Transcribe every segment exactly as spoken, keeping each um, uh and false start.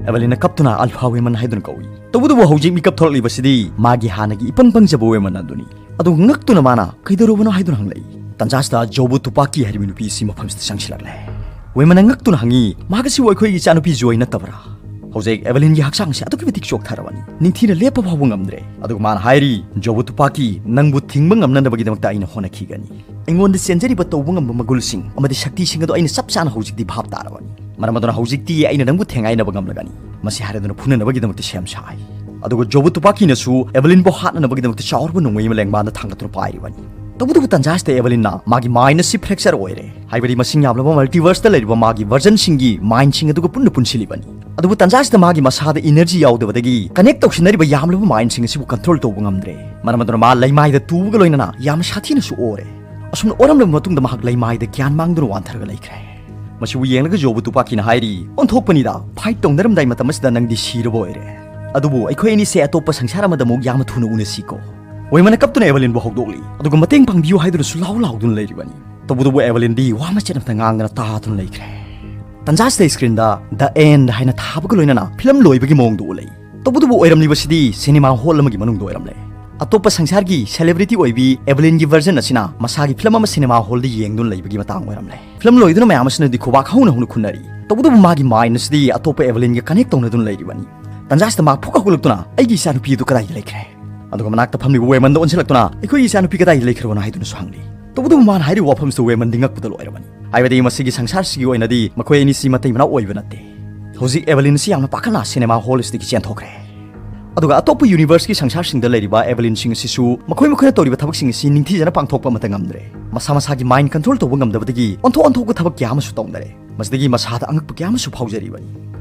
ꯑꯦꯚꯦꯂꯤꯟꯅ ꯀꯞꯇꯨꯅ alpha ꯋꯦꯃꯟ ꯍꯥꯏꯗꯨꯅ ꯀꯧꯏ꯫ ꯇꯧꯕꯇꯕꯨ ꯍꯧꯖꯤꯛ ꯃꯤꯀꯞ ꯊꯣꯛꯂꯛꯂꯤꯕꯁꯤꯗꯤ ꯃꯥꯒꯤ ꯍꯥꯟꯅꯒꯤ ꯏꯄꯪ ꯄꯪꯖꯕ ꯋꯦꯃꯟ ꯑꯗꯨꯅꯤ꯫ ꯑꯗꯨ ꯉꯛꯇꯨꯅ ꯃꯥꯅ "ꯀꯩꯗꯧꯔꯕꯅꯣ?" ꯍꯥꯏꯗꯨꯅ ꯍꯪꯂꯛꯏ꯫ ꯇꯟꯖꯥꯁꯤꯗ ꯖꯣꯕꯨ ꯇꯨꯄꯥꯀꯤ ꯍꯥꯏꯔꯤꯕ ꯅꯨꯄꯤ ꯑꯁꯤ ꯃꯐꯝꯁꯤꯗ ꯆꯪꯁꯤꯜꯂꯛꯂꯦ꯫ ꯋꯦꯃꯟꯅ ꯉꯛꯇꯨꯅ ꯍꯪꯉꯤ, "ꯃꯍꯥꯛ ꯑꯁꯤꯕꯨ ꯑꯩꯈꯣꯏꯒꯤ ꯏꯆꯥꯅꯨꯄꯤ ꯖꯣꯏ ꯅꯠꯇꯕ꯭ꯔꯥ?" ꯍꯧꯖꯤꯛ ꯑꯦꯚꯦꯂꯤꯟꯒꯤ ꯍꯛꯆꯥꯡꯁꯤ ꯑꯗꯨꯛꯀꯤ ꯃꯇꯤꯛ ꯆꯣꯛꯊꯔꯕꯅꯤ, ꯅꯤꯡꯊꯤꯅ ꯂꯦꯞꯄ ꯐꯥꯎꯕ ꯉꯝꯗ꯭ꯔꯦ꯫ ꯑꯗꯨꯒ ꯃꯥꯅ ꯍꯥꯏꯔꯤ, "ꯖꯣꯕꯨ ꯇꯨꯄꯥꯀꯤ, ꯅꯪꯕꯨ ꯊꯤꯡꯕ ꯉꯝꯅꯅꯕꯒꯤꯗꯃꯛꯇ ꯑꯩꯅ ꯍꯣꯠꯅꯈꯤꯒꯅꯤ꯫ ꯑꯩꯉꯣꯟꯗ ꯆꯦꯟꯖꯔꯤꯕ ꯇꯧꯕ ꯉꯝꯕ ꯃꯒꯨꯜꯁꯤꯡ ꯑꯃꯗꯤ ꯁꯛꯇꯤꯁꯤꯡ ꯑꯗꯣ ꯑꯩꯅ ꯆꯞ ꯆꯥꯅ ꯍꯧꯖꯤꯛꯇꯤ ꯚꯥꯞ ꯇꯥꯔꯕꯅꯤ꯫ ꯃꯔꯝ ꯑꯗꯨꯅ ꯍꯧꯖꯤꯛꯇꯤ ꯑꯩꯅ ꯅꯪꯕꯨ ꯊꯦꯡꯒꯥꯏꯅꯕ ꯉꯝꯂꯒꯅꯤ꯫" ꯃꯁꯤ ꯍꯥꯏꯔꯗꯨꯅ ꯐꯨꯅꯅꯕꯒꯤꯗꯃꯛꯇ ꯁꯦꯝ ꯁꯥꯏ꯫ ꯑꯗꯨꯒ ꯖꯣꯕꯨ ꯇꯨꯄꯥꯀꯤꯅꯁꯨ ꯑꯦꯚꯦꯂꯤꯟꯕꯨ ꯍꯥꯠꯅꯅꯕꯒꯤꯗꯃꯛꯇ ꯆꯥꯎꯔꯕ ꯅꯣꯡꯃꯩ ꯑꯃ ꯂꯦꯡꯕꯥꯟꯗ ꯊꯥꯡꯒꯠꯇꯨꯅ ꯄꯥꯏꯔꯤꯕꯅꯤ꯫ ꯇꯧꯕꯇꯕꯨ ꯇꯟꯖꯥ ꯑꯁꯤꯗ ꯑꯦꯚꯦꯂꯤꯟꯅ ꯃꯥꯒꯤ ꯃꯥꯏꯟ ꯑꯁꯤ ꯐ꯭ꯔꯦꯛꯆꯔ ꯑꯣꯏꯔꯦ, ꯍꯥꯏꯕꯗꯤ ꯃꯁꯤꯡ ꯌꯥꯝꯂꯕ ꯃꯜꯇꯤꯚꯔꯁꯇ ꯂꯩꯔꯤꯕ ꯃꯥꯒꯤ ꯚꯔꯖꯟꯁꯤꯡꯒꯤ ꯃꯥꯏꯟꯁꯤꯡ ꯑꯗꯨꯒ ꯄꯨꯟꯅ ꯄꯨꯟꯁꯤꯜꯂꯤꯕꯅꯤ꯫ ꯑꯗꯨꯕꯨ ꯇꯟꯖꯥ ꯑꯁꯤꯗ ꯃꯥꯒꯤ ꯃꯁꯥꯗ ꯏꯅꯔꯖꯤ ꯌꯥꯎꯗꯕꯗꯒꯤ ꯀꯅꯦꯛ ꯇꯧꯁꯤꯟꯅꯔꯤꯕ ꯌꯥꯝꯂꯕ ꯃꯥꯏꯟꯁꯤꯡ ꯑꯁꯤꯕꯨ ꯀꯟꯇ꯭ꯔꯣꯜ ꯇꯧꯕ ꯉꯝꯗ꯭ꯔꯦ꯫ ꯃꯔꯝ ꯑꯗꯨꯅ ꯃꯥ ꯂꯩꯃꯥꯏꯗ ꯇꯨꯕꯒ ꯂꯣꯏꯅꯅ ꯌꯥꯝꯅ ꯁꯥꯊꯤꯅꯁꯨ ꯑꯣꯔꯦ꯫ ꯑꯁꯨꯝꯅ ꯑꯣꯔꯝꯂꯕ ꯃꯇꯨꯡꯗ ꯃꯍꯥꯛ ꯂꯩꯃꯥꯏꯗ ꯒ꯭ꯌꯥꯟ ꯃꯥꯡꯗꯨꯅ ꯋꯥꯟꯊꯔꯒ ꯂꯩꯈ꯭ꯔꯦ꯫ ꯃꯁꯤꯕꯨ ꯌꯦꯡꯂꯒ ꯖꯣꯕꯨ ꯇꯨꯄꯥꯀꯤꯅ ꯍꯥꯏꯔꯤ, "ꯑꯣꯟꯊꯣꯛꯄꯅꯤꯗ, ꯐꯥꯏꯠ ꯇꯧꯅꯔꯝꯗꯥꯏ ꯃꯇꯝ ꯑꯁꯤꯗ ꯅꯪꯗꯤ ꯁꯤꯔꯕ ꯑꯣꯏꯔꯦ꯫ ꯑꯗꯨꯕꯨ ꯑꯩꯈꯣꯏ ꯑꯅꯤꯁꯦ ꯑꯇꯣꯞꯄ ꯁꯪꯁꯥꯔ ꯑꯃꯗ ꯑꯃꯨꯛ ꯌꯥꯝꯅ ꯊꯨꯅ ꯎꯅꯁꯤꯀꯣ꯫" ꯋꯦꯃꯟꯅ ꯀꯞꯇꯨꯅ ꯑꯦꯚꯦꯂꯤꯟꯕꯨ ꯍꯧꯗꯣꯛꯂꯤ, ꯑꯗꯨꯒ ꯃꯇꯦꯡ ꯄꯥꯡꯕꯤꯌꯨ ꯍꯥꯏꯗꯨꯅꯁꯨ ꯂꯥꯎ ꯂꯥꯎꯗꯨꯅ ꯂꯩꯔꯤꯕꯅꯤ꯫ ꯇꯧꯕꯇꯕꯨ ꯑꯦꯚꯦꯂꯤꯟꯗꯤ ꯋꯥ ꯃꯆꯦꯠ ꯑꯃꯇ ꯉꯥꯡꯗꯅ ꯇꯥꯗꯨꯅ ꯂꯩꯈ꯭ꯔꯦ꯫ ꯇꯟꯖꯥꯁꯤꯗ ꯁ꯭ꯀ꯭ꯔꯤꯟꯗ "The End" ꯍꯥꯏꯅ ꯊꯥꯕꯒ ꯂꯣꯏꯅꯅ ꯐꯤꯂꯝ ꯂꯣꯏꯕꯒꯤ ꯃꯑꯣꯡꯗ ꯎꯠꯂꯛꯏ꯫ ꯇꯧꯕꯇꯕꯨ ꯑꯣꯏꯔꯝꯂꯤꯕꯁꯤꯗꯤ ꯁꯤꯅꯦꯃꯥ ꯍꯣꯜ ꯑꯃꯒꯤ ꯃꯅꯨꯡꯗ ꯑꯣꯏꯔꯝꯂꯦ꯫ ꯑꯇꯣꯞꯄ ꯁꯪꯁꯥꯔꯒꯤ ꯁꯦꯂꯦꯕ꯭ꯔꯤꯇꯤ ꯑꯣꯏꯕꯤ ꯑꯦꯚꯦꯂꯤꯟꯒꯤ ꯚꯔꯖꯟ ꯑꯁꯤꯅ ꯃꯁꯥꯒꯤ ꯐꯤꯂꯝ ꯑꯃ ꯁꯤꯅꯦꯃꯥ ꯍꯣꯜꯗ ꯌꯦꯡꯗꯨꯅ ꯂꯩꯕꯒꯤ ꯃꯇꯥꯡ ꯑꯣꯏꯔꯝꯂꯦ꯫ ꯐꯤꯂꯝ ꯂꯣꯏꯗꯨꯅ ꯃꯌꯥꯝ ꯑꯁꯤꯅꯗꯤ ꯈꯨꯕꯥꯛ ꯍꯧꯅ ꯍꯧꯅ ꯈꯨꯟꯅꯔꯤ꯫ ꯇꯧꯕꯇꯕꯨ ꯃꯥꯒꯤ ꯃꯥꯏꯟ ꯑꯁꯤꯗꯤ ꯑꯇꯣꯞꯄ ꯑꯦꯚꯦꯂꯤꯟꯒ ꯀꯅꯦꯛ ꯇꯧꯅꯗꯨꯅ ꯂꯩꯔꯤꯕꯅꯤ꯫ ꯇꯟꯖꯥꯁꯤꯗ ꯃꯍꯥꯛ ꯐꯨꯛ ꯍꯧꯒꯠꯂꯛꯇꯨꯅ, "ꯑꯩꯒꯤ ꯏꯆꯥꯅꯨꯄꯤ ꯑꯗꯨ ꯀꯗꯥꯏꯗ ꯂꯩꯈ꯭ꯔꯦ?" ꯑꯗꯨꯒ ꯃꯅꯥꯛꯇ ꯐꯝꯂꯤꯕ ꯋꯦꯃꯟꯗ ꯑꯣꯟꯁꯤꯜꯂꯛꯇꯨꯅ, "ꯑꯩꯈꯣꯏꯒꯤ ꯏꯆꯥꯅꯨꯄꯤ ꯀꯗꯥꯏꯗ ꯂꯩꯈ꯭ꯔꯕꯅꯣ?" ꯍꯥꯏꯗꯨꯅꯁꯨ ꯍꯪꯂꯤ꯫ ꯇꯧꯕꯇꯕꯨ ꯃꯥꯅ ꯍꯥꯏꯔꯤꯕ ꯋꯥꯐꯝꯁꯤꯗ ꯋꯦꯃꯟꯗꯤ ꯉꯛꯄꯗ ꯂꯣꯏꯔꯕꯅꯤ꯫ ꯍꯥꯏꯕꯗꯤ ꯃꯁꯤꯒꯤ ꯁꯪꯁꯥꯔꯁꯤꯒꯤ ꯑꯣꯏꯅꯗꯤ ꯃꯈꯣꯏ ꯑꯅꯤꯁꯤ ꯃꯇꯩ ꯃꯅꯥꯎ ꯑꯣꯏꯕ ꯅꯠꯇꯦ꯫ ꯍꯧꯖꯤꯛ ꯑꯦꯚꯦꯂꯤꯟ ꯑꯁꯤ ꯌꯥꯝꯅ ꯄꯥꯈꯠꯅ ꯁꯤꯅꯦꯃꯥ ꯍꯣꯜ ꯑꯁꯤꯗꯒꯤ ꯆꯦꯟꯊꯣꯛꯈ꯭ꯔꯦ꯫ ꯑꯗꯨꯒ ꯑꯇꯣꯞꯄ ꯌꯨꯅꯤꯚꯔꯁꯀꯤ ꯁꯪꯁꯥꯔꯁꯤꯡꯗ ꯂꯩꯔꯤꯕ ꯑꯦꯚꯦꯂꯤꯟꯁꯤꯡ ꯑꯁꯤꯁꯨ ꯃꯈꯣꯏ ꯃꯈꯣꯏꯅ ꯇꯧꯔꯤꯕ ꯊꯕꯛꯁꯤꯡ ꯑꯁꯤ ꯅꯤꯡꯊꯤꯖꯅ ꯄꯥꯡꯊꯣꯛꯄ ꯑꯃꯠꯇ ꯉꯝꯗ꯭ꯔꯦ꯫ ꯃꯁꯥ ꯃꯁꯥꯒꯤ ꯃꯥꯏꯟ ꯀꯟꯇ꯭ꯔꯣꯜ ꯇꯧꯕ ꯉꯝꯗꯕꯗꯒꯤ ꯑꯣꯟꯊꯣꯛ ꯑꯣꯟꯊꯣꯛꯄ ꯊꯕꯛ ꯀꯌꯥ ꯑꯃꯁꯨ ꯇꯧꯅꯔꯦ꯫ ꯃꯁꯤꯗꯒꯤ ꯃꯁꯥꯗ ꯑꯉꯛꯄ ꯀꯌꯥ ꯑꯃꯁꯨ ꯐꯥꯎꯖꯔꯤꯕꯅꯤ꯫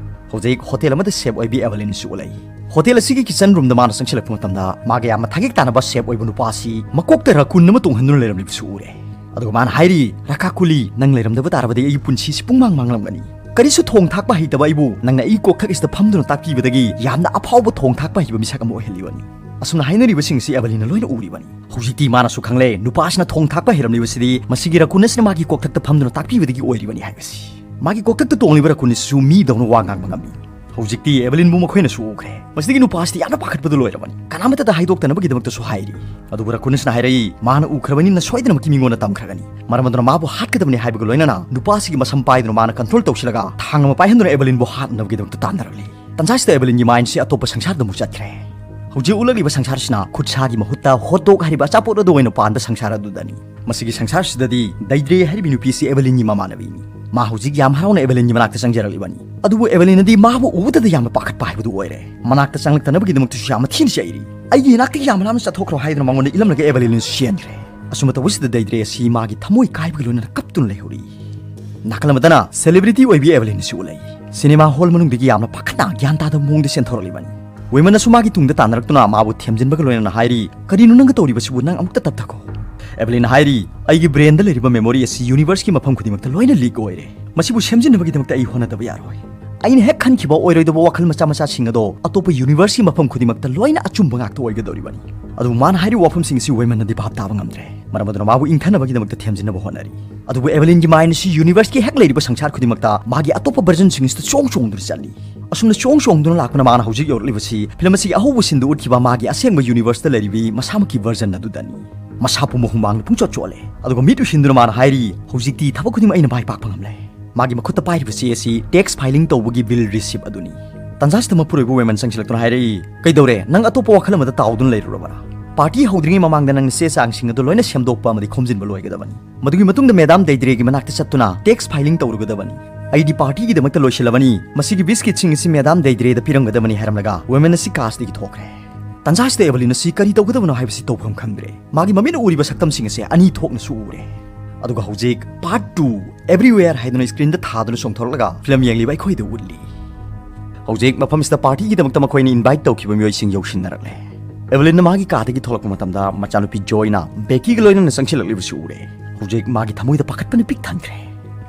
ꯍꯧꯖꯤꯛ ꯍꯣꯇꯦꯜ ꯑꯃꯗ ꯁꯦꯞ ꯑꯣꯏꯕꯤ ꯑꯦꯚꯦꯂꯤꯟꯁꯨ ꯎꯠꯂꯛꯏ꯫ ꯍꯣꯇꯦꯜ ꯑꯁꯤꯒꯤ ꯀꯤꯆꯟ ꯔꯨꯝꯗ ꯃꯥꯅ ꯆꯪꯁꯤꯜꯂꯛꯄ ꯃꯇꯝꯗ ꯃꯥꯒ ꯌꯥꯝꯅ ꯊꯥꯒꯦꯛ ꯇꯥꯅꯕ ꯁꯦꯞ ꯑꯣꯏꯕ ꯅꯨꯄꯥ ꯑꯁꯤ ꯃꯀꯣꯛꯇ ꯔꯥꯀꯨꯟ ꯑꯃ ꯇꯣꯡꯍꯟꯗꯨꯅ ꯂꯩꯔꯝꯂꯤꯕꯁꯨ ꯎꯔꯦ꯫ ꯑꯗꯨꯒ ꯃꯥꯅ ꯍꯥꯏꯔꯤ, "ꯔꯥꯀꯥꯀꯨꯂꯤ, ꯅꯪ ꯂꯩꯔꯝꯗꯕ ꯇꯥꯔꯕꯗꯤ ꯑꯩꯒꯤ ꯄꯨꯟꯁꯤꯁꯤ ꯄꯨꯡꯃꯥꯡ ꯃꯥꯡꯂꯝꯒꯅꯤ꯫ ꯀꯔꯤꯁꯨ ꯊꯣꯡ ꯊꯥꯛꯄ ꯍꯩꯇꯕ ꯑꯩꯕꯨ ꯅꯪꯅ ꯑꯩꯒꯤ ꯀꯣꯛꯊꯛ ꯑꯁꯤꯗ ꯐꯝꯗꯨꯅ ꯇꯥꯛꯄꯤꯕꯗꯒꯤ ꯌꯥꯝꯅ ꯑꯐꯥꯎꯕ ꯊꯣꯡ ꯊꯥꯛꯄ ꯍꯩꯕ ꯃꯤꯁꯛ ꯑꯃ ꯑꯣꯏꯍꯜꯂꯤꯕꯅꯤ꯫" ꯑꯁꯨꯝꯅ ꯍꯥꯏꯅꯔꯤꯕꯁꯤꯡ ꯑꯁꯤ ꯑꯦꯚꯦꯂꯤꯟꯅ ꯂꯣꯏꯅ ꯎꯔꯤꯕꯅꯤ꯫ ꯍꯧꯖꯤꯛꯇꯤ ꯃꯥꯅꯁꯨ ꯈꯪꯂꯦ, ꯅꯨꯄꯥ ꯑꯁꯤꯅ ꯊꯣꯡ ꯊꯥꯛꯄ ꯍꯩꯔꯝꯂꯤꯕꯁꯤꯗꯤ ꯃꯁꯤꯒꯤ ꯔꯥꯀꯨꯟ ꯑꯁꯤꯅ ꯃꯥꯒꯤ ꯀꯣꯛꯊꯛꯇ ꯐꯝꯗꯨꯅ ꯇꯥꯛꯄꯤꯕꯗꯒꯤ ꯑꯣꯏꯔꯤꯕꯅꯤ ꯍꯥꯏꯕꯁꯤ꯫ ꯃꯥꯒꯤ ꯀꯣꯛꯊꯛꯇ ꯇꯣꯡꯂꯤꯕ ꯔꯥꯀꯨꯟ ꯑꯁꯤꯁꯨ ꯃꯤꯗꯧꯅ ꯋꯥ ꯉꯥꯡꯕ ꯉꯝꯃꯤ꯫ ꯍꯧꯖꯤꯛꯇꯤ ꯑꯦꯕꯦꯂꯤꯟꯕꯨ ꯃꯈꯣꯏꯅꯁꯨ ꯎꯈ꯭ꯔꯦ꯫ ꯃꯁꯤꯗꯒꯤ ꯅꯨꯄꯥꯁꯤꯗꯤ ꯌꯥꯝꯅ ꯄꯥꯈꯠꯄꯗꯨ ꯂꯣꯏꯔꯕꯅꯤ꯫ ꯀꯅꯥꯃꯠꯇꯗ ꯍꯥꯏꯗꯣꯛꯇꯅꯕꯒꯤꯗꯃꯛꯇꯁꯨ ꯍꯥꯏꯔꯤ꯫ ꯑꯗꯨꯕꯨ ꯔꯥꯀꯨꯟꯁꯅ ꯍꯥꯏꯔꯛꯏ, ꯃꯥꯅ ꯎꯈ꯭ꯔꯕꯅꯤꯅ ꯁꯣꯏꯗꯅꯃꯛꯀꯤ ꯃꯤꯉꯣꯟꯗ ꯇꯝꯈ꯭ꯔꯒꯅꯤ꯫ ꯃꯔꯝ ꯑꯗꯨꯅ ꯃꯥꯕꯨ ꯍꯥꯠꯀꯗꯕꯅꯤ ꯍꯥꯏꯕꯒ ꯂꯣꯏꯅꯅ ꯅꯨꯄꯥꯁꯤꯒꯤ ꯃꯁꯝ ꯄꯥꯏꯗꯨꯅ ꯃꯥꯅ ꯀꯟꯇ꯭ꯔꯣꯜ ꯇꯧꯁꯤꯜꯂꯒ ꯊꯥꯡ ꯑꯃ ꯄꯥꯏꯍꯟꯗꯨꯅ ꯑꯦꯕꯦꯂꯤꯟꯕꯨ ꯍꯥꯠꯅꯕꯒꯤꯗꯃꯛꯇ ꯇꯥꯟꯅꯔꯛꯂꯤ꯫ ꯇꯟꯖꯥꯁꯤꯗ ꯑꯦꯕꯦꯂꯤꯟꯒꯤ ꯃꯥꯏꯟꯁꯤ ꯑꯇꯣꯞꯄ ꯁꯪꯁꯥꯔꯗ ꯑꯃꯨꯛ ꯆꯠꯈ꯭ꯔꯦ꯫ ꯍꯧꯖꯤꯛ ꯎꯠꯂꯛꯂꯤꯕ ꯁꯪꯁꯥꯔꯁꯤꯅ ꯈꯨꯠꯁꯥꯒꯤ ꯃꯍꯨꯠꯇ ꯍꯣꯠ ꯗꯣꯒ ꯍꯥꯏꯔꯤꯕ ꯑꯆꯥꯄꯣꯠ ꯑꯗꯨ ꯑꯣꯏꯅ ꯄꯥꯟꯕ ꯁꯪꯁꯥꯔ ꯑꯗꯨꯗꯅꯤ꯫ ꯃꯁꯤꯒꯤ ꯁꯪꯁꯥꯔꯁꯤꯗꯗꯤ ꯗꯩꯗ꯭ꯔꯦ ꯍꯥꯏꯔꯤꯕ ꯅꯨꯄꯤꯁꯤ ꯑꯦꯕꯦꯂꯤꯟꯒꯤ ꯃꯃꯥꯟꯅꯕꯤꯅꯤ꯫ ꯃꯥ ꯍꯧꯖꯤꯛ ꯌꯥꯝ ꯍꯔꯥꯎꯅ ꯑꯦꯕꯦꯂꯤꯟꯒꯤ ꯃꯅꯥꯛꯇ ꯆꯪꯖꯔꯛꯂꯤꯕꯅꯤ꯫ ꯑꯗꯨꯕꯨ ꯑꯦꯕꯦꯂꯤꯟꯅꯗꯤ ꯃꯥꯕꯨ ꯎꯕꯗꯗ ꯌꯥꯝꯅ ꯄꯥꯈꯠꯄ ꯍꯥꯏꯕꯗꯨ ꯑꯣꯏꯔꯦ꯫ ꯃꯅꯥꯛꯇ ꯆꯪꯂꯛꯇꯅꯕꯒꯤꯗꯃꯛꯇꯁꯨ ꯌꯥꯝꯅ ꯊꯤꯅ ꯆꯩꯔꯤ꯫ "ꯑꯩꯒꯤ ꯏꯅꯥꯛꯇꯒꯤ ꯌꯥꯝ ꯂꯥꯞꯅ ꯆꯠꯊꯣꯛꯈ꯭ꯔꯣ" ꯍꯥꯏꯗꯨꯅ ꯃꯉꯣꯟꯗ ꯏꯜꯂꯝꯂꯒ ꯑꯦꯕꯦꯂꯤꯟ ꯆꯦꯟꯈ꯭ꯔꯦ꯫ ꯑꯁꯨꯝꯅ ꯇꯧꯕꯁꯤꯗ ꯗꯩꯗ꯭ꯔꯦ ꯑꯁꯤ ꯃꯥꯒꯤ ꯊꯃꯣꯏ ꯀꯥꯏꯕꯒ ꯂꯣꯏꯅꯅ ꯀꯞꯇꯨꯅ ꯂꯩꯍꯧꯔꯤ꯫ ꯅꯥꯀꯜ ꯑꯃꯗꯅ ꯁꯦꯂꯦꯕ꯭ꯔꯤꯇꯤ ꯑꯣꯏꯕꯤ ꯑꯦꯕꯦꯂꯤꯟ ꯑꯁꯤ ꯎꯠꯂꯛꯏ꯫ ꯁꯤꯅꯦꯃꯥ ꯍꯣꯜ ꯃꯅꯨꯡꯗꯒꯤ ꯌꯥꯝꯅ ꯄꯥꯈꯠꯅ ꯒ꯭ꯌꯥꯟ ꯇꯥꯗꯕ ꯃꯑꯣꯡꯗ ꯆꯦꯟꯊꯣꯔꯛꯂꯤꯕꯅꯤ꯫ ꯋꯦꯃꯟꯅꯁꯨ ꯃꯥꯒꯤ ꯇꯨꯡꯗ ꯇꯥꯟꯅꯔꯛꯇꯨꯅ ꯃꯥꯕꯨ ꯊꯦꯝꯖꯤꯟꯕꯒ ꯂꯣꯏꯅꯅ ꯍꯥꯏꯔꯤ, "ꯀꯔꯤꯅꯣ ꯅꯪꯒ ꯇꯧꯔꯤꯕꯁꯤꯕꯨ? ꯅꯪ ꯑꯃꯨꯛꯇ ꯇꯞꯊꯈꯣ꯫" ꯑꯦꯕꯦꯂꯤꯟ ꯍꯥꯏꯔꯤ, "ꯑꯩꯒꯤ ꯕ꯭ꯔꯦꯟꯗ ꯂꯩꯔꯤꯕ ꯃꯦꯃꯣꯔꯤ ꯑꯁꯤ ꯌꯨꯅꯤꯚꯔꯁꯀꯤ ꯃꯐꯝ ꯈꯨꯗꯤꯡꯃꯛꯇ ꯂꯣꯏꯅ ꯂꯤꯛ ꯑꯣꯏꯔꯦ꯫ ꯃꯁꯤꯕꯨ ꯁꯦꯝꯖꯤꯟꯅꯕꯒꯤꯗꯃꯛꯇ ꯑꯩ ꯍꯣꯠꯅꯗꯕ ꯌꯥꯔꯣꯏ꯫ ꯑꯩꯅ ꯍꯦꯛ ꯈꯟꯈꯤꯕ ꯑꯣꯏꯔꯣꯏꯗꯕ ꯋꯥꯈꯜ ꯃꯆꯥ ꯃꯆꯥꯁꯤꯡ ꯑꯗꯣ ꯑꯇꯣꯞꯄ ꯌꯨꯅꯤꯚꯔꯁꯀꯤ ꯃꯐꯝ ꯈꯨꯗꯤꯡꯃꯛꯇ ꯂꯣꯏꯅ ꯑꯆꯨꯝꯕ ꯉꯥꯛꯇ ꯑꯣꯏꯒꯗꯧꯔꯤꯕꯅꯤ꯫" ꯑꯗꯨꯕꯨ ꯃꯥꯅ ꯍꯥꯏꯔꯤꯕ ꯋꯥꯐꯝꯁꯤꯡ ꯑꯁꯤ ꯋꯦꯃꯟꯅꯗꯤ ꯚꯥꯞ ꯇꯥꯕ ꯉꯝꯗ꯭ꯔꯦ꯫ ꯃꯔꯝ ꯑꯗꯨꯅ ꯃꯥꯕꯨ ꯏꯪꯊꯅꯕꯒꯤꯗꯃꯛꯇ ꯊꯦꯝꯖꯤꯟꯅꯕ ꯍꯣꯠꯅꯔꯤ꯫ ꯑꯗꯨꯕꯨ ꯑꯦꯕꯦꯂꯤꯟꯒꯤ ꯃꯥꯏꯟ ꯑꯁꯤ ꯌꯨꯅꯤꯚꯔꯁꯀꯤ ꯍꯦꯛ ꯂꯩꯔꯤꯕ ꯁꯪꯁꯥꯔ ꯈꯨꯗꯤꯡꯃꯛꯇ ꯃꯥꯒꯤ ꯑꯇꯣꯞꯄ ꯚꯔꯖꯟꯁꯤꯡꯁꯤꯗ ꯆꯣꯡ ꯆꯣꯡꯗꯨꯅ ꯆꯠꯂꯤ꯫ ꯑꯁꯨꯝꯅ ꯆꯣꯡ ꯆꯣꯡꯗꯨꯅ ꯂꯥꯛꯄꯅ ꯃꯥꯅ ꯍꯧꯖꯤꯛ ꯌꯧꯔꯛꯂꯤꯕꯁꯤ ꯐꯤꯂꯝ ꯑꯁꯤꯒꯤ ꯑꯍꯧꯕ ꯁꯤꯟꯗ ꯎꯠꯈꯤꯕ ꯃꯥꯒꯤ ꯑꯁꯦꯡꯕ ꯌꯨꯅꯤꯚꯔꯁꯇ ꯂꯩꯔꯤꯕꯤ ꯃꯁꯥꯃꯛꯀꯤ ꯚꯔꯖꯟ ꯑꯗꯨꯗꯅꯤ꯫ ꯃꯁꯥ ꯄꯨꯝꯕ ꯍꯨꯃꯥꯡꯅ ꯄꯨꯡꯆꯣꯠ ꯆꯣꯠꯂꯦ꯫ ꯑꯗꯨꯒ ꯃꯤꯠ ꯎꯏꯁꯤꯟꯗꯨꯅ ꯃꯥꯅ ꯍꯥꯏꯔꯤ, "ꯍꯧꯖꯤꯛꯇꯤ ꯊꯕꯛ ꯈꯨꯗꯤꯡꯃꯛ ꯑꯩꯅ ꯃꯥꯏ ꯄꯥꯛꯄ ꯉꯝꯂꯦ꯫" ꯃꯥꯒꯤ ꯃꯈꯨꯠꯇ ꯄꯥꯏꯔꯤꯕ ꯆꯦ ꯑꯁꯤ ꯇꯦꯛꯁ ꯐꯥꯏꯂꯤꯡ ꯇꯧꯕꯒꯤ ꯕꯤꯜ ꯔꯤꯁꯤꯞ ꯑꯗꯨꯅꯤ꯫ ꯇꯟꯖꯥꯁꯤꯗ ꯃꯄꯨꯔꯣꯏꯕ ꯋꯦꯃꯟ ꯆꯪꯁꯤꯜꯂꯛꯇꯨꯅ ꯍꯥꯏꯔꯛꯏ, "ꯀꯩꯗꯧꯔꯦ? ꯅꯪ ꯑꯇꯣꯞꯄ ꯋꯥꯈꯜ ꯑꯃꯗ ꯇꯥꯎꯗꯨꯅ ꯂꯩꯔꯨꯔꯕꯔꯥ? ꯄꯥꯔꯇꯤ ꯍꯧꯗ꯭ꯔꯤꯉꯩ ꯃꯃꯥꯡꯗ ꯅꯪꯅ ꯆꯦ ꯆꯥꯡꯁꯤꯡ ꯑꯗꯨ ꯂꯣꯏꯅ ꯁꯦꯝꯗꯣꯛꯄ ꯑꯃꯗꯤ ꯈꯣꯝꯖꯤꯟꯕ ꯂꯣꯏꯒꯗꯕꯅꯤ꯫ ꯃꯗꯨꯒꯤ ꯃꯇꯨꯡꯗ ꯃꯦꯗꯥꯝ ꯗꯩꯗ꯭ꯔꯦꯒꯤ ꯃꯅꯥꯛꯇ ꯆꯠꯇꯨꯅ ꯇꯦꯛꯁ ꯐꯥꯏꯂꯤꯡ ꯇꯧꯔꯨꯒꯗꯕꯅꯤ꯫ ꯑꯩꯗꯤ ꯄꯥꯔꯇꯤꯒꯤꯗꯃꯛꯇ ꯂꯣꯏꯁꯤꯜꯂꯕꯅꯤ꯫ ꯃꯁꯤꯒꯤ ꯕꯤꯁꯀꯤꯠꯁꯤꯡ ꯑꯁꯤ ꯃꯦꯗꯥꯝ ꯗꯩꯗ꯭ꯔꯦꯗ ꯄꯤꯔꯝꯒꯗꯕꯅꯤ" ꯍꯥꯏꯔꯝꯂꯒ ꯋꯦꯃꯟ ꯑꯁꯤ ꯀꯥꯁꯇꯒꯤ ꯊꯣꯛꯈ꯭ꯔꯦ꯫ ꯇꯟꯖꯥꯁꯤꯗ ꯑꯦꯕꯂꯤꯟ ꯑꯁꯤ ꯀꯔꯤ ꯇꯧꯒꯗꯕꯅꯣ ꯍꯥꯏꯕꯁꯤ ꯇꯧꯐꯝ ꯈꯪꯗ꯭ꯔꯦ꯫ ꯃꯥꯒꯤ ꯃꯃꯤꯠꯅ ꯎꯔꯤꯕ ꯁꯛꯇꯝꯁꯤꯡ ꯑꯁꯦ ꯑꯅꯤ ꯊꯣꯛꯅꯁꯨ ꯎꯔꯦ꯫ ꯑꯗꯨꯒ ꯍꯧꯖꯤꯛ ꯄꯥꯔꯠ ꯇꯨ, ꯑꯦꯕ꯭ꯔꯤꯋꯦꯌꯔ ꯍꯥꯏꯗꯨꯅ ꯁ꯭ꯀ꯭ꯔꯤꯟꯗ ꯊꯥꯗꯨꯅ ꯆꯣꯡꯊꯣꯔꯛꯂꯒ ꯐꯤꯂꯝ ꯌꯦꯡꯂꯤꯕ ꯑꯩꯈꯣꯏꯗ ꯎꯠꯂꯤ꯫ ꯍꯧꯖꯤꯛ ꯃꯐꯝꯁꯤꯗ ꯄꯥꯔꯇꯤꯒꯤꯗꯃꯛꯇ ꯃꯈꯣꯏꯅ ꯏꯟꯚꯥꯏꯠ ꯇꯧꯈꯤꯕ ꯃꯤꯑꯣꯏꯁꯤꯡ ꯌꯧꯁꯤꯟꯅꯔꯛꯂꯦ꯫ ꯑꯦꯕꯂꯤꯟꯅ ꯃꯥꯒꯤ ꯀꯥꯗꯒꯤ ꯊꯣꯛꯂꯛꯄ ꯃꯇꯝꯗ ꯃꯆꯥꯅꯨꯄꯤ ꯖꯣꯏꯅ ꯕꯦꯀꯤꯒ ꯂꯣꯏꯅꯅ ꯆꯪꯁꯤꯜꯂꯛꯂꯤꯕꯁꯨ ꯎꯔꯦ꯫ ꯍꯧꯖꯤꯛ ꯃꯥꯒꯤ ꯊꯃꯣꯏꯗ ꯄꯥꯈꯠꯄꯅ ꯄꯤꯛ ꯊꯟꯈ꯭ꯔꯦ꯫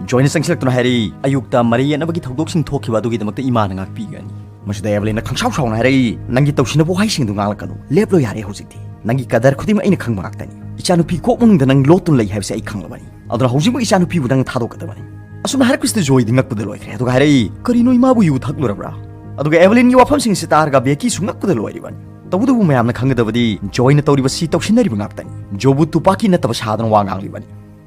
ꯖꯣꯏꯅ ꯆꯪꯁꯤꯜꯂꯛꯇꯨꯅ ꯍꯥꯏꯔꯛꯏ, "ꯑꯌꯨꯛꯇ ꯃꯔꯩ ꯌꯦꯠꯅꯕꯒꯤ ꯊꯧꯗꯣꯛꯁꯤꯡ ꯊꯣꯛꯈꯤꯕ ꯑꯗꯨꯒꯤꯗꯃꯛꯇ ꯏꯃꯥꯅ ꯉꯥꯛꯄꯤꯒꯅꯤ꯫" ꯃꯁꯤꯗ ꯑꯦꯕꯂꯤꯟꯅ ꯈꯪꯁꯥꯎ ꯁꯥꯎꯅ ꯍꯥꯏꯔꯛꯏ, "ꯅꯪꯒꯤ ꯇꯧꯁꯤꯟꯅꯕ ꯋꯥꯍꯩꯁꯤꯡꯗꯨ ꯉꯥꯡꯂꯛꯀꯅꯨ꯫ ꯂꯦꯞꯂꯣ ꯌꯥꯔꯦ ꯍꯧꯖꯤꯛꯇꯤ꯫ ꯅꯪꯒꯤ ꯀꯗꯔ ꯈꯨꯗꯤꯡꯃꯛ ꯑꯩꯅ ꯈꯪꯕ ꯉꯥꯛꯇꯅꯤ꯫ ꯏꯆꯥꯅꯨꯄꯤ ꯀꯣꯛ ꯃꯅꯨꯡꯗ ꯅꯪ ꯂꯣꯠꯇꯨꯅ ꯂꯩ ꯍꯥꯏꯕꯁꯤ ꯑꯩ ꯈꯪꯂꯕꯅꯤ꯫ ꯑꯗꯨꯅ ꯍꯧꯖꯤꯛꯃꯛ ꯏꯆꯥꯅꯨꯄꯤꯕꯨ ꯅꯪꯅ ꯊꯥꯗꯣꯛꯀꯗꯕꯅꯤ꯫" ꯑꯁꯨꯝꯅ ꯍꯥꯏꯔꯛꯄꯁꯤꯗ ꯖꯣꯏꯗꯤ ꯉꯛꯄꯗ ꯂꯣꯏꯈ꯭ꯔꯦ꯫ ꯑꯗꯨꯒ ꯍꯥꯏꯔꯛꯏ, "ꯀꯔꯤꯅꯣ, ꯏꯃꯥꯕꯨ ꯌꯨ ꯊꯛꯂꯨꯔꯕ꯭ꯔꯥ?" ꯑꯗꯨꯒ ꯑꯦꯚꯦꯂꯤꯟꯒꯤ ꯋꯥꯐꯝꯁꯤꯡꯁꯤ ꯇꯥꯔꯒ ꯕꯦꯀꯤꯁꯨ ꯉꯛꯄꯗ ꯂꯣꯏꯔꯤꯕꯅꯤ꯫ ꯇꯧꯕꯇꯕꯨ ꯃꯌꯥꯝꯅ ꯈꯪꯒꯗꯕꯗꯤ ꯖꯣꯏꯅ ꯇꯧꯔꯤꯕꯁꯤ ꯇꯧꯁꯤꯟꯅꯔꯤꯕ ꯉꯥꯛꯇꯅꯤ꯫ ꯖꯣꯕꯨ ꯇꯨꯄꯥꯀꯤ ꯅꯠꯇꯕ ꯁꯥꯗꯨꯅ ꯋꯥ ꯉꯥꯡꯂꯤꯕꯅꯤ꯫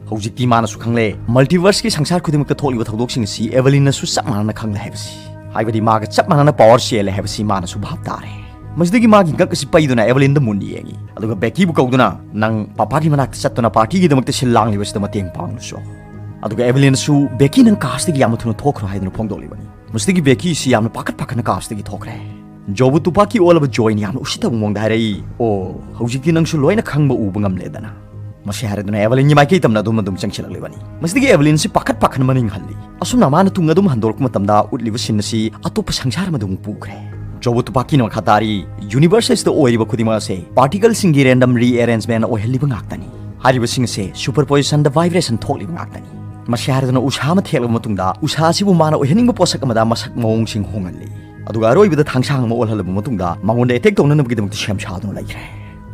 ꯍꯧꯖꯤꯛꯇꯤ ꯃꯥꯅꯁꯨ ꯈꯪꯂꯦ, ꯃꯜꯇꯤꯚꯔꯁꯀꯤ ꯁꯪꯁꯥꯔ ꯈꯨꯗꯤꯡꯃꯛꯇ ꯊꯣꯛꯂꯤꯕ ꯊꯧꯗꯣꯛꯁꯤꯡ ꯑꯁꯤ ꯑꯦꯚꯦꯂꯤꯟꯅꯁꯨ ꯆꯞ ꯃꯥꯟꯅꯅ ꯈꯪꯂꯦ ꯍꯥꯏꯕꯁꯤ꯫ ꯍꯥꯏꯕꯗꯤ ꯃꯥꯒ ꯆꯞ ꯃꯥꯟꯅꯅ ꯄꯋꯥꯔ ꯆꯦꯜꯂꯦ ꯍꯥꯏꯕꯁꯤ ꯃꯥꯅꯁꯨ ꯚꯥꯞ ꯇꯥꯔꯦ꯫ ꯃꯁꯤꯗꯒꯤ ꯃꯥꯒꯤ ꯉꯛ ꯑꯁꯤ ꯄꯩꯗꯨꯅ ꯑꯦꯚꯦꯂꯤꯟꯗ ꯃꯨꯟꯅ ꯌꯦꯡꯉꯤ꯫ ꯑꯗꯨꯒ ꯕꯦꯀꯤꯕꯨ ꯀꯧꯗꯨꯅ, "ꯅꯪ ꯄꯥꯄꯥꯒꯤ ꯃꯅꯥꯛꯇ ꯆꯠꯇꯨꯅ ꯄꯥꯔꯇꯤꯒꯤꯗꯃꯛꯇ ꯁꯤꯜ ꯂꯥꯡꯂꯤꯕꯁꯤꯗ ꯃꯇꯦꯡ ꯄꯥꯡꯂꯨꯆꯣ꯫" ꯑꯗꯨꯒ ꯑꯦꯚꯦꯂꯤꯟꯅꯁꯨ, "ꯕꯦꯀꯤ, ꯅꯪ ꯀꯥꯁꯇꯒꯤ ꯌꯥꯝꯅ ꯊꯨꯅ ꯊꯣꯛꯈ꯭ꯔꯣ" ꯍꯥꯏꯗꯨꯅ ꯐꯣꯡꯗꯣꯛꯂꯤꯕꯅꯤ꯫ ꯃꯁꯤꯗꯒꯤ ꯕꯦꯀꯤꯁꯤ ꯌꯥꯝꯅ ꯄꯥꯈꯠ ꯄꯥꯈꯠꯅ ꯀꯥꯁꯇꯒꯤ ꯊꯣꯛꯈ꯭ꯔꯦ꯫ ꯖꯣꯕꯨ ꯇꯨꯄꯥꯀꯤ ꯑꯣꯜꯂꯕ ꯖꯣꯏꯅ ꯌꯥꯝꯅ ꯎꯁꯤꯠꯇꯕ ꯃꯑꯣꯡꯗ ꯍꯥꯏꯔꯛꯏ, "ꯑꯣ, ꯍꯧꯖꯤꯛꯇꯤ ꯅꯪꯁꯨ ꯂꯣꯏꯅ ꯈꯪꯕ ꯎꯕ ꯉꯝꯂꯦꯗꯅ?" ꯃꯁꯤ ꯍꯥꯏꯔꯗꯨꯅ ꯑꯦꯚꯦꯂꯤꯟꯒꯤ ꯃꯥꯏꯀꯩ ꯇꯝꯅ ꯑꯗꯨꯝ ꯑꯗꯨꯝ ꯆꯪꯁꯤꯜꯂꯛꯂꯤꯕꯅꯤ꯫ ꯃꯁꯤꯗꯒꯤ ꯑꯦꯚꯦꯂꯤꯟꯁꯤ ꯄꯥꯈꯠ ꯄꯥꯈꯠꯅ ꯃꯅꯤꯡ ꯍꯜꯂꯤ꯫ ꯑꯁꯨꯝꯅ ꯃꯥꯅ ꯇꯨꯡ ꯑꯗꯨꯝ ꯍꯟꯗꯣꯔꯛꯄ ꯃꯇꯝꯗ ꯎꯠꯂꯤꯕ ꯁꯤꯟ ꯑꯁꯤ ꯑꯇꯣꯞꯄ ꯁꯪꯁꯥꯔ ꯑꯃꯗ ꯑꯃꯨꯛ ꯄꯨꯈ꯭ꯔꯦ꯫ ꯖꯣꯕꯨ ꯇꯨꯄꯥꯀꯤꯅ ꯃꯈꯥ ꯇꯥꯔꯤ, "ꯌꯨꯅꯤꯚꯔꯁ ꯑꯁꯤꯗ ꯑꯣꯏꯔꯤꯕ ꯈꯨꯗꯤꯡꯃꯛ ꯑꯁꯦ ꯄꯥꯔꯇꯤꯀꯜꯁꯤꯡꯒꯤ ꯔꯦꯟꯗꯝ ꯔꯤꯑꯦꯔꯦꯟꯖꯃꯦꯟ ꯑꯣꯏꯍꯜꯂꯤꯕ ꯉꯥꯛꯇꯅꯤ꯫ ꯍꯥꯏꯔꯤꯕꯁꯤꯡ ꯑꯁꯦ ꯁꯨꯄꯔꯄꯣꯖꯤꯁꯟꯗ ꯚꯥꯏꯕ꯭ꯔꯦꯁꯟ ꯊꯣꯛꯂꯤꯕ ꯉꯥꯛꯇꯅꯤ꯫" ꯃꯁꯤ ꯍꯥꯏꯔꯗꯨꯅ ꯎꯁꯥ ꯑꯃ ꯊꯦꯛꯂꯕ ꯃꯇꯨꯡꯗ ꯎꯁꯥ ꯑꯁꯤꯕꯨ ꯃꯥꯅ ꯑꯣꯏꯍꯟꯅꯤꯡꯕ ꯄꯣꯠꯁꯛ ꯑꯃꯗ ꯃꯁꯛ ꯃꯑꯣꯡꯁꯤꯡ ꯍꯣꯡꯍꯜꯂꯤ꯫ ꯑꯗꯨꯒ ꯑꯔꯣꯏꯕꯗ ꯊꯥꯡꯁꯥꯡ ꯑꯃ ꯑꯣꯜꯍꯜꯂꯕ ꯃꯇꯨꯡꯗ ꯃꯉꯣꯟꯗ ꯑꯦꯇꯦꯛ ꯇꯧꯅꯅꯕꯒꯤꯗꯃꯛꯇ ꯁꯦꯝ ꯁꯥꯗꯨꯅ ꯂꯩꯈ꯭ꯔꯦ꯫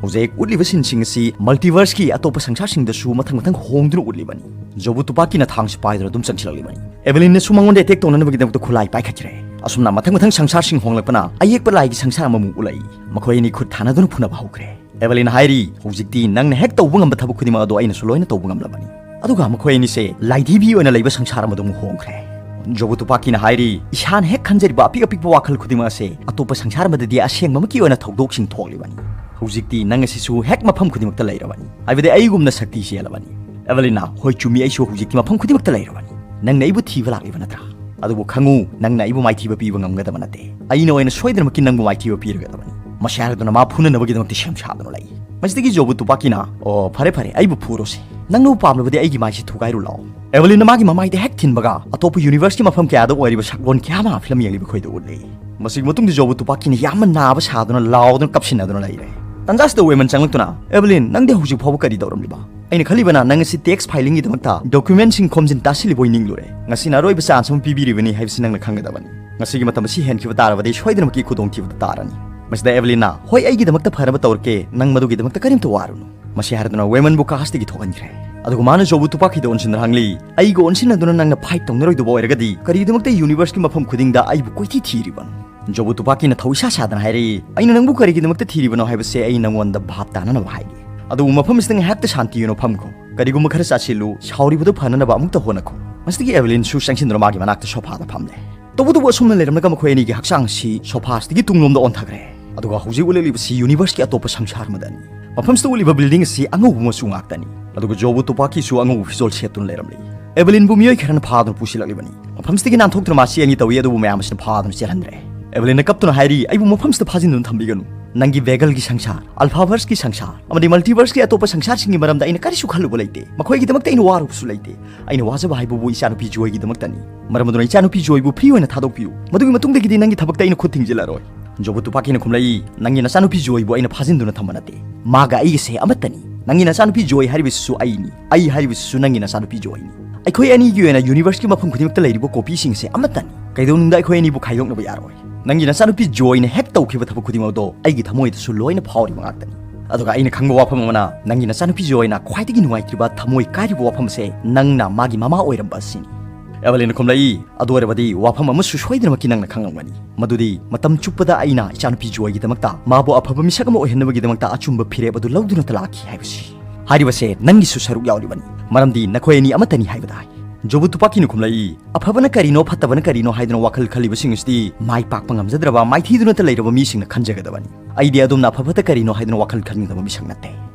ꯍꯧꯖꯤꯛ ꯎꯠꯂꯤꯕ ꯁꯤꯟꯁꯤꯡ ꯑꯁꯤ ꯃꯜꯇꯤꯚꯔꯁꯀꯤ ꯑꯇꯣꯞꯄ ꯁꯪꯁꯥꯔꯁꯤꯡꯗꯁꯨ ꯃꯊꯪ ꯃꯊꯪ ꯍꯣꯡꯗꯨꯅ ꯎꯠꯂꯤꯕꯅꯤ꯫ ꯖꯣꯕꯨ ꯇꯨꯄꯥꯀꯤꯅ ꯊꯥꯡꯁꯤ ꯄꯥꯏꯗꯨꯅ ꯑꯗꯨꯝ ꯆꯪꯁꯤꯜꯂꯛꯂꯤꯕꯅꯤ꯫ ꯑꯦꯚꯦꯂꯤꯟꯅꯁꯨ ꯃꯉꯣꯟꯗ ꯑꯦꯇꯦꯛ ꯇꯧꯅꯅꯕꯒꯤꯗꯃꯛꯇ ꯈꯨꯠꯂꯥꯏ ꯄꯥꯏꯈꯠꯈ꯭ꯔꯦ꯫ ꯑꯁꯨꯝꯅ ꯃꯊꯪ ꯃꯊꯪ ꯁꯪꯁꯥꯔꯁꯤꯡ ꯍꯣꯡꯂꯛꯄꯅ ꯑꯌꯦꯛꯄ ꯂꯥꯏꯒꯤ ꯁꯪꯁꯥꯔ ꯑꯃꯃꯨꯛ ꯎꯠꯂꯛꯏ꯫ ꯃꯈꯣꯏ ꯑꯅꯤ ꯈꯨꯠ ꯊꯥꯅꯗꯨꯅ ꯐꯨꯅꯕ ꯍꯧꯈ꯭ꯔꯦ꯫ ꯑꯦꯚꯦꯂꯤꯟ ꯍꯥꯏꯔꯤ, "ꯍꯧꯖꯤꯛꯇꯤ ꯅꯪꯅ ꯍꯦꯛ ꯇꯧꯕ ꯉꯝꯕ ꯊꯕꯛ ꯈꯨꯗꯤꯡꯃꯛ ꯑꯗꯨ ꯑꯩꯅꯁꯨ ꯂꯣꯏꯅ ꯇꯧꯕ ꯉꯝꯂꯕꯅꯤ꯫" ꯑꯗꯨꯒ ꯃꯈꯣꯏ ꯑꯅꯤꯁꯦ ꯂꯥꯏꯙꯤꯕꯤ ꯑꯣꯏꯅ ꯂꯩꯕ ꯁꯪꯁꯥꯔ ꯑꯃꯗ ꯑꯃꯨꯛ ꯍꯣꯡꯈ꯭ꯔꯦ꯫ ꯖꯣꯕꯨ ꯇꯨꯄꯥꯀꯤꯅ ꯍꯥꯏꯔꯤ, "ꯏꯁꯥꯅ ꯍꯦꯛ ꯈꯟꯖꯔꯤꯕ ꯑꯄꯤꯛ ꯑꯄꯤꯛꯄ ꯋꯥꯈꯜ ꯈꯨꯗꯤꯡꯃꯛ ꯑꯁꯦ ꯑꯇꯣꯞꯄ ꯁꯪꯁꯥꯔ ꯑꯃꯗꯗꯤ ꯑꯁꯦꯡꯕꯃꯛꯀꯤ ꯑꯣꯏꯅ ꯊꯧꯗꯣꯛꯁꯤꯡ ꯊꯣꯛꯂꯤꯕꯅꯤ꯫ ꯍꯧꯖꯤꯛꯇꯤ ꯅꯪ ꯑꯁꯤꯁꯨ ꯍꯦꯛ ꯃꯐꯝ ꯈꯨꯗꯤꯡꯃꯛꯇ ꯂꯩꯔꯕꯅꯤ, ꯍꯥꯏꯕꯗꯤ ꯑꯩꯒꯨꯝꯅ ꯁꯛꯇꯤ ꯆꯦꯜꯂꯕꯅꯤ꯫" ꯑꯦꯚꯦꯂꯤꯟꯅ, "ꯍꯣꯏ, ꯆꯨꯝꯃꯤ, ꯑꯩꯁꯨ ꯍꯧꯖꯤꯛꯇꯤ ꯃꯐꯝ ꯈꯨꯗꯤꯡꯃꯛꯇ ꯂꯩꯔꯕꯅꯤ꯫ ꯅꯪꯅ ꯑꯩꯕꯨ ꯊꯤꯕ ꯂꯥꯛꯂꯤꯕ ꯅꯠꯇ꯭ꯔꯥ? ꯑꯗꯨꯕꯨ ꯈꯪꯉꯨ, ꯅꯪꯅ ꯑꯩꯕꯨ ꯃꯥꯏꯊꯤꯕ ꯄꯤꯕ ꯉꯝꯒꯗꯕ ꯅꯠꯇꯦ꯫ ꯑꯩꯅ ꯑꯣꯏꯅ ꯁꯣꯏꯗꯅꯃꯛꯀꯤ ꯅꯪꯕꯨ ꯃꯥꯏꯊꯤꯕ ꯄꯤꯔꯒꯗꯕꯅꯤ꯫" ꯃꯁꯤ ꯍꯥꯏꯔꯗꯨꯅ ꯃꯥ ꯐꯨꯅꯅꯕꯒꯤꯗꯃꯛꯇ ꯁꯦꯝ ꯁꯥꯗꯨꯅ ꯂꯩ꯫ ꯃꯁꯤꯗꯒꯤ ꯖꯣꯕꯨ ꯇꯨꯄꯥꯀꯤꯅ, "ꯑꯣ, ꯐꯔꯦ ꯐꯔꯦ, ꯑꯩꯕꯨ ꯐꯨꯔꯣꯁꯦ꯫ ꯅꯪꯅꯕꯨ ꯄꯥꯝꯂꯕꯗꯤ ꯑꯩꯒꯤ ꯃꯥꯏꯁꯤ ꯊꯨꯒꯥꯏꯔꯨ ꯂꯥꯛꯑꯣ꯫" ꯑꯦꯚꯦꯂꯤꯟꯅ ꯃꯥꯒꯤ ꯃꯃꯥꯏꯗ ꯍꯦꯛ ꯊꯤꯟꯕꯒ ꯑꯇꯣꯞꯄ ꯌꯨꯅꯤꯚꯔꯁꯀꯤ ꯃꯐꯝ ꯀꯌꯥꯗ ꯑꯣꯏꯔꯤꯕ ꯁꯛꯂꯣꯟ ꯀꯌꯥ ꯑꯃ ꯐꯤꯂꯝ ꯌꯦꯡꯂꯤꯕ ꯑꯩꯈꯣꯏꯗ ꯎꯠꯂꯤ꯫ ꯃꯁꯤꯒꯤ ꯃꯇꯨꯡꯗ ꯖꯣꯕꯨ ꯇꯨꯄꯥꯀꯤꯅ ꯌꯥꯝꯅ ꯅꯥꯕ ꯁꯥꯗꯨꯅ ꯂꯥꯎꯗꯨꯅ ꯀꯞꯁꯤꯟꯅꯗꯨꯅ ꯂꯩꯔꯦ꯫ ꯇꯟꯖꯥꯁꯤꯗ ꯋꯦꯃꯟ ꯆꯪꯂꯛꯇꯨꯅ, "ꯑꯦꯚꯦꯂꯤꯟ, ꯅꯪꯗꯤ ꯍꯧꯖꯤꯛ ꯐꯥꯎꯕ ꯀꯔꯤ ꯇꯧꯔꯝꯂꯤꯕ? ꯑꯩꯅ ꯈꯜꯂꯤꯕꯅ ꯅꯪ ꯑꯁꯤ ꯇꯦꯛꯁ ꯐꯥꯏꯂꯤꯡꯒꯤꯗꯃꯛꯇ ꯗꯣꯀ꯭ꯌꯨꯃꯦꯟꯁꯤꯡ ꯈꯣꯝꯖꯤꯟ ꯇꯥꯁꯤꯜꯂꯤꯕ ꯑꯣꯏ ꯅꯤꯡꯂꯨꯔꯦ꯫ ꯉꯁꯤꯅ ꯑꯔꯣꯏꯕ ꯆꯥꯟꯁ ꯑꯃ ꯄꯤꯕꯤꯔꯤꯕꯅꯤ ꯍꯥꯏꯕꯁꯤ ꯅꯪꯅ ꯈꯪꯒꯗꯕꯅꯤ꯫ ꯉꯁꯤꯒꯤ ꯃꯇꯝ ꯑꯁꯤ ꯍꯦꯟꯈꯤꯕ ꯇꯥꯔꯕꯗꯤ ꯁꯣꯏꯗꯅꯃꯛꯀꯤ ꯈꯨꯗꯣꯡꯊꯤꯕꯗ ꯇꯥꯔꯅꯤ꯫" ꯃꯁꯤꯗ ꯑꯦꯚꯦꯂꯤꯟꯅ, "ꯍꯣꯏ, ꯑꯩꯒꯤꯗꯃꯛꯇ ꯐꯅꯕ ꯇꯧꯔꯛꯀꯦ, ꯅꯪ ꯃꯗꯨꯒꯤꯗꯃꯛꯇ ꯀꯔꯤꯝꯇ ꯋꯥꯔꯨꯅꯨ꯫" ꯃꯁꯤ ꯍꯥꯏꯔꯗꯨꯅ ꯋꯦꯃꯟꯕꯨ ꯀꯥꯁꯇꯒꯤ ꯊꯣꯛꯍꯟꯈ꯭ꯔꯦ꯫ ꯑꯗꯨꯒ ꯃꯥꯅ ꯖꯣꯕꯨ ꯇꯨꯄꯥꯀꯤꯗ ꯑꯣꯟꯁꯤꯟꯗꯨꯅ ꯍꯪꯂꯤ, "ꯑꯩꯒ ꯑꯣꯟꯁꯤꯟꯅꯗꯨꯅ ꯅꯪꯅ ꯐꯥꯏꯠ ꯇꯧꯅꯔꯣꯏꯗꯕ ꯑꯣꯏꯔꯒꯗꯤ ꯀꯔꯤꯒꯤꯗꯃꯛꯇ ꯌꯨꯅꯤꯚꯔꯁꯀꯤ ꯃꯐꯝ ꯈꯨꯗꯤꯡꯗ ꯑꯩꯕꯨ ꯀꯣꯏꯊꯤ ꯊꯤꯔꯤꯕꯅꯣ?" ꯖꯣꯕꯨ ꯇꯨꯄꯥꯀꯤꯅ ꯊꯧ ꯏꯁꯥ ꯁꯥꯗꯅ ꯍꯥꯏꯔꯛꯏ, "ꯑꯩꯅ ꯅꯪꯕꯨ ꯀꯔꯤꯒꯤꯗꯃꯛꯇ ꯊꯤꯔꯤꯕꯅꯣ ꯍꯥꯏꯕꯁꯦ ꯑꯩ ꯅꯪꯉꯣꯟꯗ ꯚꯥꯞ ꯇꯥꯅꯅꯕ ꯍꯥꯏꯒꯦ꯫ ꯑꯗꯨꯕꯨ ꯃꯐꯝ ꯑꯁꯤꯗ ꯉꯥꯏꯍꯥꯛꯇ ꯁꯥꯟꯇꯤ ꯑꯣꯏꯅ ꯐꯝꯈꯣ꯫ ꯀꯔꯤꯒꯨꯝꯕ ꯈꯔ ꯆꯥꯁꯤꯜꯂꯨ, ꯁꯥꯎꯔꯤꯕꯗꯨ ꯐꯅꯅꯕ ꯑꯃꯨꯛꯇ ꯍꯣꯠꯅꯈꯣ꯫" ꯃꯁꯤꯗꯒꯤ ꯑꯦꯚꯦꯂꯤꯟꯁꯨ ꯆꯪꯁꯤꯟꯗꯨꯅ ꯃꯥꯒꯤ ꯃꯅꯥꯛꯇ ꯁꯣꯐꯥꯗ ꯐꯝꯂꯦ꯫ ꯇꯧꯕꯇꯕꯨ ꯑꯁꯨꯝꯅ ꯂꯩꯔꯝꯂꯒ ꯃꯈꯣꯏ ꯑꯅꯤꯒꯤ ꯍꯛꯆꯥꯡ ꯑꯁꯤ ꯁꯣꯐꯥꯁꯤꯗꯒꯤ ꯇꯨꯡꯂꯣꯝꯗ ꯑꯣꯟꯊꯈ꯭ꯔꯦ꯫ ꯑꯗꯨꯒ ꯍꯧꯖꯤꯛ ꯎꯠꯂꯛꯂꯤꯕꯁꯤ ꯌꯨꯅꯤꯚꯔꯁꯀꯤ ꯑꯇꯣꯞꯄ ꯁꯪꯁꯥꯔ ꯑꯃꯗꯅꯤ꯫ ꯃꯐꯝꯁꯤꯗ ꯎꯠꯂꯤꯕ ꯕꯤꯜꯗꯤꯡ ꯑꯁꯤ ꯑꯉꯧꯕ ꯃꯆꯨ ꯉꯥꯛꯇꯅꯤ꯫ ꯑꯗꯨꯒ ꯖꯣꯕꯨ ꯇꯨꯄꯥꯀꯤꯁꯨ ꯑꯉꯧꯕ ꯐꯤꯖꯣꯜ ꯁꯦꯠꯇꯨꯅ ꯂꯩꯔꯝꯂꯤ꯫ ꯑꯦꯚꯦꯂꯤꯟꯕꯨ ꯃꯤꯑꯣꯏ ꯈꯔꯅ ꯐꯥꯗꯨꯅ ꯄꯨꯁꯤꯜꯂꯛꯂꯤꯕꯅꯤ꯫ ꯃꯐꯝꯁꯤꯗꯒꯤ ꯅꯥꯟꯊꯣꯛꯇꯨꯅ ꯃꯥ ꯆꯦꯟꯒꯦ ꯇꯧꯏ, ꯑꯗꯨꯕꯨ ꯃꯌꯥꯝ ꯑꯁꯤꯅ ꯐꯥꯗꯨꯅ ꯆꯦꯜꯍꯟꯗ꯭ꯔꯦ꯫ ꯑꯦꯚꯦꯂꯤꯟꯅ ꯀꯞꯇꯨꯅ ꯍꯥꯏꯔꯤ, "ꯑꯩꯕꯨ ꯃꯐꯝꯁꯤꯗ ꯐꯥꯖꯤꯟꯗꯨꯅ ꯊꯝꯕꯤꯒꯅꯨ꯫ ꯅꯪꯒꯤ ꯚꯦꯒꯜꯒꯤ ꯁꯪꯁꯥꯔ, ꯑꯜꯐꯥꯚꯔꯁꯀꯤ ꯁꯪꯁꯥꯔ ꯑꯃꯗꯤ ꯃꯜꯇꯤꯚꯔꯁꯀꯤ ꯑꯇꯣꯞꯄ ꯁꯪꯁꯥꯔꯁꯤꯡꯒꯤ ꯃꯔꯝꯗ ꯑꯩꯅ ꯀꯔꯤꯁꯨ ꯈꯜꯂꯨꯕ ꯂꯩꯇꯦ꯫ ꯃꯈꯣꯏꯒꯤꯗꯃꯛꯇ ꯑꯩꯅ ꯋꯥꯔꯨꯕꯁꯨ ꯂꯩꯇꯦ꯫ ꯑꯩꯅ ꯋꯥꯖꯕ ꯍꯥꯏꯕꯕꯨ ꯏꯆꯥꯅꯨꯄꯤ ꯖꯣꯏꯒꯤꯗꯃꯛꯇꯅꯤ꯫ ꯃꯔꯝ ꯑꯗꯨꯅ ꯏꯆꯥꯅꯨꯄꯤ ꯖꯣꯏꯕꯨ ꯐ꯭ꯔꯤ ꯑꯣꯏꯅ ꯊꯥꯗꯣꯛꯄꯤꯌꯨ꯫ ꯃꯗꯨꯒꯤ ꯃꯇꯨꯡꯗꯒꯤꯗꯤ ꯅꯪꯒꯤ ꯊꯕꯛꯇ ꯑꯩꯅ ꯈꯨꯠ ꯊꯤꯡꯖꯤꯜꯂꯔꯣꯏ꯫" ꯖꯣꯕꯨ ꯇꯨꯄꯥꯀꯤꯅ ꯈꯨꯝꯂꯛꯏ, "ꯅꯪꯒꯤ ꯅꯆꯥꯅꯨꯄꯤ ꯖꯣꯏꯕꯨ ꯑꯩꯅ ꯐꯥꯖꯤꯟꯗꯨꯅ ꯊꯝꯕ ꯅꯠꯇꯦ꯫ ꯃꯥꯒ ꯑꯩꯒꯁꯦ ꯑꯃꯠꯇꯅꯤ꯫ ꯅꯪꯒꯤ ꯅꯆꯥꯅꯨꯄꯤ ꯖꯣꯏ ꯍꯥꯏꯔꯤꯕꯁꯤꯁꯨ ꯑꯩꯅꯤ꯫ ꯑꯩ ꯍꯥꯏꯔꯤꯕꯁꯤꯁꯨ ꯅꯪꯒꯤ ꯅꯆꯥꯅꯨꯄꯤ ꯖꯣꯏꯅꯤ꯫ ꯑꯩꯈꯣꯏ ꯑꯅꯤꯒꯤ ꯑꯣꯏꯅ ꯌꯨꯅꯤꯚꯔꯁꯀꯤ ꯃꯐꯝ ꯈꯨꯗꯤꯡꯃꯛꯇ ꯂꯩꯔꯤꯕ ꯀꯣꯄꯤꯁꯤꯡꯁꯦ ꯑꯃꯠꯇꯅꯤ꯫ ꯀꯩꯗꯧꯅꯨꯡꯗ ꯑꯩꯈꯣꯏ ꯑꯅꯤꯕꯨ ꯈꯥꯏꯗꯣꯛꯅꯕ ꯌꯥꯔꯣꯏ꯫ ꯅꯪꯒꯤ ꯅꯆꯥꯅꯨꯄꯤ ꯖꯣꯏꯅ ꯍꯦꯛ ꯇꯧꯈꯤꯕ ꯊꯕꯛ ꯈꯨꯗꯤꯡꯃꯛ ꯑꯗꯣ ꯑꯩꯒꯤ ꯊꯃꯣꯏꯗꯁꯨ ꯂꯣꯏꯅ ꯐꯥꯎꯔꯤꯕ ꯉꯥꯛꯇꯅꯤ꯫ ꯑꯗꯨꯒ ꯑꯩꯅ ꯈꯪꯕ ꯋꯥꯐꯝ ꯑꯃꯅ, ꯅꯪꯒꯤ ꯅꯆꯥꯅꯨꯄꯤ ꯖꯣꯏꯅ ꯈ꯭ꯋꯥꯏꯗꯒꯤ ꯅꯨꯡꯉꯥꯏꯇ꯭ꯔꯤꯕ, ꯊꯃꯣꯏ ꯀꯥꯏꯔꯤꯕ ꯋꯥꯐꯝ ꯑꯁꯦ ꯅꯪꯅ ꯃꯥꯒꯤ ꯃꯃꯥ ꯑꯣꯏꯔꯝꯕ ꯑꯁꯤꯅꯤ꯫" ꯑꯦꯚꯦꯂꯤꯟꯅ ꯈꯨꯝꯂꯛꯏ, "ꯑꯗꯨ ꯑꯣꯏꯔꯕꯗꯤ ꯋꯥꯐꯝ ꯑꯃꯁꯨ ꯁꯣꯏꯗꯅꯃꯛꯀꯤ ꯅꯪꯅ ꯈꯪꯂꯝꯒꯅꯤ, ꯃꯗꯨꯗꯤ ꯃꯇꯝ ꯆꯨꯞꯄꯗ ꯑꯩꯅ ꯏꯆꯥꯅꯨꯄꯤ ꯖꯣꯏꯒꯤꯗꯃꯛꯇ, ꯃꯥꯕꯨ ꯑꯐꯕ ꯃꯤꯁꯛ ꯑꯃ ꯑꯣꯏꯍꯟꯅꯕꯒꯤꯗꯃꯛꯇ ꯑꯆꯨꯝꯕ ꯐꯤꯔꯦꯞ ꯑꯗꯨ ꯂꯧꯗꯨꯅꯇ ꯂꯥꯛꯈꯤ ꯍꯥꯏꯕꯁꯤ꯫ ꯍꯥꯏꯔꯤꯕꯁꯦ ꯅꯪꯒꯤꯁꯨ ꯁꯔꯨꯛ ꯌꯥꯎꯔꯤꯕꯅꯤ, ꯃꯔꯝꯗꯤ ꯅꯈꯣꯏ ꯑꯅꯤ ꯑꯃꯠꯇꯅꯤ ꯍꯥꯏꯕ ꯇꯥꯏ꯫" ꯖꯣꯕꯨ ꯇꯨꯄꯥꯀꯤꯅ ꯈꯨꯝꯂꯛꯏ, "ꯑꯐꯕꯅ ꯀꯔꯤꯅꯣ, ꯐꯠꯇꯕꯅ ꯀꯔꯤꯅꯣ ꯍꯥꯏꯗꯨꯅ ꯋꯥꯈꯜ ꯈꯜꯂꯤꯕꯁꯤꯡ ꯑꯁꯤꯗꯤ ꯃꯥꯏ ꯄꯥꯛꯄ ꯉꯝꯖꯗ꯭ꯔꯕ, ꯃꯥꯏꯊꯤꯗꯨꯅꯇ ꯂꯩꯔꯕ ꯃꯤꯁꯤꯡꯅ ꯈꯟꯖꯒꯗꯕꯅꯤ꯫ ꯑꯩꯗꯤ ꯑꯗꯣꯝꯅ ꯑꯐꯕꯇ ꯀꯔꯤꯅꯣ ꯍꯥꯏꯗꯨꯅ ꯋꯥꯈꯜ ꯈꯟꯒꯗꯕ ꯃꯤꯁꯛ ꯅꯠꯇꯦ꯫"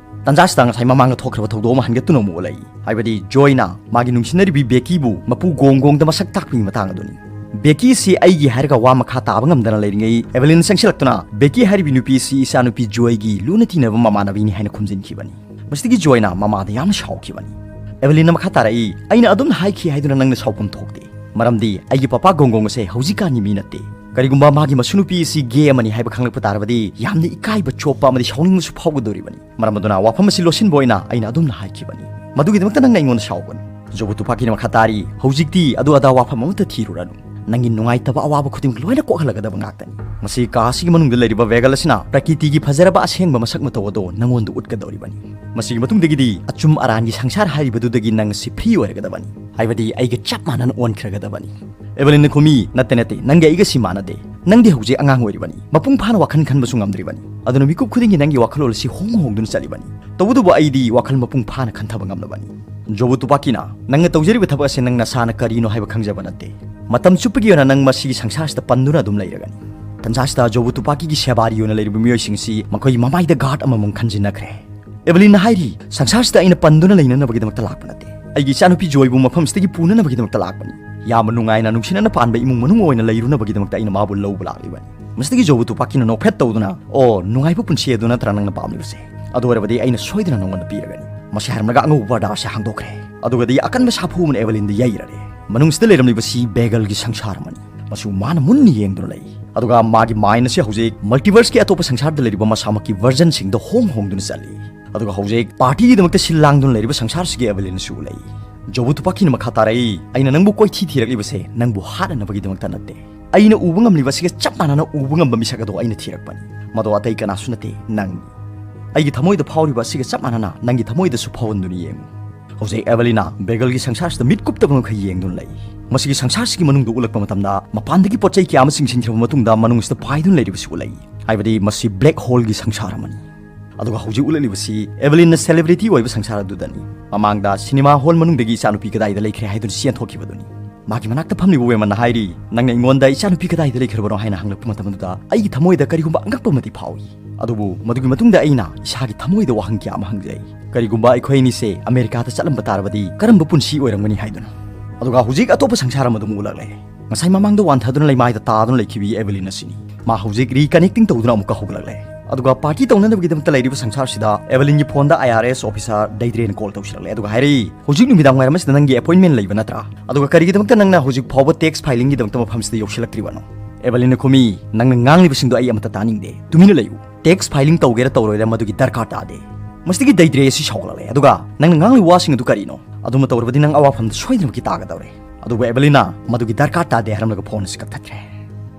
ꯇꯟꯖꯥꯁꯤꯗ ꯉꯁꯥꯏ ꯃꯃꯥꯡꯗ ꯊꯣꯛꯈ꯭ꯔꯕ ꯊꯧꯗꯣꯛ ꯑꯃ ꯍꯟꯒꯠꯇꯨꯅ ꯑꯃꯨꯛ ꯎꯠꯂꯛꯏ꯫ ꯍꯥꯏꯕꯗꯤ ꯖꯣꯏꯅ ꯃꯥꯒꯤ ꯅꯨꯡꯁꯤꯅꯔꯤꯕꯤ ꯕꯦꯀꯤꯕꯨ ꯃꯄꯨ ꯒꯣꯡ ꯒꯣꯡꯗ ꯃꯁꯛ ꯇꯥꯛꯄꯒꯤ ꯃꯇꯥꯡ ꯑꯗꯨꯅꯤ꯫ ꯕꯦꯀꯤ ꯑꯁꯤ ꯑꯩꯒꯤ ꯍꯥꯏꯔꯒ ꯋꯥ ꯃꯈꯥ ꯇꯥꯕ ꯉꯝꯗꯅ ꯂꯩꯔꯤꯉꯩ, ꯑꯦꯚꯦꯂꯤꯟ ꯆꯪꯁꯤꯜꯂꯛꯇꯨꯅ, "ꯕꯦꯀꯤ ꯍꯥꯏꯔꯤꯕꯤ ꯅꯨꯄꯤ ꯑꯁꯤ ꯏꯆꯥꯅꯨꯄꯤ ꯖꯣꯏꯒꯤ ꯂꯨꯅ ꯇꯤꯟꯅꯕ ꯃꯃꯥꯟꯅꯕꯤꯅꯤ" ꯍꯥꯏꯅ ꯈꯨꯝꯖꯤꯟꯈꯤꯕꯅꯤ꯫ ꯃꯁꯤꯗꯒꯤ ꯖꯣꯏꯅ ꯃꯃꯥꯗ ꯌꯥꯝꯅ ꯁꯥꯎꯈꯤꯕꯅꯤ꯫ ꯑꯦꯚꯦꯂꯤꯟꯅ ꯃꯈꯥ ꯇꯥꯔꯛꯏ, "ꯑꯩꯅ ꯑꯗꯨꯝꯅ ꯍꯥꯏꯈꯤ ꯍꯥꯏꯗꯨꯅ ꯅꯪꯅ ꯁꯥꯎꯐꯝ ꯊꯣꯛꯇꯦ, ꯃꯔꯝꯗꯤ ꯑꯩꯒꯤ ꯄꯄꯥ ꯒꯣꯡ ꯒꯣꯡ ꯑꯁꯦ ꯍꯧꯖꯤꯛꯀꯥꯟꯒꯤ ꯃꯤ ꯅꯠꯇꯦ꯫ ꯀꯔꯤꯒꯨꯝꯕ ꯃꯥꯒꯤ ꯃꯁꯨꯅꯨꯄꯤ ꯑꯁꯤ ꯒꯦ ꯑꯃꯅꯤ ꯍꯥꯏꯕ ꯈꯪꯂꯛꯄ ꯇꯥꯔꯕꯗꯤ ꯌꯥꯝꯅ ꯏꯀꯥꯏꯕ ꯆꯣꯞꯄ ꯑꯃꯗꯤ ꯁꯥꯎꯅꯤꯡꯕꯁꯨ ꯐꯥꯎꯒꯗꯧꯔꯤꯕꯅꯤ꯫ ꯃꯔꯝ ꯑꯗꯨꯅ ꯋꯥꯐꯝ ꯑꯁꯤ ꯂꯣꯠꯁꯤꯟꯕ ꯑꯣꯏꯅ ꯑꯩꯅ ꯑꯗꯨꯝꯅ ꯍꯥꯏꯈꯤꯕꯅꯤ꯫ ꯃꯗꯨꯒꯤꯗꯃꯛꯇ ꯅꯪꯅ ꯑꯩꯉꯣꯟꯗ ꯁꯥꯎꯒꯅꯨ꯫" ꯖꯣꯕꯨ ꯇꯨꯄꯥꯀꯤꯅ ꯃꯈꯥ ꯇꯥꯔꯤ, "ꯍꯧꯖꯤꯛꯇꯤ ꯑꯗꯨ ꯑꯗꯥ ꯋꯥꯐꯝ ꯑꯃꯠꯇ ꯊꯤꯔꯨꯔꯅꯨ꯫ ꯅꯪꯒꯤ ꯅꯨꯡꯉꯥꯏꯇꯕ ꯑꯋꯥꯕ ꯈꯨꯗꯤꯡꯃꯛ ꯂꯣꯏꯅ ꯀꯣꯛꯍꯜꯂꯒꯗꯕ ꯉꯥꯛꯇꯅꯤ꯫ ꯃꯁꯤ ꯀꯥ ꯑꯁꯤꯒꯤ ꯃꯅꯨꯡꯗ ꯂꯩꯔꯤꯕ ꯚꯦꯒꯜ ꯑꯁꯤꯅ ꯄ꯭ꯔꯀꯤꯇꯤꯒꯤ ꯐꯖꯔꯕ ꯑꯁꯦꯡꯕ ꯃꯁꯛ ꯃꯇꯧ ꯑꯗꯨ ꯅꯪꯉꯣꯟꯗ ꯎꯠꯀꯗꯧꯔꯤꯕꯅꯤ꯫ ꯃꯁꯤꯒꯤ ꯃꯇꯨꯡꯗꯒꯤꯗꯤ ꯑꯆꯨꯝ ꯑꯔꯥꯟꯒꯤ ꯁꯪꯁꯥꯔ ꯍꯥꯏꯔꯤꯕꯗꯨꯗꯒꯤ ꯅꯪ ꯑꯁꯤ ꯐ꯭ꯔꯤ ꯑꯣꯏꯔꯒꯗꯕꯅꯤ, ꯍꯥꯏꯕꯗꯤ ꯑꯩꯒ ꯆꯞ ꯃꯥꯟꯅꯅ ꯑꯣꯟꯈ꯭ꯔꯒꯗꯕꯅꯤ꯫" ꯑꯦꯚꯦꯂꯤꯟꯅ ꯈꯨꯝꯃꯤ, "ꯅꯠꯇꯦ, ꯅꯠꯇꯦ, ꯅꯪꯒ ꯑꯩꯒꯁꯤ ꯃꯥꯟꯅꯗꯦ꯫ ꯅꯪꯗꯤ ꯍꯧꯖꯤꯛ ꯑꯉꯥꯡ ꯑꯣꯏꯔꯤꯕꯅꯤ, ꯃꯄꯨꯡ ꯐꯥꯅ ꯋꯥꯈꯜ ꯈꯟꯕꯁꯨ ꯉꯝꯗ꯭ꯔꯤꯕꯅꯤ꯫ ꯑꯗꯨꯅ ꯃꯤꯀꯨꯞ ꯈꯨꯗꯤꯡꯒꯤ ꯅꯪꯒꯤ ꯋꯥꯈꯜꯂꯣꯟ ꯑꯁꯤ ꯍꯣꯡ ꯍꯣꯡꯗꯨꯅ ꯆꯠꯂꯤꯕꯅꯤ꯫ ꯇꯧꯕꯇꯕꯨ ꯑꯩꯗꯤ ꯋꯥꯈꯜ ꯃꯄꯨꯡ ꯐꯥꯅ ꯈꯟꯊꯕ ꯉꯝꯂꯕꯅꯤ꯫ ꯖꯣꯕꯨ ꯇꯨꯄꯥꯀꯤꯅ, ꯅꯪꯅ ꯇꯧꯖꯔꯤꯕ ꯊꯕꯛ ꯑꯁꯤ ꯅꯪ ꯅꯁꯥꯅ ꯀꯔꯤꯅꯣ ꯍꯥꯏꯕ ꯈꯪꯖꯕ ꯅꯠꯇꯦ꯫ ꯃꯇꯝ ꯆꯨꯞꯄꯒꯤ ꯑꯣꯏꯅ ꯅꯪ ꯃꯁꯤꯒꯤ ꯁꯪꯁꯥꯔꯁꯤꯗ ꯄꯟꯗꯨꯅ ꯑꯗꯨꯝ ꯂꯩꯔꯒꯅꯤ꯫ ꯇꯟꯖꯥꯁꯤꯗ ꯖꯣꯕꯨ ꯇꯨꯄꯥꯀꯤꯒꯤ ꯁꯦꯕꯥꯔꯤ ꯑꯣꯏꯅ ꯂꯩꯔꯤꯕ ꯃꯤꯑꯣꯏꯁꯤꯡꯁꯤ ꯃꯈꯣꯏꯒꯤ ꯃꯃꯥꯏꯗ ꯒꯥꯔꯗ ꯑꯃꯃꯝ ꯈꯟꯖꯤꯟꯅꯈ꯭ꯔꯦ꯫ ꯑꯦꯚꯦꯂꯤꯟꯅ ꯍꯥꯏꯔꯤ, "ꯁꯪꯁꯥꯔꯁꯤꯗ ꯑꯩꯅ ꯄꯟꯗꯨꯅ ꯂꯩꯅꯅꯕꯒꯤꯗꯃꯛꯇ ꯂꯥꯛꯄ ꯅꯠꯇꯦ꯫ ꯑꯩꯒꯤ ꯏꯆꯥꯅꯨꯄꯤ ꯖꯣꯏꯕꯨ ꯃꯐꯝꯁꯤꯗꯒꯤ ꯄꯨꯅꯅꯕꯒꯤꯗꯃꯛꯇ ꯂꯥꯛꯄꯅꯤ꯫ ꯌꯥꯝꯅ ꯅꯨꯡꯉꯥꯏꯅ ꯅꯨꯡꯁꯤꯅꯅ ꯄꯥꯟꯕ ꯏꯃꯨꯡ ꯃꯅꯨꯡ ꯑꯣꯏꯅ ꯂꯩꯔꯨꯅꯕꯒꯤꯗꯃꯛꯇ ꯑꯩꯅ ꯃꯥꯕꯨ ꯂꯧꯕ ꯂꯥꯛꯂꯤꯕꯅꯤ꯫" ꯃꯁꯤꯗꯒꯤ ꯖꯣꯕꯨ ꯇꯨꯄꯥꯀꯤꯅ ꯅꯣꯛꯐꯦꯠ ꯇꯧꯗꯨꯅ, "ꯑꯣ, ꯅꯨꯡꯉꯥꯏꯕ ꯄꯨꯟꯁꯤ ꯑꯗꯨ ꯅꯠꯇ꯭ꯔꯥ ꯅꯪꯅ ꯄꯥꯝꯂꯤꯕꯁꯦ? ꯑꯗꯨ ꯑꯣꯏꯔꯕꯗꯤ ꯑꯩꯅ ꯁꯣꯏꯗꯅ ꯅꯉꯣꯟꯗ ꯄꯤꯔꯒꯅꯤ꯫" ꯃꯁꯤ ꯍꯥꯏꯔꯝꯂꯒ ꯑꯉꯧꯕ ꯄꯔꯗꯥ ꯑꯁꯤ ꯍꯥꯡꯗꯣꯛꯈ꯭ꯔꯦ꯫ ꯑꯗꯨꯒꯗꯤ ꯑꯀꯟꯕ ꯁꯥꯐꯨ ꯑꯃꯅ ꯑꯦꯚꯦꯂꯤꯟꯗ ꯌꯩꯔꯔꯦ꯫ ꯃꯅꯨꯡꯁꯤꯗ ꯂꯩꯔꯝꯂꯤꯕꯁꯤ ꯕꯦꯒꯜꯒꯤ ꯁꯪꯁꯥꯔ ꯑꯃꯅꯤ꯫ ꯃꯁꯤꯕꯨ ꯃꯥꯅ ꯃꯨꯟꯅ ꯌꯦꯡꯗꯨꯅ ꯂꯩ꯫ ꯑꯗꯨꯒ ꯃꯥꯒꯤ ꯃꯥꯏꯟ ꯑꯁꯤ ꯍꯧꯖꯤꯛ ꯃꯜꯇꯤꯚꯔꯁꯀꯤ ꯑꯇꯣꯞꯄ ꯁꯪꯁꯥꯔꯗ ꯂꯩꯔꯤꯕ ꯃꯁꯥꯃꯛꯀꯤ ꯚꯔꯖꯟꯁꯤꯡꯗ ꯍꯣꯡ ꯍꯣꯡꯗꯨꯅ ꯆꯠꯂꯤ꯫ ꯑꯗꯨꯒ ꯍꯧꯖꯤꯛ ꯄꯥꯔꯇꯤꯒꯤꯗꯃꯛꯇ ꯁꯤꯜ ꯂꯥꯡꯗꯨꯅ ꯂꯩꯔꯤꯕ ꯁꯪꯁꯥꯔꯁꯤꯒꯤ ꯑꯦꯚꯦꯂꯤꯟꯁꯨ ꯂꯩ꯫ ꯖꯣꯕꯨ ꯇꯨꯄꯥꯀꯤꯅ ꯃꯈꯥ ꯇꯥꯔꯛꯏ, "ꯑꯩꯅ ꯅꯪꯕꯨ ꯀꯣꯏꯊꯤ ꯊꯤꯔꯛꯂꯤꯕꯁꯦ ꯅꯪꯕꯨ ꯍꯥꯠꯅꯅꯕꯒꯤꯗꯃꯛꯇ ꯅꯠꯇꯦ꯫ ꯑꯩꯅ ꯎꯕ ꯉꯝꯂꯤꯕ ꯑꯁꯤꯒ ꯆꯞ ꯃꯥꯟꯅꯅ ꯎꯕ ꯉꯝꯕ ꯃꯤꯁꯛ ꯑꯗꯣ ꯑꯩꯅ ꯊꯤꯔꯛꯄꯅꯤ꯫ ꯃꯗꯣ ꯑꯇꯩ ꯀꯅꯥꯁꯨ ꯅꯠꯇꯦ, ꯅꯪꯅꯤ꯫ ꯑꯩꯒꯤ ꯊꯃꯣꯏꯗ ꯐꯥꯎꯔꯤꯕ ꯑꯁꯤꯒ ꯆꯞ ꯃꯥꯟꯅꯅ ꯅꯪꯒꯤ ꯊꯃꯣꯏꯗꯁꯨ ꯐꯥꯎꯍꯟꯗꯨꯅ ꯌꯦꯡꯉꯨ꯫" ꯍꯧꯖꯤꯛ ꯑꯦꯚꯦꯂꯤꯅ ꯕꯦꯒꯜꯒꯤ ꯁꯪꯁꯥꯔꯁꯤꯗ ꯃꯤꯠ ꯀꯨꯞꯇꯕ ꯃꯈꯩ ꯌꯦꯡꯗꯨꯅ ꯂꯩ꯫ ꯃꯁꯤꯒꯤ ꯁꯪꯁꯥꯔꯁꯤꯒꯤ ꯃꯅꯨꯡꯗ ꯎꯠꯂꯛꯄ ꯃꯇꯝꯗ ꯃꯄꯥꯟꯗꯒꯤ ꯄꯣꯠ ꯆꯩ ꯀꯌꯥ ꯑꯃ ꯆꯤꯡꯁꯤꯟꯈ꯭ꯔꯕ ꯃꯇꯨꯡꯗ ꯃꯅꯨꯡꯁꯤꯗ ꯄꯥꯏꯗꯨꯅ ꯂꯩꯔꯤꯕꯁꯤ ꯎꯠꯂꯛꯏ꯫ ꯍꯥꯏꯕꯗꯤ ꯃꯁꯤ ꯕ꯭ꯂꯦꯛ ꯍꯣꯜꯒꯤ ꯁꯪꯁꯥꯔ ꯑꯃꯅꯤ꯫ ꯑꯗꯨꯒ ꯍꯧꯖꯤꯛ ꯎꯠꯂꯛꯂꯤꯕꯁꯤ ꯑꯦꯚꯦꯂꯤꯟꯅ ꯁꯦꯂꯦꯕ꯭ꯔꯤꯇꯤ ꯑꯣꯏꯕ ꯁꯪꯁꯥꯔ ꯑꯗꯨꯗꯅꯤ꯫ ꯃꯃꯥꯡꯗ ꯁꯤꯅꯦꯃꯥ ꯍꯣꯜ ꯃꯅꯨꯡꯗꯒꯤ ꯏꯆꯥꯅꯨꯄꯤ ꯀꯗꯥꯏꯗ ꯂꯩꯈ꯭ꯔꯦ ꯍꯥꯏꯗꯨꯅ ꯆꯦꯟꯊꯣꯛꯈꯤꯕꯗꯨꯅꯤ꯫ ꯃꯥꯒꯤ ꯃꯅꯥꯛꯇ ꯐꯝꯂꯤꯕ ꯋꯦꯃꯟꯅ ꯍꯥꯏꯔꯤ, "ꯅꯪꯅ ꯑꯩꯉꯣꯟꯗ ꯏꯆꯥꯅꯨꯄꯤ ꯀꯗꯥꯏꯗ ꯂꯩꯈ꯭ꯔꯕꯅꯣ ꯍꯥꯏꯅ ꯍꯪꯂꯛꯄ ꯃꯇꯝ ꯑꯗꯨꯗ ꯑꯩꯒꯤ ꯊꯃꯣꯏꯗ ꯀꯔꯤꯒꯨꯝꯕ ꯑꯉꯛꯄ ꯑꯃꯗꯤ ꯐꯥꯎꯏ꯫ ꯑꯗꯨꯕꯨ ꯃꯗꯨꯒꯤ ꯃꯇꯨꯡꯗ ꯑꯩꯅ ꯏꯁꯥꯒꯤ ꯊꯃꯣꯏꯗ ꯋꯥꯍꯪ ꯀꯌꯥ ꯑꯃ ꯍꯪꯖꯩ꯫ ꯀꯔꯤꯒꯨꯝꯕ ꯑꯩꯈꯣꯏ ꯑꯅꯤꯁꯦ ꯑꯃꯦꯔꯤꯀꯥꯗ ꯆꯠꯂꯝꯕ ꯇꯥꯔꯕꯗꯤ ꯀꯔꯝꯕ ꯄꯨꯟꯁꯤ ꯑꯣꯏꯔꯝꯒꯅꯤ ꯍꯥꯏꯗꯨꯅ?" ꯑꯗꯨꯒ ꯍꯧꯖꯤꯛ ꯑꯇꯣꯞꯄ ꯁꯪꯁꯥꯔ ꯑꯃꯗ ꯑꯃꯨꯛ ꯎꯠꯂꯛꯂꯦ꯫ ꯉꯁꯥꯏ ꯃꯃꯥꯡꯗ ꯋꯥꯟꯊꯗꯨꯅ ꯂꯩꯃꯥꯏꯗ ꯇꯥꯗꯨꯅ ꯂꯩꯈꯤꯕꯤ ꯑꯦꯚꯦꯂꯤꯟ ꯑꯁꯤꯅꯤ꯫ ꯃꯥ ꯍꯧꯖꯤꯛ ꯔꯤꯀꯅꯦꯛꯇꯤꯡ ꯇꯧꯗꯨꯅ ꯑꯃꯨꯛꯀ ꯍꯧꯒꯠꯂꯛꯂꯦ꯫ ꯑꯗꯨꯒ ꯄꯥꯔꯇꯤ ꯇꯧꯅꯅꯕꯒꯤꯗꯃꯛꯇ ꯂꯩꯔꯤꯕ ꯁꯪꯁꯥꯔꯁꯤꯗ ꯑꯦꯚꯦꯂꯤꯟꯒꯤ ꯐꯣꯟꯗ IRS officer ꯗꯩꯗ꯭ꯔꯦꯅ ꯀꯣꯜ ꯇꯧꯁꯤꯜꯂꯛꯂꯦ꯫ ꯑꯗꯨꯒ ꯍꯥꯏꯔꯛꯏ, "ꯍꯧꯖꯤꯛ ꯅꯨꯃꯤꯗꯥꯡ ꯋꯥꯏꯔꯝ ꯑꯁꯤꯗ ꯅꯪꯒꯤ ꯑꯦꯄꯣꯏꯟꯃꯦꯟ ꯂꯩꯕ ꯅꯠꯇ꯭ꯔꯥ? ꯑꯗꯨꯒ ꯀꯔꯤꯒꯤꯗꯃꯛꯇ ꯅꯪꯅ ꯍꯧꯖꯤꯛ ꯐꯥꯎꯕ ꯇꯦꯛꯁ ꯐꯥꯏꯂꯤꯡꯒꯤꯗꯃꯛꯇ ꯃꯐꯝꯁꯤꯗ ꯌꯧꯁꯤꯜꯂꯛꯇ꯭ꯔꯤꯕꯅꯣ?" ꯑꯦꯚꯦꯂꯤꯟꯅ ꯈꯨꯝꯃꯤ, "ꯅꯪꯅ ꯉꯥꯡꯂꯤꯕꯁꯤꯡꯗꯣ ꯑꯩ ꯑꯃꯠꯇ ꯇꯥꯅꯤꯡꯗꯦ꯫ ꯇꯨꯃꯤꯟꯅ ꯂꯩꯌꯨ꯫ ꯇꯦꯛꯁ ꯐꯥꯏꯂꯤꯡ ꯇꯧꯒꯦꯔꯥ ꯇꯧꯔꯣꯏꯔꯥ ꯃꯗꯨꯒꯤ ꯗꯔꯀꯥꯔ ꯇꯥꯗꯦ꯫" ꯃꯁꯤꯗꯒꯤ ꯗꯩꯗ꯭ꯔꯦ ꯑꯁꯤ ꯁꯥꯎꯒꯠꯂꯛꯂꯦ꯫ ꯑꯗꯨꯒ, "ꯅꯪꯅ ꯉꯥꯡꯂꯤꯕ ꯋꯥꯁꯤꯡ ꯑꯗꯨ ꯀꯔꯤꯅꯣ? ꯑꯗꯨꯝꯕ ꯇꯧꯔꯕꯗꯤ ꯅꯪ ꯑꯋꯥꯐꯝꯗ ꯁꯣꯏꯗꯅꯃꯛꯀꯤ ꯇꯥꯒꯗꯧꯔꯦ꯫" ꯑꯗꯨꯕꯨ ꯑꯦꯚꯦꯂꯤꯟꯅ ꯃꯗꯨꯒꯤ ꯗꯔꯀꯥꯔ ꯇꯥꯗꯦ ꯍꯥꯏꯔꯝꯂꯒ ꯐꯣꯟ ꯑꯁꯤ ꯀꯛꯊꯠꯈ꯭ꯔꯦ꯫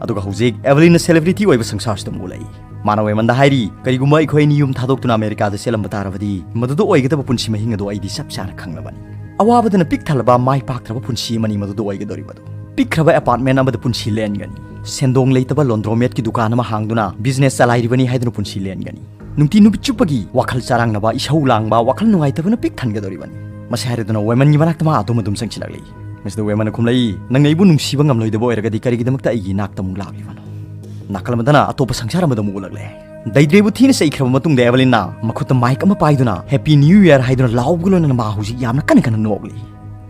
ꯑꯗꯨꯒ ꯍꯧꯖꯤꯛ ꯑꯦꯚꯦꯂꯤꯟꯅ ꯁꯦꯂꯦꯕ꯭ꯔꯤꯇꯤ ꯑꯣꯏꯕ ꯁꯪꯁꯥꯔꯁꯤꯗ ꯑꯃꯨꯛ ꯎꯠꯂꯛꯏ꯫ ꯃꯥꯅ ꯋꯦꯃꯟꯗ ꯍꯥꯏꯔꯤ, "ꯀꯔꯤꯒꯨꯝꯕ ꯑꯩꯈꯣꯏ ꯑꯅꯤ ꯌꯨꯝ ꯊꯥꯗꯣꯛꯇꯨꯅ ꯑꯃꯦꯔꯤꯀꯥꯗ ꯆꯦꯜꯂꯝꯕ ꯇꯥꯔꯕꯗꯤ, ꯃꯗꯨꯗ ꯑꯣꯏꯒꯗꯕ ꯄꯨꯟꯁꯤ ꯃꯍꯤꯡ ꯑꯗꯨ ꯑꯩꯗꯤ ꯆꯞ ꯆꯥꯅ ꯈꯪꯂꯕꯅꯤ꯫ ꯑꯋꯥꯕꯗꯅ ꯄꯤꯛ ꯊꯜꯂꯕ ꯃꯥꯏ ꯄꯥꯛꯇ꯭ꯔꯕ ꯄꯨꯟꯁꯤ ꯑꯃꯅꯤ ꯃꯗꯨꯗ ꯑꯣꯏꯒꯗꯧꯔꯤꯕꯗꯨ꯫ ꯄꯤꯛꯈ꯭ꯔꯕ ꯑꯦꯄꯥꯔꯠꯃꯦꯟ ꯑꯃꯗ ꯄꯨꯟꯁꯤ ꯂꯦꯟꯒꯅꯤ꯫ ꯁꯦꯟꯗꯣꯡ ꯂꯩꯇꯕ ꯂꯣꯟꯗ꯭ꯔꯣꯃꯦꯠꯀꯤ ꯗꯨꯀꯥꯟ ꯑꯃ ꯍꯥꯡꯗꯨꯅ ꯕꯤꯖꯤꯅꯦꯁ ꯆꯂꯥꯏꯔꯤꯕꯅꯤ ꯍꯥꯏꯗꯨꯅ ꯄꯨꯟꯁꯤ ꯂꯦꯟꯒꯅꯤ꯫ ꯅꯨꯡꯇꯤ ꯅꯨꯃꯤꯠ ꯆꯨꯞꯄꯒꯤ ꯋꯥꯈꯜ ꯆꯔꯥꯡꯅꯕ, ꯏꯁꯧ ꯂꯥꯡꯕ, ꯋꯥꯈꯜ ꯅꯨꯡꯉꯥꯏꯇꯕꯅ ꯄꯤꯛ ꯊꯟꯒꯗꯧꯔꯤꯕꯅꯤ꯫ ꯃꯁꯤ ꯍꯥꯏꯔꯗꯨꯅ ꯋꯦꯃꯟꯒꯤ ꯃꯅꯥꯛꯇ ꯃꯥ ꯑꯗꯨꯝ ꯑꯗꯨꯝ ꯆꯪꯁꯤꯜꯂꯛꯂꯤ꯫ ꯃꯁꯤꯗ ꯋꯦꯃꯟꯅ ꯈꯨꯝꯂꯛꯏ, "ꯅꯪꯅ ꯑꯩꯕꯨ ꯅꯨꯡꯁꯤꯕ ꯉꯝꯂꯣꯏꯗꯕ ꯑꯣꯏꯔꯒꯗꯤ ꯀꯔꯤꯒꯤꯗꯃꯛꯇ ꯑꯩꯒꯤ ꯏꯅꯥꯛꯇ ꯑꯃꯨꯛ ꯂꯥꯛꯂꯤꯕꯅꯣ?" ꯅꯥꯀꯜ ꯑꯃꯗꯅ ꯑꯇꯣꯞꯄ ꯁꯪꯁꯥꯔ ꯑꯃꯗ ꯑꯃꯨꯛ ꯎꯠꯂꯛꯂꯦ꯫ ꯗꯩꯗ꯭ꯔꯦꯕꯨ ꯊꯤꯅ ꯆꯩꯈ꯭ꯔꯕ ꯃꯇꯨꯡꯗ ꯑꯦꯚꯂꯤꯟꯅ ꯃꯈꯨꯠꯇ ꯃꯥꯏꯛ ꯑꯃ ꯄꯥꯏꯗꯨꯅ "Happy New Year" ꯍꯥꯏꯗꯨꯅ ꯂꯥꯎꯕꯒ ꯂꯣꯏꯅꯅ ꯃꯥ ꯍꯧꯖꯤꯛ ꯌꯥꯝꯅ ꯀꯟꯅ ꯀꯟꯅ ꯅꯣꯛꯂꯤ꯫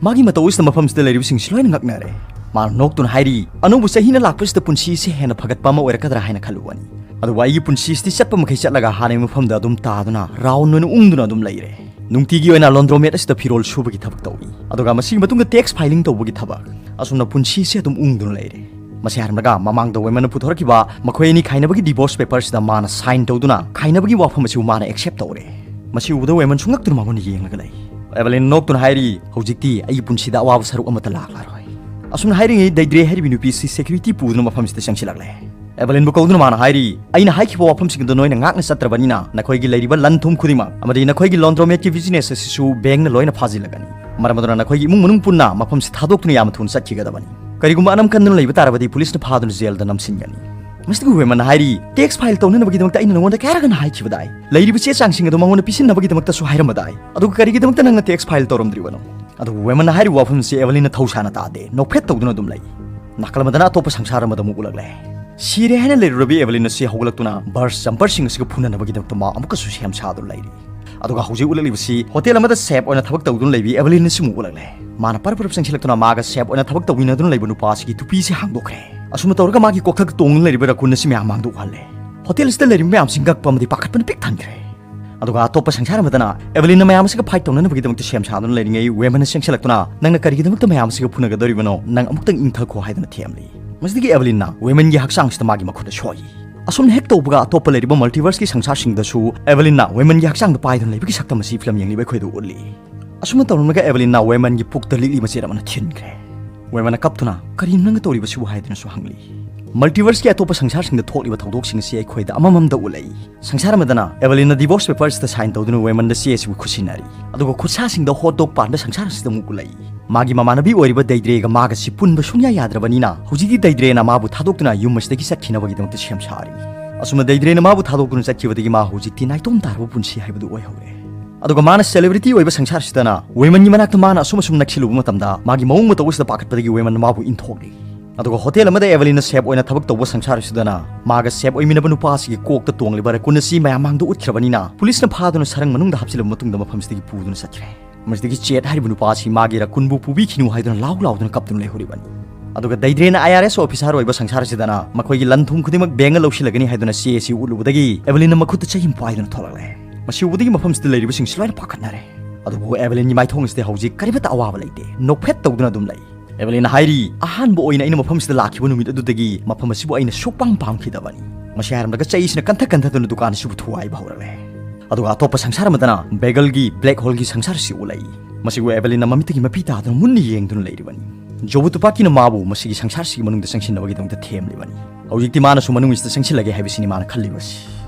ꯃꯥꯒꯤ ꯃꯇꯧ ꯑꯁꯤꯗ ꯃꯐꯝꯁꯤꯗ ꯂꯩꯔꯤꯕꯁꯤꯡꯁꯤ ꯂꯣꯏꯅ ꯉꯛꯅꯔꯦ꯫ ꯃꯥꯅ ꯅꯣꯛꯇꯨꯅ ꯍꯥꯏꯔꯤ, "ꯑꯅꯧꯕ ꯆꯍꯤꯅ ꯂꯥꯛꯄꯁꯤꯗ ꯄꯨꯟꯁꯤꯁꯦ ꯍꯦꯟꯅ ꯐꯒꯠꯄ ꯑꯃ ꯑꯣꯏꯔꯛꯀꯗ꯭ꯔꯥ ꯍꯥꯏꯅ ꯈꯜꯂꯨꯕꯅꯤ꯫ ꯑꯗꯨꯕꯨ ꯑꯩꯒꯤ ꯄꯨꯟꯁꯤꯁꯤꯗꯤ ꯆꯠꯄ ꯃꯈꯩ ꯆꯠꯂꯒ ꯍꯥꯟꯅꯒꯤ ꯃꯐꯝꯗ ꯑꯗꯨꯝ ꯇꯥꯗꯨꯅ ꯔꯥꯎꯟ ꯑꯣꯏꯅ ꯎꯪꯗꯨꯅ ꯑꯗꯨꯝ ꯂꯩꯔꯦ꯫ ꯅꯨꯡꯇꯤꯒꯤ ꯑꯣꯏꯅ ꯂꯣꯟꯗ꯭ꯔꯣꯃꯦꯠ ꯑꯁꯤꯗ ꯐꯤꯔꯣꯜ ꯁꯨꯕꯒꯤ ꯊꯕꯛ ꯇꯧꯏ, ꯑꯗꯨꯒ ꯃꯁꯤꯒꯤ ꯃꯇꯨꯡꯗ ꯇꯦꯛꯁ ꯐꯥꯏꯂꯤꯡ ꯇꯧꯕꯒꯤ ꯊꯕꯛ꯫ ꯑꯁꯨꯝꯅ ꯄꯨꯟꯁꯤꯁꯦ ꯑꯗꯨꯝ ꯎꯪꯗꯨꯅ ꯂꯩꯔꯦ꯫" ꯃꯁꯤ ꯍꯥꯏꯔꯝꯂꯒ ꯃꯃꯥꯡꯗ ꯋꯦꯃꯟꯅ ꯄꯨꯊꯣꯔꯛꯈꯤꯕ ꯃꯈꯣꯏ ꯑꯅꯤ ꯈꯥꯏꯅꯕꯒꯤ ꯗꯤꯚꯣꯔꯁ ꯄꯦꯄꯔꯁꯤꯗ ꯃꯥꯅ ꯁꯥꯏꯟ ꯇꯧꯗꯨꯅ ꯈꯥꯏꯅꯕꯒꯤ ꯋꯥꯐꯝ ꯑꯁꯤꯕꯨ ꯃꯥꯅ ꯑꯦꯛꯁꯦꯞ ꯇꯧꯔꯦ꯫ ꯃꯁꯤ ꯎꯕꯗ ꯋꯦꯃꯟꯁꯨ ꯉꯛꯇꯨꯅ ꯃꯉꯣꯟꯗ ꯌꯦꯡꯂꯒ ꯂꯩ꯫ ꯑꯦꯚꯂꯤꯟ ꯅꯣꯛꯇꯨꯅ ꯍꯥꯏꯔꯤ, "ꯍꯧꯖꯤꯛꯇꯤ ꯑꯩꯒꯤ ꯄꯨꯟꯁꯤꯗ ꯑꯋꯥꯕ ꯁꯔꯨꯛ ꯑꯃꯠꯇ ꯂꯥꯛꯂꯔꯣꯏ꯫" ꯑꯁꯨꯝꯅ ꯍꯥꯏꯔꯤꯉꯩ ꯗꯩꯗ꯭ꯔꯦ ꯍꯥꯏꯔꯤꯕꯤ ꯅꯨꯄꯤꯁꯤ ꯁꯦꯀ꯭ꯌꯨꯔꯤꯇꯤ ꯄꯨꯗꯨꯅ ꯃꯐꯝꯁꯤꯗ ꯆꯪꯁꯤꯜꯂꯛꯂꯦ꯫ ꯑꯦꯚꯂꯤꯟꯕꯨ ꯀꯧꯗꯨꯅ ꯃꯥꯅ ꯍꯥꯏꯔꯤ, "ꯑꯩꯅ ꯍꯥꯏꯈꯤꯕ ꯋꯥꯐꯝꯁꯤꯡ ꯑꯗꯨ ꯅꯣꯏꯅ ꯉꯥꯛꯅ ꯆꯠꯇ꯭ꯔꯕꯅꯤꯅ ꯅꯈꯣꯏꯒꯤ ꯂꯩꯔꯤꯕ ꯂꯟ ꯊꯨꯝ ꯈꯨꯗꯤꯡꯃꯛ ꯑꯃꯗꯤ ꯅꯈꯣꯏꯒꯤ ꯂꯣꯟꯗ꯭ꯔꯣꯃꯦꯠꯀꯤ ꯕꯤꯖꯤꯅꯦꯁ ꯑꯁꯤꯁꯨ ꯕꯦꯡꯅ ꯂꯣꯏꯅ ꯐꯥꯖꯤꯜꯂꯒꯅꯤ꯫ ꯃꯔꯝ ꯑꯗꯨꯅ ꯅꯈꯣꯏꯒꯤ ꯏꯃꯨꯡ ꯃꯅꯨꯡ ꯄꯨꯟꯅ ꯃꯐꯝꯁꯤ ꯊꯥꯗꯣꯛꯇꯨꯅ ꯌꯥꯝꯅ ꯊꯨꯅ ꯆꯠꯈꯤꯒꯗꯕꯅꯤ꯫ ꯀꯔꯤꯒꯨꯝꯕ ꯑꯅꯝ ꯀꯟꯗꯨꯅ ꯂꯩꯕ ꯇꯥꯔꯕꯗꯤ ꯄꯨꯂꯤꯁꯅ ꯐꯥꯗꯨꯅ ꯖꯦꯜꯗ ꯅꯝꯁꯤꯟꯒꯅꯤ꯫" ꯃꯁꯤꯗꯒꯤ ꯋꯦꯃꯟꯅ ꯍꯥꯏꯔꯤ, "ꯇꯦꯛꯁ ꯐꯥꯏꯜ ꯇꯧꯅꯅꯕꯒꯤꯗꯃꯛꯇ ꯑꯩꯅ ꯅꯉꯣꯟꯗ ꯀꯌꯥꯔꯛ ꯍꯟꯅ ꯍꯥꯏꯈꯤꯕꯗꯥꯏ? ꯂꯩꯔꯤꯕ ꯆꯦ ꯆꯥꯡꯁꯤꯡ ꯑꯗꯨ ꯃꯉꯣꯟꯗ ꯄꯤꯁꯤꯟꯅꯕꯒꯤꯗꯃꯛꯇꯁꯨ ꯍꯥꯏꯔꯝꯕꯗꯥꯏ꯫ ꯑꯗꯨꯒ ꯀꯔꯤꯒꯤꯗꯃꯛꯇ ꯅꯪꯅ ꯇꯦꯛꯁ ꯐꯥꯏꯜ ꯇꯧꯔꯝꯗ꯭ꯔꯤꯕꯅꯣ?" ꯑꯗꯨꯕꯨ ꯋꯦꯃꯟꯅ ꯍꯥꯏꯔꯤꯕ ꯋꯥꯐꯝꯁꯤ ꯑꯦꯚꯂꯤꯟꯅ ꯊꯧꯁꯥꯅ ꯇꯥꯗꯦ, ꯅꯣꯛꯐꯦꯠ ꯇꯧꯗꯨꯅ ꯑꯗꯨꯝ ꯂꯩ꯫ ꯅꯥꯀꯜ ꯑꯃꯗꯅ ꯑꯇꯣꯞꯄ ꯁꯪꯁꯥꯔ ꯑꯃꯗ ꯑꯃꯨꯛ ꯎꯠꯂꯛꯂꯦ꯫ ꯁꯤꯔꯦ ꯍꯥꯏꯅ ꯂꯩꯔꯨꯔꯕꯤ ꯑꯦꯚꯂꯤꯟ ꯑꯁꯤ ꯍꯧꯒꯠꯂꯛꯇꯨꯅ ꯕꯔꯁ ꯖꯝꯄꯔꯁꯤꯡ ꯑꯁꯤꯒ ꯐꯨꯅꯅꯕꯒꯤꯗꯃꯛꯇ ꯃꯥ ꯑꯃꯨꯛꯀꯁꯨ ꯁꯦꯝ ꯁꯥꯗꯨꯅ ꯂꯩꯔꯤ꯫ ꯑꯗꯨꯒ ꯍꯧꯖꯤꯛ ꯎꯠꯂꯛꯂꯤꯕꯁꯤ ꯍꯣꯇꯦꯜ ꯑꯃꯗ ꯁꯦꯐ ꯑꯣꯏꯅ ꯊꯕꯛ ꯇꯧꯗꯨꯅ ꯂꯩꯕꯤ ꯑꯦꯚꯂꯤꯟ ꯑꯁꯤ ꯑꯃꯨꯛ ꯎꯠꯂꯛꯂꯦ꯫ ꯃꯥꯅ ꯄꯔꯞ ꯄꯔꯞ ꯆꯪꯁꯤꯜꯂꯛꯇꯨꯅ ꯃꯥꯒ ꯁꯦꯐ ꯑꯣꯏꯅ ꯊꯕꯛ ꯇꯧꯃꯤꯟꯅꯗꯨꯅ ꯂꯩꯕ ꯅꯨꯄꯥ ꯑꯁꯤꯒꯤ ꯇꯨꯄꯤꯁꯤ ꯍꯥꯡꯗꯣꯛꯈ꯭ꯔꯦ꯫ ꯑꯁꯨꯝꯅ ꯇꯧꯔꯒ ꯃꯥꯒꯤ ꯀꯣꯛꯊꯛꯇ ꯇꯣꯡꯗꯨꯅ ꯂꯩꯔꯤꯕ ꯔꯀꯨꯟ ꯑꯁꯤ ꯃꯌꯥꯝ ꯃꯥꯡꯗ ꯎꯍꯜꯂꯦ꯫ ꯍꯣꯇꯦꯜ ꯑꯁꯤꯗ ꯂꯩꯔꯤꯕ ꯃꯌꯥꯝꯁꯤ ꯉꯛꯄ ꯑꯃꯗꯤ ꯄꯥꯈꯠꯄꯅ ꯄꯤꯛ ꯊꯟꯈ꯭ꯔꯦ꯫ ꯑꯗꯨꯒ ꯑꯇꯣꯞꯄ ꯁꯪꯁꯥꯔ ꯑꯃꯗꯅ ꯑꯦꯚꯂꯤꯟꯅ ꯃꯌꯥꯝ ꯑꯁꯤꯒ ꯐꯥꯏꯠ ꯇꯧꯅꯅꯕꯒꯤꯗꯃꯛꯇ ꯁꯦꯝ ꯁꯥꯗꯨꯅ ꯂꯩꯔꯤꯉꯩ ꯋꯦꯃꯟꯅ ꯆꯪꯁꯤꯜꯂꯛꯇꯨꯅ, "ꯅꯪꯅ ꯀꯔꯤꯒꯤꯗꯃꯛꯇ ꯃꯌꯥꯝ ꯑꯁꯤꯒ ꯐꯨꯅꯒꯗꯧꯔꯤꯕꯅꯣ? ꯅꯪ ꯑꯃꯨꯛꯇꯪ ꯏꯪꯊꯈꯣ" ꯍꯥꯏꯗꯨꯅ ꯊꯦꯝꯂꯤ꯫ ꯃꯁꯤꯗꯒꯤ ꯑꯦꯚꯂꯤꯟꯅ ꯋꯦꯃꯟꯒꯤ ꯍꯛꯆꯥꯡꯁꯤꯗ ꯃꯥꯒꯤ ꯃꯈꯨꯠꯅ ꯁꯣꯛꯏ꯫ ꯑꯁꯨꯝꯅ ꯍꯦꯛ ꯇꯧꯕꯒ ꯑꯇꯣꯞꯄ ꯂꯩꯔꯤꯕ ꯃꯜꯇꯤꯚꯔꯁꯀꯤ ꯁꯪꯁꯥꯔꯁꯤꯡꯗꯁꯨ ꯑꯦꯚꯂꯤꯟꯅ ꯋꯦꯃꯟꯒꯤ ꯍꯛꯆꯥꯡꯗ ꯄꯥꯏꯗꯨꯅ ꯂꯩꯕꯒꯤ ꯁꯛꯇꯝ ꯑꯁꯤ ꯐꯤꯂꯝ ꯌꯦꯡꯂꯤꯕ ꯑꯩꯈꯣꯏꯗ ꯎꯠꯂꯤ꯫ ꯑꯁꯨꯝꯅ ꯇꯧꯔꯝꯂꯒ ꯑꯦꯚꯂꯤꯟꯅ ꯋꯦꯃꯟꯒꯤ ꯄꯨꯛꯇ ꯂꯤꯛꯂꯤ ꯃꯆꯦꯠ ꯑꯃꯅ ꯊꯤꯟꯈ꯭ꯔꯦ꯫ ꯋꯦꯃꯟꯅ ꯀꯞꯇꯨꯅ, "ꯀꯔꯤꯅꯣ ꯅꯪꯅ ꯇꯧꯔꯤꯕꯁꯤꯕꯨ?" ꯍꯥꯏꯗꯨꯅꯁꯨ ꯍꯪꯂꯤ꯫ ꯃꯜꯇꯤꯚꯔꯁꯀꯤ ꯑꯇꯣꯞꯄ ꯁꯪꯁꯥꯔꯁꯤꯡꯗ ꯊꯣꯛꯂꯤꯕ ꯊꯧꯗꯣꯛꯁꯤꯡ ꯑꯁꯤ ꯑꯩꯈꯣꯏꯗ ꯑꯃꯃꯝꯗ ꯎꯠꯂꯛꯏ꯫ ꯁꯪꯁꯥꯔ ꯑꯃꯗꯅ ꯑꯦꯚꯂꯤꯟꯅ ꯗꯤꯚꯣꯔꯁ ꯄꯦꯄꯔꯁꯤꯗ ꯁꯥꯏꯟ ꯇꯧꯗꯨꯅ ꯋꯦꯃꯟꯗ ꯆꯦ ꯑꯁꯤꯕꯨ ꯈꯨꯠꯁꯤꯟꯅꯔꯤ꯫ ꯑꯗꯨꯒ ꯈꯨꯠꯁꯥꯁꯤꯡꯗ ꯍꯣꯠ ꯗꯣꯒ ꯄꯥꯟꯕ ꯁꯪꯁꯥꯔ ꯑꯁꯤꯗ ꯑꯃꯨꯛ ꯎꯠꯂꯛꯏ꯫ ꯃꯥꯒꯤ ꯃꯃꯥꯟꯅꯕꯤ ꯑꯣꯏꯔꯤꯕ ꯗꯩꯗ꯭ꯔꯦꯒ ꯃꯥꯒꯁꯤ ꯄꯨꯟꯕ ꯁꯨꯡꯌꯥ ꯌꯥꯗ꯭ꯔꯕꯅꯤꯅ, ꯍꯧꯖꯤꯛꯇꯤ ꯗꯩꯗ꯭ꯔꯦꯅ ꯃꯥꯕꯨ ꯊꯥꯗꯣꯛꯇꯨꯅ ꯌꯨꯝ ꯑꯁꯤꯗꯒꯤ ꯆꯠꯈꯤꯅꯕꯒꯤꯗꯃꯛꯇ ꯁꯦꯝ ꯁꯥꯔꯤ꯫ ꯑꯁꯨꯝꯅ ꯗꯩꯗ꯭ꯔꯦꯅ ꯃꯥꯕꯨ ꯊꯥꯗꯣꯛꯇꯨꯅ ꯆꯠꯈꯤꯕꯗꯒꯤ ꯃꯥ ꯍꯧꯖꯤꯛꯇꯤ ꯅꯥꯏꯇꯣꯝ ꯇꯥꯔꯕ ꯄꯨꯟꯁꯤ ꯍꯥꯏꯕꯗꯨ ꯑꯣꯏꯍꯧꯔꯦ꯫ ꯑꯗꯨꯒ ꯃꯥꯅ celebrity ꯑꯣꯏꯕ ꯁꯪꯁꯥꯔꯁꯤꯗꯅ ꯋꯦꯃꯟꯒꯤ ꯃꯅꯥꯛꯇ ꯃꯥꯅ ꯑꯁꯨꯝ ꯑꯁꯨꯝ ꯅꯛꯁꯤꯜꯂꯨꯕ ꯃꯇꯝꯗ, ꯃꯥꯒꯤ ꯃꯑꯣꯡ ꯃꯇꯧ ꯑꯁꯤꯗ ꯄꯥꯈꯠꯄꯗꯒꯤ ꯋꯦꯃꯟꯅ ꯃꯥꯕꯨ ꯏꯟꯊꯣꯛꯂꯤ꯫ ꯑꯗꯨꯒ ꯍꯣꯇꯦꯜ ꯑꯃꯗ ꯑꯦꯚꯦꯂꯤꯟꯅ ꯁꯦꯐ ꯑꯣꯏꯅ ꯊꯕꯛ ꯇꯧꯕ ꯁꯪꯁꯥꯔꯁꯤꯗꯅ, ꯃꯥꯒ ꯁꯦꯐ ꯑꯣꯏꯃꯤꯟꯅꯕ ꯅꯨꯄꯥ ꯑꯁꯤꯒꯤ ꯀꯣꯛꯇ ꯇꯣꯡꯂꯤꯕ ꯔꯀꯨꯟ ꯑꯁꯤ ꯃꯌꯥꯝ ꯃꯥꯡꯗ ꯎꯠꯈ꯭ꯔꯕꯅꯤꯅ, ꯄꯨꯂꯤꯁꯅ ꯐꯥꯗꯨꯅ ꯁꯔꯪ ꯃꯅꯨꯡꯗ ꯍꯥꯞꯆꯤꯜꯂꯕ ꯃꯇꯨꯡꯗ ꯃꯐꯝꯁꯤꯗꯒꯤ ꯄꯨꯗꯨꯅ ꯆꯠꯈ꯭ꯔꯦ꯫ ꯃꯁꯤꯗꯒꯤ ꯆꯦꯠ ꯍꯥꯏꯔꯤꯕ ꯅꯨꯄꯥ ꯑꯁꯤ ꯃꯥꯒꯤ ꯔꯀꯨꯟꯕꯨ ꯄꯨꯕꯤꯈꯤꯅꯨ ꯍꯥꯏꯗꯨꯅ ꯂꯥꯎ ꯂꯥꯎꯗꯨꯅ ꯀꯞꯇꯨꯅ ꯂꯩꯍꯧꯔꯤꯕꯅꯤ꯫ ꯑꯗꯨꯒ ꯗꯩꯗ꯭ꯔꯦꯅ IRS officer ꯑꯣꯏꯕ ꯁꯪꯁꯥꯔ ꯑꯁꯤꯗꯅ ꯃꯈꯣꯏꯒꯤ ꯂꯟ ꯊꯨꯝ ꯈꯨꯗꯤꯡꯃꯛ ꯕꯦꯡꯅ ꯂꯧꯁꯤꯜꯂꯒꯅꯤ ꯍꯥꯏꯗꯨꯅ ꯆꯦ ꯑꯁꯤ ꯎꯠꯂꯨꯕꯗꯒꯤ ꯑꯦꯚꯦꯂꯤꯟꯅ ꯃꯈꯨꯠꯇ ꯆꯩ ꯑꯃ ꯄꯥꯏꯗꯨꯅ ꯊꯣꯛꯂꯛꯂꯦ꯫ ꯃꯁꯤ ꯎꯕꯗꯒꯤ ꯃꯐꯝꯁꯤꯗ ꯂꯩꯔꯤꯕꯁꯤꯡꯁꯤ ꯂꯣꯏꯅ ꯄꯥꯈꯠꯅꯔꯦ꯫ ꯑꯗꯨꯕꯨ ꯑꯦꯚꯦꯂꯤꯟꯒꯤ ꯃꯥꯏꯊꯣꯡ ꯑꯁꯤꯗ ꯍꯧꯖꯤꯛ ꯀꯔꯤꯃꯠꯇ ꯑꯋꯥꯕ ꯂꯩꯇꯦ, ꯅꯣꯛꯐꯦꯠ ꯇꯧꯗꯨꯅ ꯑꯗꯨꯝ ꯂꯩ꯫ ꯑꯦꯚꯦꯂꯤꯟꯅ ꯍꯥꯏꯔꯤ, "ꯑꯍꯥꯟꯕ ꯑꯣꯏꯅ ꯑꯩꯅ ꯃꯐꯝꯁꯤꯗ ꯂꯥꯛꯈꯤꯕ ꯅꯨꯃꯤꯠ ꯑꯗꯨꯗꯒꯤ ꯃꯐꯝ ꯑꯁꯤꯕꯨ ꯑꯩꯅ ꯁꯨꯛꯄꯥꯝ ꯄꯥꯝꯈꯤꯗꯕꯅꯤ"꯫ ꯃꯁꯤ ꯍꯥꯏꯔꯝꯂꯒ ꯆꯩꯁꯤꯅ ꯀꯟꯊ ꯀꯟꯊꯗꯨꯅ ꯗꯨꯀꯥꯟ ꯑꯁꯤꯕꯨ ꯊꯨꯒꯥꯏꯕ ꯍꯧꯔꯛꯂꯦ꯫ ꯑꯗꯨꯒ ꯑꯇꯣꯞꯄ ꯁꯪꯁꯥꯔ ꯑꯃꯗꯅ ꯕꯦꯒꯜꯒꯤ ꯕ꯭ꯂꯦꯛ ꯍꯣꯜꯒꯤ ꯁꯪꯁꯥꯔ ꯑꯁꯤ ꯎꯠꯂꯛꯏ꯫ ꯃꯁꯤꯕꯨ ꯑꯦꯚꯦꯂꯤꯟꯅ ꯃꯃꯤꯠꯇꯒꯤ ꯃꯄꯤ ꯇꯥꯗꯨꯅ ꯃꯨꯟꯅ ꯌꯦꯡꯗꯨꯅ ꯂꯩꯔꯤꯕꯅꯤ꯫ ꯖꯣꯕꯨ ꯇꯨꯄꯥꯀꯤꯅ ꯃꯥꯕꯨ ꯃꯁꯤꯒꯤ ꯁꯪꯁꯥꯔꯁꯤꯒꯤ ꯃꯅꯨꯡꯗ ꯆꯪꯁꯤꯟꯅꯕꯒꯤꯗꯃꯛꯇ ꯊꯦꯝꯂꯤꯕꯅꯤ꯫ ꯍꯧꯖꯤꯛꯇꯤ ꯃꯥꯅꯁꯨ ꯃꯅꯨꯡꯁꯤꯗ ꯆꯪꯁꯤꯜꯂꯒꯦ ꯍꯥꯏꯕꯁꯤꯅꯤ ꯃꯥꯅ ꯈꯜꯂꯤꯕꯁꯤ꯫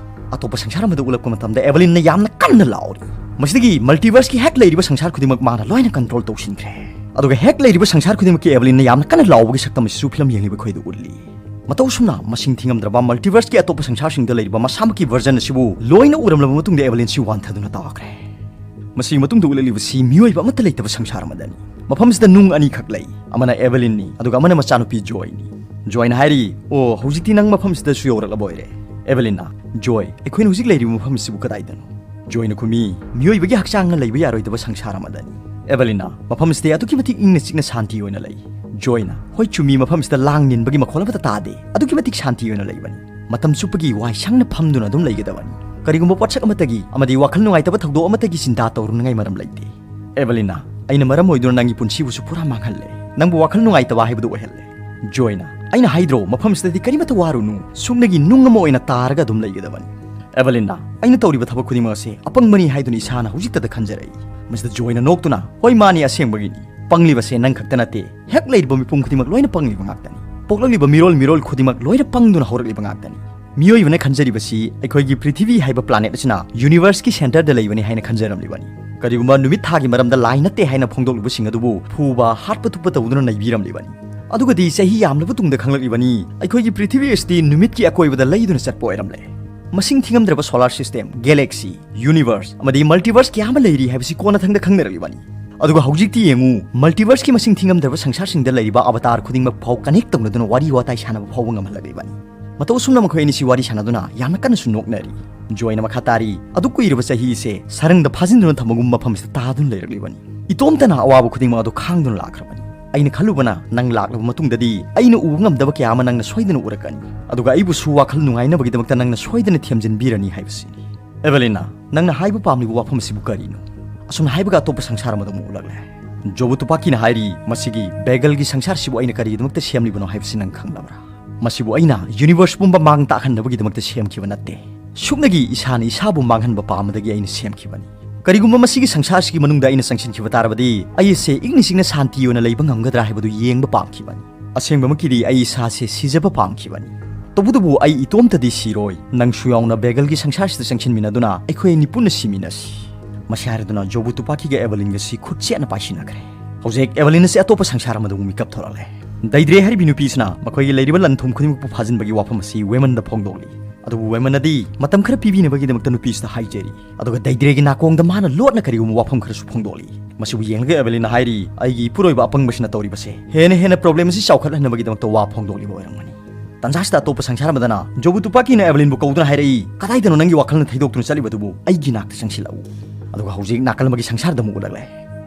ꯑꯇꯣꯞꯄ ꯁꯪꯁꯥꯔ ꯑꯃꯗ ꯎꯠꯂꯛꯄ ꯃꯇꯝꯗ ꯑꯦꯚꯦꯂꯤꯟꯅ ꯌꯥꯝꯅ ꯀꯟꯅ ꯂꯥꯎꯔꯤ꯫ ꯃꯁꯤꯗꯒꯤ ꯃꯜꯇꯤꯚꯔꯁꯀꯤ ꯍꯦꯛ ꯂꯩꯔꯤꯕ ꯁꯪꯁꯥꯔ ꯈꯨꯗꯤꯡꯃꯛ ꯃꯥꯅ ꯂꯣꯏꯅ ꯀꯟꯇ꯭ꯔꯣꯜ ꯇꯧꯁꯤꯟꯈ꯭ꯔꯦ꯫ ꯑꯗꯨꯒ ꯍꯦꯛ ꯂꯩꯔꯤꯕ ꯁꯪꯁꯥꯔ ꯈꯨꯗꯤꯡꯃꯛꯀꯤ ꯑꯦꯚꯦꯂꯤꯟꯅ ꯌꯥꯝꯅ ꯀꯟꯅ ꯂꯥꯎꯕꯒꯤ ꯁꯛꯇꯝ ꯑꯁꯤꯁꯨ ꯐꯤꯂꯝ ꯌꯦꯡꯂꯤꯕ ꯑꯩꯈꯣꯏꯗ ꯎꯠꯂꯤ꯫ ꯃꯇꯧ ꯑꯁꯨꯝꯅ ꯃꯁꯤꯡ ꯊꯤꯉꯝꯗ꯭ꯔꯕ ꯃꯜꯇꯤꯚꯔꯁꯀꯤ ꯑꯇꯣꯞꯄ ꯁꯪꯁꯥꯔꯁꯤꯡꯗ ꯂꯩꯔꯤꯕ ꯃꯁꯥꯃꯛꯀꯤ ꯚꯔꯖꯟ ꯑꯁꯤꯕꯨ ꯂꯣꯏꯅ ꯎꯔꯝꯂꯕ ꯃꯇꯨꯡꯗ ꯑꯦꯚꯦꯂꯤꯟꯁꯤ ꯋꯥꯟꯊꯗꯨꯅ ꯇꯥꯈ꯭ꯔꯦ꯫ ꯃꯁꯤꯒꯤ ꯃꯇꯨꯡꯗ ꯎꯠꯂꯛꯂꯤꯕꯁꯤ ꯃꯤꯑꯣꯏꯕ ꯑꯃꯠꯇ ꯂꯩꯇꯕ ꯁꯪꯁꯥꯔ ꯑꯃꯗꯅꯤ꯫ ꯃꯐꯝꯁꯤꯗ ꯅꯨꯡ ꯑꯅꯤꯈꯛ ꯂꯩ, ꯑꯃꯅ ꯑꯦꯚꯦꯂꯤꯟꯅꯤ, ꯑꯗꯨꯒ ꯑꯃꯅ ꯃꯆꯥꯅꯨꯄꯤ ꯖꯣꯏꯅꯤ꯫ ꯖꯣꯏꯅ ꯍꯥꯏꯔꯤ, "ꯑꯣ, ꯍꯧꯖꯤꯛꯇꯤ ꯅꯪ ꯃꯐꯝꯁꯤꯗꯁꯨ ꯌꯧꯔꯛꯂꯕ ꯑꯣꯏꯔꯦ꯫" ꯑꯦꯚꯦꯂꯤꯟꯅ, "ꯖꯣꯏ, ꯑꯩꯈꯣꯏꯅ ꯍꯧꯖꯤꯛ ꯂꯩꯔꯤꯕ ꯃꯐꯝ ꯑꯁꯤꯕꯨ ꯀꯗꯥꯏꯗꯅꯣ?" ꯖꯣꯏꯅ ꯈꯨꯝꯃꯤ, "ꯃꯤꯑꯣꯏꯕꯒꯤ ꯍꯛꯆꯥꯡꯅ ꯂꯩꯕ ꯌꯥꯔꯣꯏꯗꯕ ꯁꯪꯁꯥꯔ ꯑꯃꯗꯅꯤ꯫" ꯑꯦꯚꯦꯂꯤꯟꯅ, "ꯃꯐꯝ ꯑꯁꯤꯗꯤ ꯑꯗꯨꯛꯀꯤ ꯃꯇꯤꯛ ꯏꯪꯅ ꯆꯤꯛꯅ ꯁꯥꯟꯇꯤ ꯑꯣꯏꯅ ꯂꯩ꯫" ꯖꯣꯏꯅ, "ꯍꯣꯏ, ꯆꯨꯝꯃꯤ, ꯃꯐꯝ ꯑꯁꯤꯗ ꯂꯥꯡ ꯅꯤꯟꯕꯒꯤ ꯃꯈꯣꯜ ꯑꯃꯠꯇ ꯇꯥꯗꯦ, ꯑꯗꯨꯛꯀꯤ ꯃꯇꯤꯛ ꯁꯥꯟꯇꯤ ꯑꯣꯏꯅ ꯂꯩꯕꯅꯤ꯫ ꯃꯇꯝ ꯆꯨꯞꯄꯒꯤ ꯋꯥꯏ ꯁꯪꯅ ꯐꯝꯗꯨꯅ ꯑꯗꯨꯝ ꯂꯩꯒꯗꯕꯅꯤ꯫ ꯀꯔꯤꯒꯨꯝꯕ ꯄꯣꯠꯁꯛ ꯑꯃꯠꯇꯒꯤ ꯑꯃꯗꯤ ꯋꯥꯈꯜ ꯅꯨꯡꯉꯥꯏꯇꯕ ꯊꯧꯗꯣꯛ ꯑꯃꯠꯇꯒꯤ ꯆꯤꯟꯇꯥ ꯇꯧꯔꯨꯅꯉꯥꯏ ꯃꯔꯝ ꯂꯩꯇꯦ꯫" ꯑꯦꯚꯦꯂꯤꯟꯅ, "ꯑꯩꯅ ꯃꯔꯝ ꯑꯣꯏꯗꯨꯅ ꯅꯪꯒꯤ ꯄꯨꯟꯁꯤꯕꯨꯁꯨ ꯄꯨꯔꯥ ꯃꯥꯡꯍꯜꯂꯦ, ꯅꯪꯕꯨ ꯋꯥꯈꯜ ꯅꯨꯡꯉꯥꯏꯇꯕ ꯍꯥꯏꯕꯗꯨ ꯑꯣꯏꯍꯜꯂꯦ꯫" ꯖꯣꯏꯅ, "ꯑꯩꯅ ꯍꯥꯏꯗ꯭ꯔꯣ, ꯃꯐꯝꯁꯤꯗꯗꯤ ꯀꯔꯤꯃꯠꯇ ꯋꯥꯔꯨꯅꯨ, ꯁꯨꯞꯅꯒꯤ ꯅꯨꯡ ꯑꯃ ꯑꯣꯏꯅ ꯇꯥꯔꯒ ꯑꯗꯨꯝ ꯂꯩꯒꯗꯕꯅꯤ꯫" ꯑꯦꯚꯦꯂꯤꯟꯅ, "ꯑꯩꯅ ꯇꯧꯔꯤꯕ ꯊꯕꯛ ꯈꯨꯗꯤꯡꯃꯛ ꯑꯁꯦ ꯑꯄꯪꯕꯅꯤ ꯍꯥꯏꯗꯨꯅ ꯏꯁꯥꯅ ꯍꯧꯖꯤꯛꯇꯗ ꯈꯟꯖꯔꯛꯏ꯫" ꯃꯁꯤꯗ ꯖꯣꯏꯅ ꯅꯣꯛꯇꯨꯅ, "ꯍꯣꯏ, ꯃꯥꯅꯤ, ꯑꯁꯦꯡꯕꯒꯤꯅꯤ꯫ ꯄꯪꯂꯤꯕꯁꯦ ꯅꯪ ꯈꯛꯇ ꯅꯠꯇꯦ, ꯍꯦꯛ ꯂꯩꯔꯤꯕ ꯃꯤꯄꯨꯝ ꯈꯨꯗꯤꯡꯃꯛ ꯂꯣꯏꯅ ꯄꯪꯂꯤꯕ ꯉꯥꯛꯇꯅꯤ꯫ ꯄꯣꯛꯂꯛꯂꯤꯕ ꯃꯤꯔꯣꯜ ꯃꯤꯔꯣꯜ ꯈꯨꯗꯤꯡꯃꯛ ꯂꯣꯏꯅ ꯄꯪꯗꯨꯅ ꯍꯧꯔꯛꯂꯤꯕ ꯉꯥꯛꯇꯅꯤ꯫ ꯃꯤꯑꯣꯏꯕꯅ ꯈꯟꯖꯔꯤꯕꯁꯤ ꯑꯩꯈꯣꯏꯒꯤ ꯄ꯭ꯔꯤꯊꯤꯕꯤ ꯍꯥꯏꯕ ꯄ꯭ꯂꯥꯅꯦꯠ ꯑꯁꯤꯅ ꯌꯨꯅꯤꯚꯔꯁꯀꯤ ꯁꯦꯟꯇꯔꯗ ꯂꯩꯕꯅꯤ ꯍꯥꯏꯅ ꯈꯟꯖꯔꯝꯂꯤꯕꯅꯤ꯫ ꯀꯔꯤꯒꯨꯝꯕ ꯅꯨꯃꯤꯠ ꯊꯥꯒꯤ ꯃꯔꯝꯗ ꯂꯥꯏ ꯅꯠꯇꯦ ꯍꯥꯏꯅ ꯐꯣꯡꯗꯣꯛꯂꯤꯕꯁꯤꯡ ꯑꯗꯨꯕꯨ ꯐꯨꯕ, ꯍꯥꯠꯄ ꯊꯨꯞꯄ ꯇꯧꯗꯨꯅ ꯅꯩꯕꯤꯔꯝꯂꯤꯕꯅꯤ꯫ ꯑꯗꯨꯒꯗꯤ ꯆꯍꯤ ꯌꯥꯝꯂꯕ ꯇꯨꯡꯗ ꯈꯪꯂꯛꯂꯤꯕꯅꯤ, ꯑꯩꯈꯣꯏꯒꯤ ꯄ꯭ꯔꯤꯊꯤꯕꯤ ꯑꯁꯤꯗꯤ ꯅꯨꯃꯤꯠꯀꯤ ꯑꯀꯣꯏꯕꯗ ꯂꯩꯗꯨꯅ ꯆꯠꯄ ꯑꯣꯏꯔꯝꯂꯦ꯫ ꯃꯁꯤꯡ ꯊꯤꯉꯝꯗ꯭ꯔꯕ solar system, galaxy, universe ꯑꯃꯗꯤ multiverse ꯀꯌꯥ ꯑꯃ ꯂꯩꯔꯤ ꯍꯥꯏꯕꯁꯤ ꯀꯣꯟꯅꯊꯪꯗ ꯈꯪꯅꯔꯛꯂꯤꯕꯅꯤ꯫ ꯑꯗꯨꯒ ꯍꯧꯖꯤꯛꯇꯤ ꯌꯦꯡꯉꯨ, multiverseꯀꯤ ꯃꯁꯤꯡ ꯊꯤꯉꯝꯗ꯭ꯔꯕ ꯁꯪꯁꯥꯔꯁꯤꯡꯗ ꯂꯩꯔꯤꯕ ꯑꯕꯇꯥꯔ ꯈꯨꯗꯤꯡꯃꯛ ꯐꯥꯎ connect ꯇꯧꯅꯗꯨꯅ ꯋꯥꯔꯤ ꯋꯥꯇꯥꯏ ꯁꯥꯟꯅꯕ ꯐꯥꯎꯕ ꯉꯝꯍꯜꯂꯛꯂꯤꯕꯅꯤ꯫ ꯃꯇꯧ ꯑꯁꯨꯝꯅ ꯃꯈꯣꯏ ꯑꯅꯤꯁꯤ ꯋꯥꯔꯤ ꯁꯥꯟꯅꯗꯨꯅ ꯌꯥꯝꯅ ꯀꯟꯅꯁꯨ ꯅꯣꯛꯅꯔꯤ꯫ ꯖꯣꯏꯅ ꯃꯈꯥ ꯇꯥꯔꯤ, "ꯑꯗꯨꯛ ꯀꯨꯏꯔꯕ ꯆꯍꯤꯁꯦ ꯁꯔꯪꯗ ꯐꯥꯖꯤꯟꯗꯨꯅ ꯊꯝꯕꯒꯨꯝꯕ ꯃꯐꯝꯁꯤꯗ ꯇꯥꯗꯨꯅ ꯂꯩꯔꯛꯂꯤꯕꯅꯤ꯫ ꯏꯇꯣꯝꯇꯅ ꯑꯋꯥꯕ ꯈꯨꯗꯤꯡꯃꯛ ꯑꯗꯨ ꯈꯥꯡꯗꯨꯅ ꯂꯥꯛꯈ꯭ꯔꯕꯅꯤ꯫ ꯑꯩꯅ ꯈꯜꯂꯨꯕꯅ ꯅꯪ ꯂꯥꯛꯂꯕ ꯃꯇꯨꯡꯗꯗꯤ ꯑꯩꯅ ꯎꯕ ꯉꯝꯗꯕ ꯀꯌꯥ ꯑꯃ ꯅꯪꯅ ꯁꯣꯏꯗꯅ ꯎꯔꯛꯀꯅꯤ꯫ ꯑꯗꯨꯒ ꯑꯩꯕꯨꯁꯨ ꯋꯥꯈꯜ ꯅꯨꯡꯉꯥꯏꯅꯕꯒꯤꯗꯃꯛꯇ ꯅꯪꯅ ꯁꯣꯏꯗꯅ ꯊꯦꯝꯖꯤꯟꯕꯤꯔꯅꯤ ꯍꯥꯏꯕꯁꯤꯅꯤ꯫" "ꯑꯦꯚꯦꯂꯤꯟꯅ, ꯅꯪꯅ ꯍꯥꯏꯕ ꯄꯥꯝꯂꯤꯕ ꯋꯥꯐꯝ ꯑꯁꯤꯕꯨ ꯀꯔꯤꯅꯣ?" ꯑꯁꯨꯝꯅ ꯍꯥꯏꯕꯒ ꯑꯇꯣꯞꯄ ꯁꯪꯁꯥꯔ ꯑꯃꯗ ꯑꯃꯨꯛ ꯎꯠꯂꯛꯂꯦ꯫ ꯖꯣꯕꯨ ꯇꯨꯄꯥꯀꯤꯅ ꯍꯥꯏꯔꯤ, "ꯃꯁꯤꯒꯤ ꯕꯦꯒꯜꯒꯤ ꯁꯪꯁꯥꯔꯁꯤꯕꯨ ꯑꯩꯅ ꯀꯔꯤꯒꯤꯗꯃꯛꯇ ꯁꯦꯝꯂꯤꯕꯅꯣ ꯍꯥꯏꯕꯁꯤ ꯅꯪ ꯈꯪꯂꯕ꯭ꯔꯥ? ꯃꯁꯤꯕꯨ ꯑꯩꯅ universe ꯄꯨꯝꯕ ꯃꯥꯡ ꯇꯥꯛꯍꯟꯅꯕꯒꯤꯗꯃꯛꯇ ꯁꯦꯝꯈꯤꯕ ꯅꯠꯇꯦ꯫ ꯁꯨꯞꯅꯒꯤ ꯏꯁꯥꯅ ꯏꯁꯥꯕꯨ ꯃꯥꯡꯍꯟꯕ ꯄꯥꯝꯕꯗꯒꯤ ꯑꯩꯅ ꯁꯦꯝꯈꯤꯕꯅꯤ꯫ ꯀꯔꯤꯒꯨꯝꯕ ꯃꯁꯤꯒꯤ ꯁꯪꯁꯥꯔꯁꯤꯒꯤ ꯃꯅꯨꯡꯗ ꯑꯩꯅ ꯆꯪꯁꯤꯟꯈꯤꯕ ꯇꯥꯔꯕꯗꯤ, ꯑꯩ ꯑꯁꯦ ꯏꯪꯅ ꯆꯤꯛꯅ ꯁꯥꯟꯇꯤ ꯑꯣꯏꯅ ꯂꯩꯕ ꯉꯝꯒꯗ꯭ꯔꯥ ꯍꯥꯏꯕꯗꯨ ꯌꯦꯡꯕ ꯄꯥꯝꯈꯤꯕꯅꯤ꯫ ꯑꯁꯦꯡꯕꯃꯛꯀꯤꯗꯤ ꯑꯩ ꯏꯁꯥꯁꯦ ꯁꯤꯖꯕ ꯄꯥꯝꯈꯤꯕꯅꯤ꯫ ꯇꯧꯕꯇꯕꯨ ꯑꯩ ꯏꯇꯣꯝꯇꯗꯤ ꯁꯤꯔꯣꯏ꯫ ꯅꯪꯁꯨ ꯌꯥꯎꯅ ꯕꯦꯒꯜꯒꯤ ꯁꯪꯁꯥꯔꯁꯤꯗ ꯆꯪꯁꯤꯟꯃꯤꯟꯅꯗꯨꯅ ꯑꯩꯈꯣꯏ ꯑꯅꯤ ꯄꯨꯟꯅ ꯁꯤꯃꯤꯟꯅꯁꯤ꯫" ꯃꯁꯤ ꯍꯥꯏꯔꯗꯨꯅ ꯖꯣꯕꯨ ꯇꯨꯄꯥꯀꯤꯒ ꯑꯦꯚꯦꯂꯤꯟꯒꯁꯤ ꯈꯨꯠ ꯆꯦꯠꯅ ꯄꯥꯏꯁꯤꯟꯅꯈ꯭ꯔꯦ꯫ ꯍꯧꯖꯤꯛ ꯑꯦꯚꯦꯂꯤꯟ ꯑꯁꯤ ꯑꯇꯣꯞꯄ ꯁꯪꯁꯥꯔ ꯑꯃꯗ ꯑꯃꯨꯛ ꯃꯤꯀꯞ ꯊꯣꯛꯂꯛꯂꯦ꯫ ꯗꯩꯗ꯭ꯔꯦ ꯍꯥꯏꯔꯤꯕꯤ ꯅꯨꯄꯤꯁꯤꯅ ꯃꯈꯣꯏꯒꯤ ꯂꯩꯔꯤꯕ ꯂꯟ ꯊꯨꯝ ꯈꯨꯗꯤꯡꯃꯛꯄꯨ ꯐꯥꯖꯤꯟꯕꯒꯤ ꯋꯥꯐꯝ ꯑꯁꯤ ꯋꯦꯃꯟꯗ ꯐꯣꯡꯗꯣꯛꯂꯤ꯫ ꯑꯗꯨꯕꯨ ꯋꯦꯃꯟꯅꯗꯤ ꯃꯇꯝ ꯈꯔ ꯄꯤꯕꯤꯅꯕꯒꯤꯗꯃꯛꯇ ꯅꯨꯄꯤꯁꯤꯗ ꯍꯥꯏꯖꯔꯤ꯫ ꯑꯗꯨꯒ ꯗꯩꯗ꯭ꯔꯦꯒꯤ ꯅꯥꯀꯣꯡꯗ ꯃꯥꯅ ꯂꯣꯠꯅ ꯀꯔꯤꯒꯨꯝꯕ ꯋꯥꯐꯝ ꯈꯔꯁꯨ ꯐꯣꯡꯗꯣꯛꯂꯤ꯫ ꯃꯁꯤꯕꯨ ꯌꯦꯡꯂꯒ ꯑꯦꯚꯦꯂꯤꯟꯅ ꯍꯥꯏꯔꯤ, "ꯑꯩꯒꯤ ꯏꯄꯨꯔꯣꯏꯕ ꯑꯄꯪꯕꯁꯤꯅ ꯇꯧꯔꯤꯕꯁꯦ ꯍꯦꯟꯅ ꯍꯦꯟꯅ problem ꯑꯁꯤ ꯆꯥꯎꯈꯠꯍꯟꯅꯕꯒꯤꯗꯃꯛꯇ ꯋꯥ ꯐꯣꯡꯗꯣꯛꯂꯤꯕ ꯑꯣꯏꯔꯝꯒꯅꯤ꯫" ꯇꯟꯖꯥꯁꯤꯗ ꯑꯇꯣꯞꯄ ꯁꯪꯁꯥꯔ ꯑꯃꯗꯅ ꯖꯣꯕꯨ ꯇꯨꯄꯥꯀꯤꯅ ꯑꯦꯚꯦꯂꯤꯟꯕꯨ ꯀꯧꯗꯨꯅ ꯍꯥꯏꯔꯛꯏ, "ꯀꯗꯥꯏꯗꯅꯣ ꯅꯪꯒꯤ ꯋꯥꯈꯜꯅ ꯊꯩꯗꯣꯛꯇꯨꯅ ꯆꯠꯂꯤꯕꯗꯨꯕꯨ? ꯑꯩꯒꯤ ꯅꯥꯛꯇ ꯆꯪꯁꯤꯜꯂꯛꯎ꯫" ꯑꯗꯨꯒ ꯍꯧꯖꯤꯛ ꯅꯥꯀꯜ ꯑꯃꯒꯤ ꯁꯪꯁꯥꯔꯗ ꯑꯃꯨꯛ ꯎꯠꯂꯛꯂꯦ꯫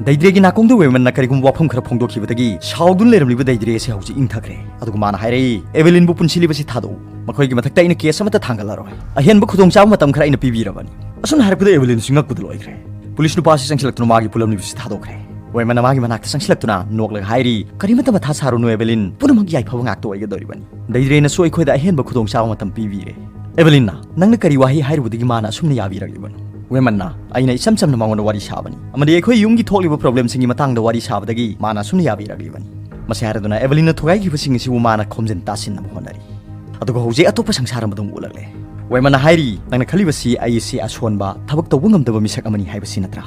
ꯗꯩꯗ꯭ꯔꯦꯒꯤ ꯅꯥꯀꯣꯡꯗ ꯋꯦꯃꯟꯅ ꯀꯔꯤꯒꯨꯝꯕ ꯋꯥꯐꯝ ꯈꯔ ꯐꯣꯡꯗꯣꯛꯈꯤꯕꯗꯒꯤ ꯁꯥꯎꯗꯨꯅ ꯂꯩꯔꯝꯂꯤꯕ ꯗꯩꯗ꯭ꯔꯦ ꯑꯁꯤ ꯍꯧꯖꯤꯛ ꯏꯪꯊꯈ꯭ꯔꯦ꯫ ꯑꯗꯨꯒ ꯃꯥꯅ ꯍꯥꯏꯔꯛꯏ, "ꯑꯦꯚꯦꯂꯤꯟꯕꯨ ꯄꯨꯟꯁꯤꯜꯂꯤꯕꯁꯤ ꯊꯥꯗꯣꯛꯎ꯫ ꯃꯈꯣꯏꯒꯤ ꯃꯊꯛꯇ ꯑꯩꯅ case ꯑꯃꯠꯇ ꯊꯥꯡꯒꯠꯂꯔꯣꯏ꯫ ꯑꯍꯦꯟꯕ ꯈꯨꯗꯣꯡꯆꯥꯕ ꯃꯇꯝ ꯈꯔ ꯑꯩꯅ ꯄꯤꯕꯤꯔꯕꯅꯤ꯫" ꯑꯁꯨꯝꯅ ꯍꯥꯏꯔꯛꯄꯗ ꯑꯦꯚꯦꯂꯤꯟꯁꯨ ꯉꯛꯄꯗ ꯂꯣꯏꯈ꯭ꯔꯦ꯫ ꯄꯨꯂꯤꯁ ꯅꯨꯄꯥꯁꯤ ꯆꯪꯁꯤꯜꯂꯛꯇꯨꯅ ꯃꯥꯒꯤ ꯄꯨꯜꯂꯝꯂꯤꯕꯁꯤ ꯊꯥꯗꯣꯛꯈ꯭ꯔꯦ꯫ ꯋꯦꯃꯟꯅ ꯃꯥꯒꯤ ꯃꯅꯥꯛꯇ ꯆꯪꯁꯤꯜꯂꯛꯇꯨꯅ ꯅꯣꯛꯂꯒ ꯍꯥꯏꯔꯤ, "ꯀꯔꯤꯃꯠꯇ ꯃꯊꯥ ꯁꯥꯔꯨꯅꯨ ꯑꯦꯚꯦꯂꯤꯟ, ꯄꯨꯝꯅꯃꯛ ꯌꯥꯏꯐꯕ ꯉꯥꯛꯇ ꯑꯣꯏꯒꯗꯧꯔꯤꯕꯅꯤ꯫ ꯗꯩꯗ꯭ꯔꯦꯅꯁꯨ ꯑꯩꯈꯣꯏꯗ ꯑꯍꯦꯟꯕ ꯈꯨꯗꯣꯡꯆꯥꯕ ꯃꯇꯝ ꯄꯤꯕꯤꯔꯦ꯫" ꯑꯦꯚꯦꯂꯤꯟꯅ, "ꯅꯪꯅ ꯀꯔꯤ ꯋꯥꯍꯩ ꯍꯥꯏꯔꯨꯕꯗꯒꯤ ꯃꯥꯅ ꯑꯁꯨꯝꯅ ꯌꯥꯕꯤꯔꯛꯂꯤꯕꯅꯣ?" ꯋꯦꯃꯟꯅ, "ꯑꯩꯅ ꯏꯆꯝ ꯆꯝꯅ ꯃꯉꯣꯟꯗ ꯋꯥꯔꯤ ꯁꯥꯕꯅꯤ ꯑꯃꯗꯤ ꯑꯩꯈꯣꯏ ꯌꯨꯝꯒꯤ ꯊꯣꯛꯂꯤꯕ problemꯁꯤꯡꯒꯤ ꯃꯇꯥꯡꯗ ꯋꯥꯔꯤ ꯁꯥꯕꯗꯒꯤ ꯃꯥꯅ ꯑꯁꯨꯝꯅ ꯌꯥꯕꯤꯔꯛꯂꯤꯕꯅꯤ꯫" ꯃꯁꯤ ꯍꯥꯏꯔꯗꯨꯅ ꯑꯦꯚꯦꯂꯤꯟꯅ ꯊꯨꯒꯥꯏꯈꯤꯕꯁꯤꯡ ꯑꯁꯤꯕꯨ ꯃꯥꯅ ꯈꯣꯝꯖꯤꯟ ꯇꯥꯁꯤꯟꯅꯕ ꯍꯣꯠꯅꯔꯤ꯫ ꯑꯗꯨꯒ ꯍꯧꯖꯤꯛ ꯑꯇꯣꯞꯄ ꯁꯪꯁꯥꯔ ꯑꯃꯗ ꯑꯃꯨꯛ ꯎꯠꯂꯛꯂꯦ꯫ ꯋꯦꯃꯟꯅ ꯍꯥꯏꯔꯤ, "ꯅꯪꯅ ꯈꯜꯂꯤꯕꯁꯤ ꯑꯩ ꯑꯁꯤ ꯑꯁꯣꯟꯕ, ꯊꯕꯛ ꯇꯧꯕ ꯉꯝꯗꯕ ꯃꯤꯁꯛ ꯑꯃꯅꯤ ꯍꯥꯏꯕꯁꯤ ꯅꯠꯇ꯭ꯔꯥ?"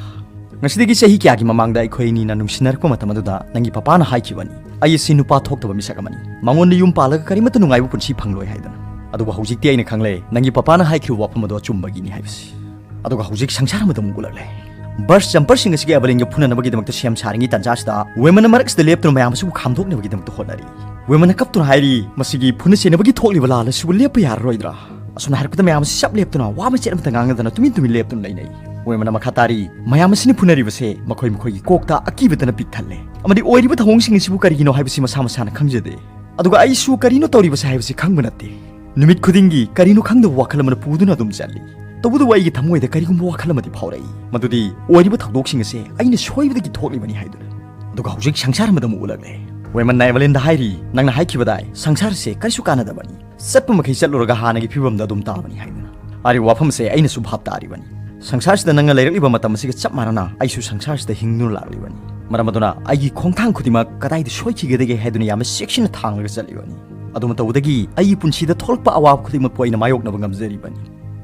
ꯉꯁꯤꯗꯒꯤ ꯆꯍꯤ ꯀꯌꯥꯒꯤ ꯃꯃꯥꯡꯗ ꯑꯩꯈꯣꯏ ꯑꯅꯤꯅ ꯅꯨꯡꯁꯤꯅꯔꯛꯄ ꯃꯇꯝ ꯑꯗꯨꯗ ꯅꯪꯒꯤ ꯄꯄꯥꯅ ꯍꯥꯏꯈꯤꯕꯅꯤ, "ꯑꯩ ꯑꯁꯤ ꯅꯨꯄꯥ ꯊꯣꯛꯇꯕ ꯃꯤꯁꯛ ꯑꯃꯅꯤ, ꯃꯉꯣꯟꯗ ꯌꯨꯝ ꯄꯥꯜꯂꯒ ꯀꯔꯤꯃꯠꯇ ꯅꯨꯡꯉꯥꯏꯕ ꯄꯨꯟꯁꯤ ꯐꯪꯂꯣꯏ" ꯍꯥꯏꯗꯅ꯫ ꯑꯗꯨꯕꯨ ꯍꯧꯖꯤꯛꯇꯤ ꯑꯩꯅ ꯈꯪꯂꯦ, ꯅꯪꯒꯤ ꯄꯄꯥꯅ ꯍꯥꯏꯈꯤꯕ ꯋꯥꯐꯝ ꯑꯗꯨ ꯑꯆꯨꯝꯕꯒꯤꯅꯤ ꯍꯥꯏꯕꯁꯤ꯫ ꯑꯗꯨꯒ ꯍꯧꯖꯤꯛ ꯁꯪꯁꯥꯔ ꯑꯃꯗ ꯑꯃꯨꯛ ꯎꯠꯂꯛꯂꯦ꯫ ꯕꯔꯁ ꯖꯝꯄꯔꯁꯤꯡ ꯑꯁꯤꯒ ꯑꯦꯚꯂꯤꯟꯒ ꯐꯨꯅꯅꯕꯒꯤꯗꯃꯛꯇ ꯁꯦꯝ ꯁꯥꯔꯤꯉꯩ ꯇꯥꯟꯖꯥꯁꯤꯗ ꯋꯦꯃꯟꯅ ꯃꯔꯛꯁꯤꯗ ꯂꯦꯞꯇꯨꯅ ꯃꯌꯥꯝ ꯑꯁꯤꯕꯨ ꯈꯥꯝꯗꯣꯛꯅꯕꯒꯤꯗꯃꯛꯇ ꯍꯣꯠꯅꯔꯤ꯫ ꯋꯦꯃꯟꯅ ꯀꯞꯇꯨꯅ ꯍꯥꯏꯔꯤ, "ꯃꯁꯤꯒꯤ ꯐꯨꯅ ꯆꯩꯅꯕꯒꯤ ꯊꯣꯛꯂꯤꯕ ꯂꯥꯜ ꯑꯁꯤꯕꯨ ꯂꯦꯞꯄ ꯌꯥꯔꯔꯣꯏꯗ꯭ꯔꯥ?" ꯑꯁꯨꯝꯅ ꯍꯥꯏꯔꯛꯄꯗ ꯃꯌꯥꯝ ꯑꯁꯤ ꯆꯞ ꯂꯦꯞꯇꯨꯅ ꯋꯥ ꯃꯆꯦꯠ ꯑꯃꯠꯇ ꯉꯥꯡꯅꯗꯅ ꯇꯨꯃꯤꯟ ꯇꯨꯃꯤꯟ ꯂꯦꯞꯇꯨꯅ ꯂꯩꯅꯩ꯫ ꯋꯦꯃꯟꯅ ꯃꯈꯥ ꯇꯥꯔꯤ, "ꯃꯌꯥꯝ ꯑꯁꯤꯅ ꯐꯨꯅꯔꯤꯕꯁꯦ ꯃꯈꯣꯏ ꯃꯈꯣꯏꯒꯤ ꯀꯣꯛꯇ ꯑꯀꯤꯕꯇꯅ ꯄꯤꯛ ꯊꯜꯂꯦ, ꯑꯃꯗꯤ ꯑꯣꯏꯔꯤꯕ ꯊꯧꯑꯣꯡꯁꯤꯡ ꯑꯁꯤꯕꯨ ꯀꯔꯤꯒꯤꯅꯣ ꯍꯥꯏꯕꯁꯤ ꯃꯁꯥ ꯃꯁꯥꯅ ꯈꯪꯖꯗꯦ꯫ ꯑꯗꯨꯒ ꯑꯩꯁꯨ ꯀꯔꯤꯅꯣ ꯇꯧꯔꯤꯕꯁꯦ ꯍꯥꯏꯕꯁꯤ ꯈꯪꯕ ꯅꯠꯇꯦ꯫ ꯅꯨꯃꯤꯠ ꯈꯨꯗꯤꯡꯒꯤ ꯀꯔꯤꯅꯣ ꯈꯪꯗꯕ ꯋꯥꯈꯜ ꯑꯃꯅ ꯄꯨꯗꯨꯅ ꯑꯗꯨꯝ ꯆꯠꯂꯤ꯫ ꯇꯧꯕꯇꯕꯨ ꯑꯩꯒꯤ ꯊꯃꯣꯏꯗ ꯀꯔꯤꯒꯨꯝꯕ ꯋꯥꯈꯜ ꯑꯃꯗꯤ ꯐꯥꯎꯔꯛꯏ, ꯃꯗꯨꯗꯤ ꯑꯣꯏꯔꯤꯕ ꯊꯧꯗꯣꯛꯁꯤꯡ ꯑꯁꯦ ꯑꯩꯅ ꯁꯣꯏꯕꯗꯒꯤ ꯊꯣꯛꯂꯤꯕꯅꯤ ꯍꯥꯏꯗꯨꯅ"꯫ ꯑꯗꯨꯒ ꯍꯧꯖꯤꯛ ꯁꯪꯁꯥꯔ ꯑꯃꯗ ꯑꯃꯨꯛ ꯎꯠꯂꯛꯂꯦ꯫ ꯋꯦꯃꯟꯅ ꯑꯦꯚꯂꯤꯟꯗ ꯍꯥꯏꯔꯤ, "ꯅꯪꯅ ꯍꯥꯏꯈꯤꯕꯗꯥꯏ, ꯁꯪꯁꯥꯔꯁꯦ ꯀꯔꯤꯁꯨ ꯀꯥꯟꯅꯗꯕꯅꯤ, ꯆꯠꯄ ꯃꯈꯩ ꯆꯠꯂꯨꯔꯒ ꯍꯥꯟꯅꯒꯤ ꯐꯤꯕꯝꯗ ꯑꯗꯨꯝ ꯇꯥꯕꯅꯤ" ꯍꯥꯏꯗꯨꯅ꯫ ꯍꯥꯏꯔꯤꯕ ꯋꯥꯐꯝ ꯑꯁꯦ ꯑꯩꯅꯁꯨ ꯚꯥꯞ ꯇꯥꯔꯤꯕꯅꯤ꯫ ꯁꯪꯁꯥꯔꯁꯤꯗ ꯅꯪꯅ ꯂꯩꯔꯛꯂꯤꯕ ꯃꯇꯝ ꯑꯁꯤꯒ ꯆꯞ ꯃꯥꯟꯅꯅ ꯑꯩꯁꯨ ꯁꯪꯁꯥꯔꯁꯤꯗ ꯍꯤꯡꯗꯨꯅ ꯂꯥꯛꯂꯤꯕꯅꯤ꯫ ꯃꯔꯝ ꯑꯗꯨꯅ ꯑꯩꯒꯤ ꯈꯣꯡꯊꯥꯡ ꯈꯨꯗꯤꯡꯃꯛ ꯀꯗꯥꯏꯗ ꯁꯣꯏꯈꯤꯒꯗꯒꯦ ꯍꯥꯏꯗꯨꯅ ꯌꯥꯝꯅ ꯆꯦꯛꯁꯤꯟꯅ ꯊꯥꯡꯂꯒ ꯆꯠꯂꯤꯕꯅꯤ꯫ ꯑꯗꯨ ꯃꯇꯧꯕꯗꯒꯤ ꯑꯩꯒꯤ ꯄꯨꯟꯁꯤꯗ ꯊꯣꯛꯂꯛꯄ ꯑꯋꯥꯕ ꯈꯨꯗꯤꯡꯃꯛꯄꯨ ꯑꯩꯅ ꯃꯥꯌꯣꯛꯅꯕ ꯉꯝꯖꯔꯤꯕꯅꯤ꯫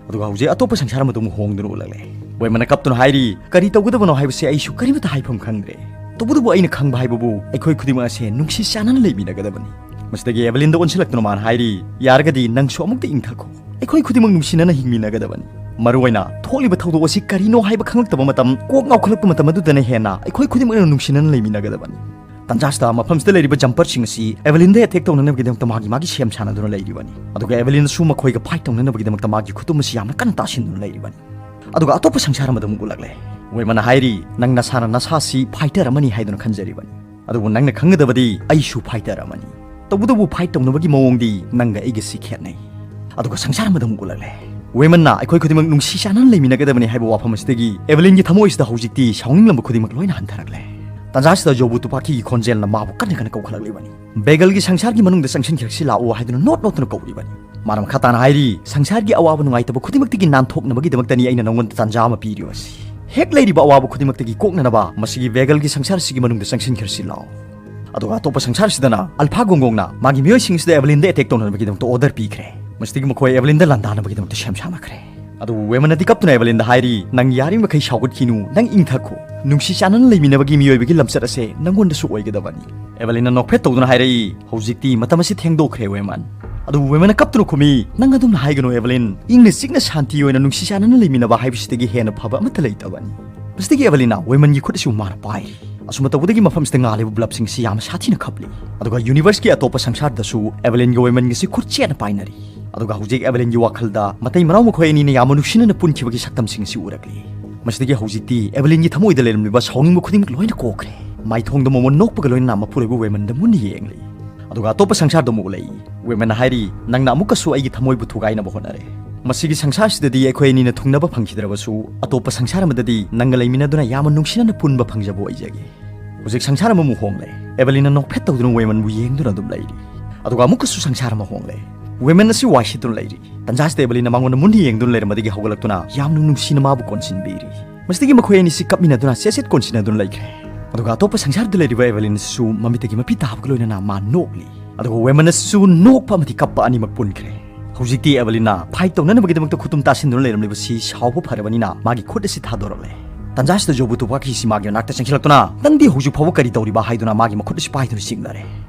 ꯑꯗꯨꯒ ꯍꯧꯖꯤꯛ ꯑꯇꯣꯞꯄ ꯁꯪꯁꯥꯔ ꯑꯃꯗ ꯑꯃꯨꯛ ꯍꯣꯡꯗꯨꯅ ꯎꯠꯂꯛꯂꯦ꯫ ꯋꯦꯃꯟꯅ ꯀꯞꯇꯨꯅ ꯍꯥꯏꯔꯤ, "ꯀꯔꯤ ꯇꯧꯒꯗꯕꯅꯣ ꯍꯥꯏꯕꯁꯤ ꯑꯩꯁꯨ ꯀꯔꯤꯃꯠꯇ ꯍꯥꯏꯐꯝ ꯈꯪꯗ꯭ꯔꯦ꯫ ꯇꯧꯕꯇꯕꯨ ꯑꯩꯅ ꯈꯪꯕ ꯍꯥꯏꯕꯕꯨ ꯑꯩꯈꯣꯏ ꯈꯨꯗꯤꯡꯃꯛ ꯑꯁꯦ ꯅꯨꯡꯁꯤ ꯆꯥꯟꯅꯅ ꯂꯩꯃꯤꯟꯅꯒꯗꯕꯅꯤ"꯫ ꯃꯁꯤꯗꯒꯤ ꯑꯦꯚꯂꯤꯟꯗ ꯑꯣꯟꯁꯤꯜꯂꯛꯇꯨꯅ ꯃꯥꯅ ꯍꯥꯏꯔꯤ, "ꯌꯥꯔꯒꯗꯤ ꯅꯪꯁꯨ ꯑꯃꯨꯛꯇ ꯏꯪꯊꯈꯣ꯫ ꯑꯩꯈꯣꯏ ꯈꯨꯗꯤꯡꯃꯛ ꯅꯨꯡꯁꯤꯅꯅ ꯍꯤꯡꯃꯤꯟꯅꯒꯗꯕꯅꯤ꯫ ꯃꯔꯨꯑꯣꯏꯅ ꯊꯣꯛꯂꯤꯕ ꯊꯧꯗꯣꯛ ꯑꯁꯤ ꯀꯔꯤꯅꯣ ꯍꯥꯏꯕ ꯈꯪꯂꯛꯇꯕ ꯃꯇꯝ, ꯀꯣꯛ ꯉꯥꯎꯈꯠꯂꯛꯄ ꯃꯇꯝ ꯑꯗꯨꯗꯅ ꯍꯦꯟꯅ ꯑꯩꯈꯣꯏ ꯈꯨꯗꯤꯡꯃꯛꯅ ꯅꯨꯡꯁꯤꯅꯅ ꯂꯩꯃꯤꯟꯅꯒꯗꯕꯅꯤ"꯫ ꯇꯥꯟꯖꯥꯁꯤꯗ ꯃꯐꯝꯁꯤꯗ ꯂꯩꯔꯤꯕ ꯖꯝꯄꯔꯁꯤꯡ ꯑꯁꯤ ꯑꯦꯚꯂꯤꯟꯗ ꯑꯦꯇꯦꯛ ꯇꯧꯅꯅꯕꯒꯤꯗꯃꯛꯇ ꯃꯥꯒꯤ ꯃꯥꯒꯤ ꯁꯦꯝ ꯁꯥꯟꯅꯗꯨꯅ ꯂꯩꯔꯤꯕꯅꯤ꯫ ꯑꯗꯨꯒ ꯑꯦꯚꯂꯤꯟꯗꯁꯨ ꯃꯈꯣꯏꯒ ꯐꯥꯏꯠ ꯇꯧꯅꯅꯕꯒꯤꯗꯃꯛꯇ ꯃꯥꯒꯤ ꯈꯨꯇꯨꯝ ꯑꯁꯤ ꯌꯥꯝꯅ ꯀꯟꯅ ꯇꯥꯁꯤꯟꯗꯨꯅ ꯂꯩꯔꯤꯕꯅꯤ꯫ ꯑꯗꯨꯒ ꯑꯇꯣꯞꯄ ꯁꯪꯁꯥꯔ ꯑꯃꯗ ꯑꯃꯨꯛ ꯎꯠꯂꯛꯂꯦ꯫ ꯋꯦꯃꯟꯅ ꯍꯥꯏꯔꯤ, "ꯅꯪ ꯅꯁꯥꯅ ꯅꯁꯥꯁꯤ ꯐꯥꯏꯇꯔ ꯑꯃꯅꯤ ꯍꯥꯏꯗꯨꯅ ꯈꯟꯖꯔꯤꯕꯅꯤ꯫ ꯑꯗꯨꯕꯨ ꯅꯪꯅ ꯈꯪꯒꯗꯕꯗꯤ ꯑꯩꯁꯨ ꯐꯥꯏꯇꯔ ꯑꯃꯅꯤ꯫ ꯇꯧꯕꯇꯕꯨ ꯐꯥꯏꯠ ꯇꯧꯅꯕꯒꯤ ꯃꯑꯣꯡꯗꯤ ꯅꯪꯒ ꯑꯩꯒꯁꯤ ꯈꯦꯠꯅꯩ"꯫ ꯑꯗꯨꯒ ꯁꯪꯁꯥꯔ ꯑꯃꯗ ꯑꯃꯨꯛ ꯎꯠꯂꯛꯂꯦ꯫ ꯋꯦꯃꯟꯅ ꯑꯩꯈꯣꯏ ꯈꯨꯗꯤꯡꯃꯛ ꯅꯨꯡꯁꯤ ꯆꯥꯟꯅꯅ ꯂꯩꯃꯤꯟꯅꯒꯗꯕꯅꯤ ꯍꯥꯏꯕ ꯋꯥꯐꯝ ꯑꯁꯤꯗꯒꯤ ꯑꯦꯚꯂꯤꯟꯒꯤ ꯊꯃꯣꯏꯁꯤꯗ ꯍꯧꯖꯤꯛꯇꯤ ꯁꯥꯎꯅꯤꯡꯂꯝꯕ ꯈꯨꯗꯤꯡꯃꯛ ꯂꯣꯏꯅ ꯍꯟꯊꯔꯛꯂꯦ꯫ ꯇꯥꯟꯖꯥꯁꯤꯗ ꯖꯣꯕꯨ ꯇꯨꯄꯥꯀꯤꯒꯤ ꯈꯣꯟꯖꯦꯜꯅ ꯃꯥꯕꯨ ꯀꯟꯅ ꯀꯟꯅ ꯀꯧꯈꯠꯂꯛꯂꯤꯕꯅꯤ꯫ ꯕꯦꯒꯜꯒꯤ ꯁꯪꯁꯥꯔꯒꯤ ꯃꯅꯨꯡꯗ ꯆꯪꯁꯤꯟꯈꯤꯔꯛꯁꯤ ꯂꯥꯛꯑꯣ ꯍꯥꯏꯗꯨꯅ ꯅꯣꯠ ꯅꯣꯠꯇꯨꯅ ꯀꯧꯔꯤꯕꯅꯤ꯫ ꯃꯥꯅ ꯃꯈꯥ ꯇꯥꯅ ꯍꯥꯏꯔꯤ, "ꯁꯪꯁꯥꯔꯒꯤ ꯑꯋꯥꯕ ꯅꯨꯡꯉꯥꯏꯇꯕ ꯈꯨꯗꯤꯡꯃꯛꯇꯒꯤ ꯅꯥꯟꯊꯣꯛꯅꯕꯒꯤꯗꯃꯛꯇꯅꯤ ꯑꯩꯅ ꯅꯉꯣꯟꯗ ꯇꯥꯟꯖꯥ ꯑꯃ ꯄꯤꯔꯤꯕꯁꯤ꯫ ꯍꯦꯛ ꯂꯩꯔꯤꯕ ꯑꯋꯥꯕ ꯈꯨꯗꯤꯡꯃꯛꯇꯒꯤ ꯀꯣꯛꯅꯅꯕ ꯃꯁꯤꯒꯤ ꯕꯦꯒꯜꯒꯤ ꯁꯪꯁꯥꯔꯁꯤꯒꯤ ꯃꯅꯨꯡꯗ ꯆꯪꯁꯤꯟꯈꯤꯔꯁꯤ ꯂꯥꯛꯑꯣ"꯫ ꯑꯗꯨꯒ ꯑꯇꯣꯞꯄ ꯁꯪꯁꯥꯔꯁꯤꯗꯅ ꯑꯜꯐꯥ ꯒꯣꯡꯒꯣꯡꯅ ꯃꯥꯒꯤ ꯃꯤꯑꯣꯏꯁꯤꯡꯁꯤꯗ ꯑꯦꯚꯂꯤꯟꯗ ꯑꯦꯇꯦꯛ ꯇꯧꯅꯅꯕꯒꯤꯗꯃꯛꯇ ꯑꯣꯔꯗꯔ ꯄꯤꯈ꯭ꯔꯦ꯫ ꯃꯁꯤꯗꯒꯤ ꯃꯈꯣꯏ ꯑꯦꯚꯂꯤꯟꯗ ꯂꯥꯟꯗꯥꯅꯕꯒꯤꯗꯃꯛꯇ ꯁꯦꯝ ꯁꯥꯅꯈ꯭ꯔꯦ꯫ ꯑꯗꯨꯕꯨ ꯋꯦꯃꯟꯅꯗꯤ ꯀꯞꯇꯨꯅ ꯑꯦꯚꯦꯂꯤꯟꯗ ꯍꯥꯏꯔꯤ, "ꯅꯪ ꯌꯥꯔꯤꯃꯈꯩ ꯁꯥꯎꯒꯠꯈꯤꯅꯨ, ꯅꯪ ꯏꯪꯊꯈꯣ꯫ ꯅꯨꯡꯁꯤ ꯆꯥꯟꯅꯅ ꯂꯩꯃꯤꯟꯅꯕꯒꯤ ꯃꯤꯑꯣꯏꯕꯒꯤ ꯂꯝꯆꯠ ꯑꯁꯦ ꯅꯪꯉꯣꯟꯗꯁꯨ ꯑꯣꯏꯒꯗꯕꯅꯤ"꯫ ꯑꯦꯚꯦꯂꯤꯟꯅ ꯅꯣꯛꯐꯦꯠ ꯇꯧꯗꯨꯅ ꯍꯥꯏꯔꯛꯏ, "ꯍꯧꯖꯤꯛꯇꯤ ꯃꯇꯝ ꯑꯁꯤ ꯊꯦꯡꯗꯣꯛꯈ꯭ꯔꯦ, ꯋꯦꯃꯟ"꯫ ꯑꯗꯨꯕꯨ ꯋꯦꯃꯟꯅ ꯀꯞꯇꯨꯅ ꯈꯨꯝꯃꯤ, "ꯅꯪ ꯑꯗꯨꯝꯅ ꯍꯥꯏꯒꯅꯨ, ꯑꯦꯚꯦꯂꯤꯟ꯫ ꯏꯪꯅ ꯆꯤꯛꯅ ꯁꯥꯟꯇꯤ ꯑꯣꯏꯅ ꯅꯨꯡꯁꯤ ꯆꯥꯟꯅꯅ ꯂꯩꯃꯤꯟꯅꯕ ꯍꯥꯏꯕꯁꯤꯗꯒꯤ ꯍꯦꯟꯅ ꯐꯕ ꯑꯃꯠꯇ ꯂꯩꯇꯕꯅꯤ"꯫ ꯃꯁꯤꯗꯒꯤ ꯑꯦꯚꯦꯂꯤꯟꯅ ꯋꯦꯃꯟꯒꯤ ꯈꯨꯠ ꯑꯁꯤꯕꯨ ꯃꯥꯅ ꯄꯥꯏꯔꯤ꯫ ꯑꯁꯨꯝꯅ ꯇꯧꯕꯗꯒꯤ ꯃꯐꯝꯁꯤꯗ ꯉꯥꯜꯂꯤꯕ ꯕꯜꯕꯁꯤꯡ ꯑꯁꯤ ꯌꯥꯝꯅ ꯁꯥꯊꯤꯅ ꯈꯞꯂꯤ꯫ ꯑꯗꯨꯒ ꯌꯨꯅꯤꯚꯔꯁꯀꯤ ꯑꯇꯣꯞꯄ ꯁꯪꯁꯥꯔꯗꯁꯨ ꯑꯦꯚꯦꯂꯤꯟꯒ ꯋꯦꯃꯟꯒꯁꯤ ꯈꯨꯠ ꯆꯦꯠꯅ ꯄꯥꯏꯅꯔꯤ꯫ ꯑꯗꯨꯒ ꯍꯧꯖꯤꯛ ꯑꯦꯚꯦꯂꯤꯟꯒꯤ ꯋꯥꯈꯜꯗ ꯃꯇꯩ ꯃꯅꯥꯎ ꯃꯈꯣꯏ ꯑꯅꯤꯅ ꯌꯥꯝꯅ ꯅꯨꯡꯁꯤꯅꯅ ꯄꯨꯟꯈꯤꯕꯒꯤ ꯁꯛꯇꯝꯁꯤꯡ ꯑꯁꯤ ꯎꯔꯛꯂꯤ꯫ ꯃꯁꯤꯗꯒꯤ ꯍꯧꯖꯤꯛꯇꯤ ꯑꯦꯚꯦꯂꯤꯟꯒꯤ ꯊꯃꯣꯏꯗ ꯂꯩꯔꯝꯂꯤꯕ ꯁꯥꯎꯅꯤꯡꯕ ꯈꯨꯗꯤꯡꯃꯛ ꯂꯣꯏꯅ ꯀꯣꯛꯈ꯭ꯔꯦ꯫ ꯃꯥꯏꯊꯣꯡꯗ ꯃꯣꯃꯣꯟ ꯅꯣꯛꯄꯒ ꯂꯣꯏꯅꯅ ꯃꯄꯨꯔꯣꯏꯕ ꯋꯦꯃꯟꯗ ꯃꯨꯟꯅ ꯌꯦꯡꯂꯤ꯫ ꯑꯗꯨꯒ ꯑꯇꯣꯞꯄ ꯁꯪꯁꯥꯔꯗ ꯑꯃꯨꯛ ꯎꯠꯂꯛꯏ꯫ ꯋꯦꯃꯟꯅ ꯍꯥꯏꯔꯤ, "ꯅꯪꯅ ꯑꯃꯨꯛꯀꯁꯨ ꯑꯩꯒꯤ ꯊꯃꯣꯏꯕꯨ ꯊꯨꯒꯥꯏꯅꯕ ꯍꯣꯠꯅꯔꯦ꯫ ꯃꯁꯤꯒꯤ ꯁꯪꯁꯥꯔꯁꯤꯗꯗꯤ ꯑꯩꯈꯣꯏ ꯑꯅꯤꯅ ꯊꯨꯡꯅꯕ ꯐꯪꯈꯤꯗ꯭ꯔꯕꯁꯨ, ꯑꯇꯣꯞꯄ ꯁꯪꯁꯥꯔ ꯑꯃꯗꯗꯤ ꯅꯪꯒ ꯂꯩꯃꯤꯟꯅꯗꯨꯅ ꯌꯥꯝꯅ ꯅꯨꯡꯁꯤꯅꯅ ꯄꯨꯟꯕ ꯐꯪꯖꯕ ꯑꯣꯏꯖꯒꯦ"꯫ ꯍꯧꯖꯤꯛ ꯁꯪꯁꯥꯔ ꯑꯃꯃꯨꯛ ꯍꯣꯡꯂꯦ꯫ ꯑꯦꯚꯦꯂꯤꯟꯅ ꯅꯣꯛꯐꯦꯠ ꯇꯧꯗꯨꯅ ꯋꯦꯃꯟꯕꯨ ꯌꯦꯡꯗꯨꯅ ꯑꯗꯨꯝ ꯂꯩꯔꯤ꯫ ꯑꯗꯨꯒ ꯑꯃꯨꯛꯀꯁꯨ ꯁꯪꯁꯥꯔ ꯑꯃ ꯍꯣꯡꯂꯦ꯫ ꯋꯦꯃꯟ ꯑꯁꯤ ꯋꯥꯏ ꯁꯤꯠꯇꯨꯅ ꯂꯩꯔꯤ꯫ ꯇꯟꯖꯥꯁꯤꯗ ꯑꯦꯚꯦꯂꯤꯟꯅ ꯃꯉꯣꯟꯗ ꯃꯨꯟꯅ ꯌꯦꯡꯗꯨꯅ ꯂꯩꯔꯝꯕꯗꯒꯤ ꯍꯧꯒꯠꯂꯛꯇꯨꯅ ꯌꯥꯝꯅ ꯅꯨꯡꯁꯤꯅ ꯃꯥꯕꯨ ꯀꯣꯟꯁꯤꯟꯕꯤꯔꯤ꯫ ꯃꯁꯤꯗꯒꯤ ꯃꯈꯣꯏ ꯑꯅꯤꯁꯤ ꯀꯞꯃꯤꯟꯅꯗꯨꯅ ꯆꯦꯠ ꯆꯦꯠ ꯀꯣꯟꯁꯤꯟꯅꯗꯨꯅ ꯂꯩꯈ꯭ꯔꯦ꯫ ꯑꯗꯨꯒ ꯑꯇꯣꯞꯄ ꯁꯪꯁꯥꯔꯗ ꯂꯩꯔꯤꯕ ꯑꯦꯚꯦꯂꯤꯟ ꯑꯁꯤꯁꯨ ꯃꯃꯤꯠꯇꯒꯤ ꯃꯄꯤ ꯇꯥꯕꯒ ꯂꯣꯏꯅꯅ ꯃꯥ ꯅꯣꯛꯂꯤ꯫ ꯑꯗꯨꯒ ꯋꯦꯃꯟ ꯑꯁꯤꯁꯨ ꯅꯣꯛꯄ ꯑꯃꯗꯤ ꯀꯞꯄ ꯑꯅꯤꯃꯛ ꯄꯨꯟꯈ꯭ꯔꯦ꯫ ꯍꯧꯖꯤꯛꯇꯤ ꯑꯦꯚꯦꯂꯤꯟꯅ ꯐꯥꯏꯠ ꯇꯧꯅꯅꯕꯒꯤꯗꯃꯛꯇ ꯈꯨꯇꯨꯝ ꯇꯥꯁꯤꯟꯗꯨꯅ ꯂꯩꯔꯝꯂꯤꯕꯁꯤ ꯁꯥꯎꯕ ꯐꯔꯕꯅꯤꯅ ꯃꯥꯒꯤ ꯈꯨꯠ ꯑꯁꯤ ꯊꯥꯗꯣꯔꯛꯂꯦ꯫ ꯇꯟꯖꯥꯁꯤꯗ ꯖꯣꯕꯨ ꯇꯨꯄꯥꯀꯤ ꯑꯁꯤ ꯃꯥꯒꯤ ꯃꯅꯥꯛꯇ ꯆꯪꯁꯤꯜꯂꯛꯇꯨꯅ, "ꯅꯪꯗꯤ ꯍꯧꯖꯤꯛ ꯐꯥꯎꯕ ꯀꯔꯤ ꯇꯧꯔꯤꯕ?" ꯍꯥꯏꯗꯨꯅ ꯃꯥꯒꯤ ꯃꯈꯨꯠ ꯑꯁꯤ ꯄꯥꯏꯗꯨꯅ ꯆꯤꯡꯅꯔꯦ꯫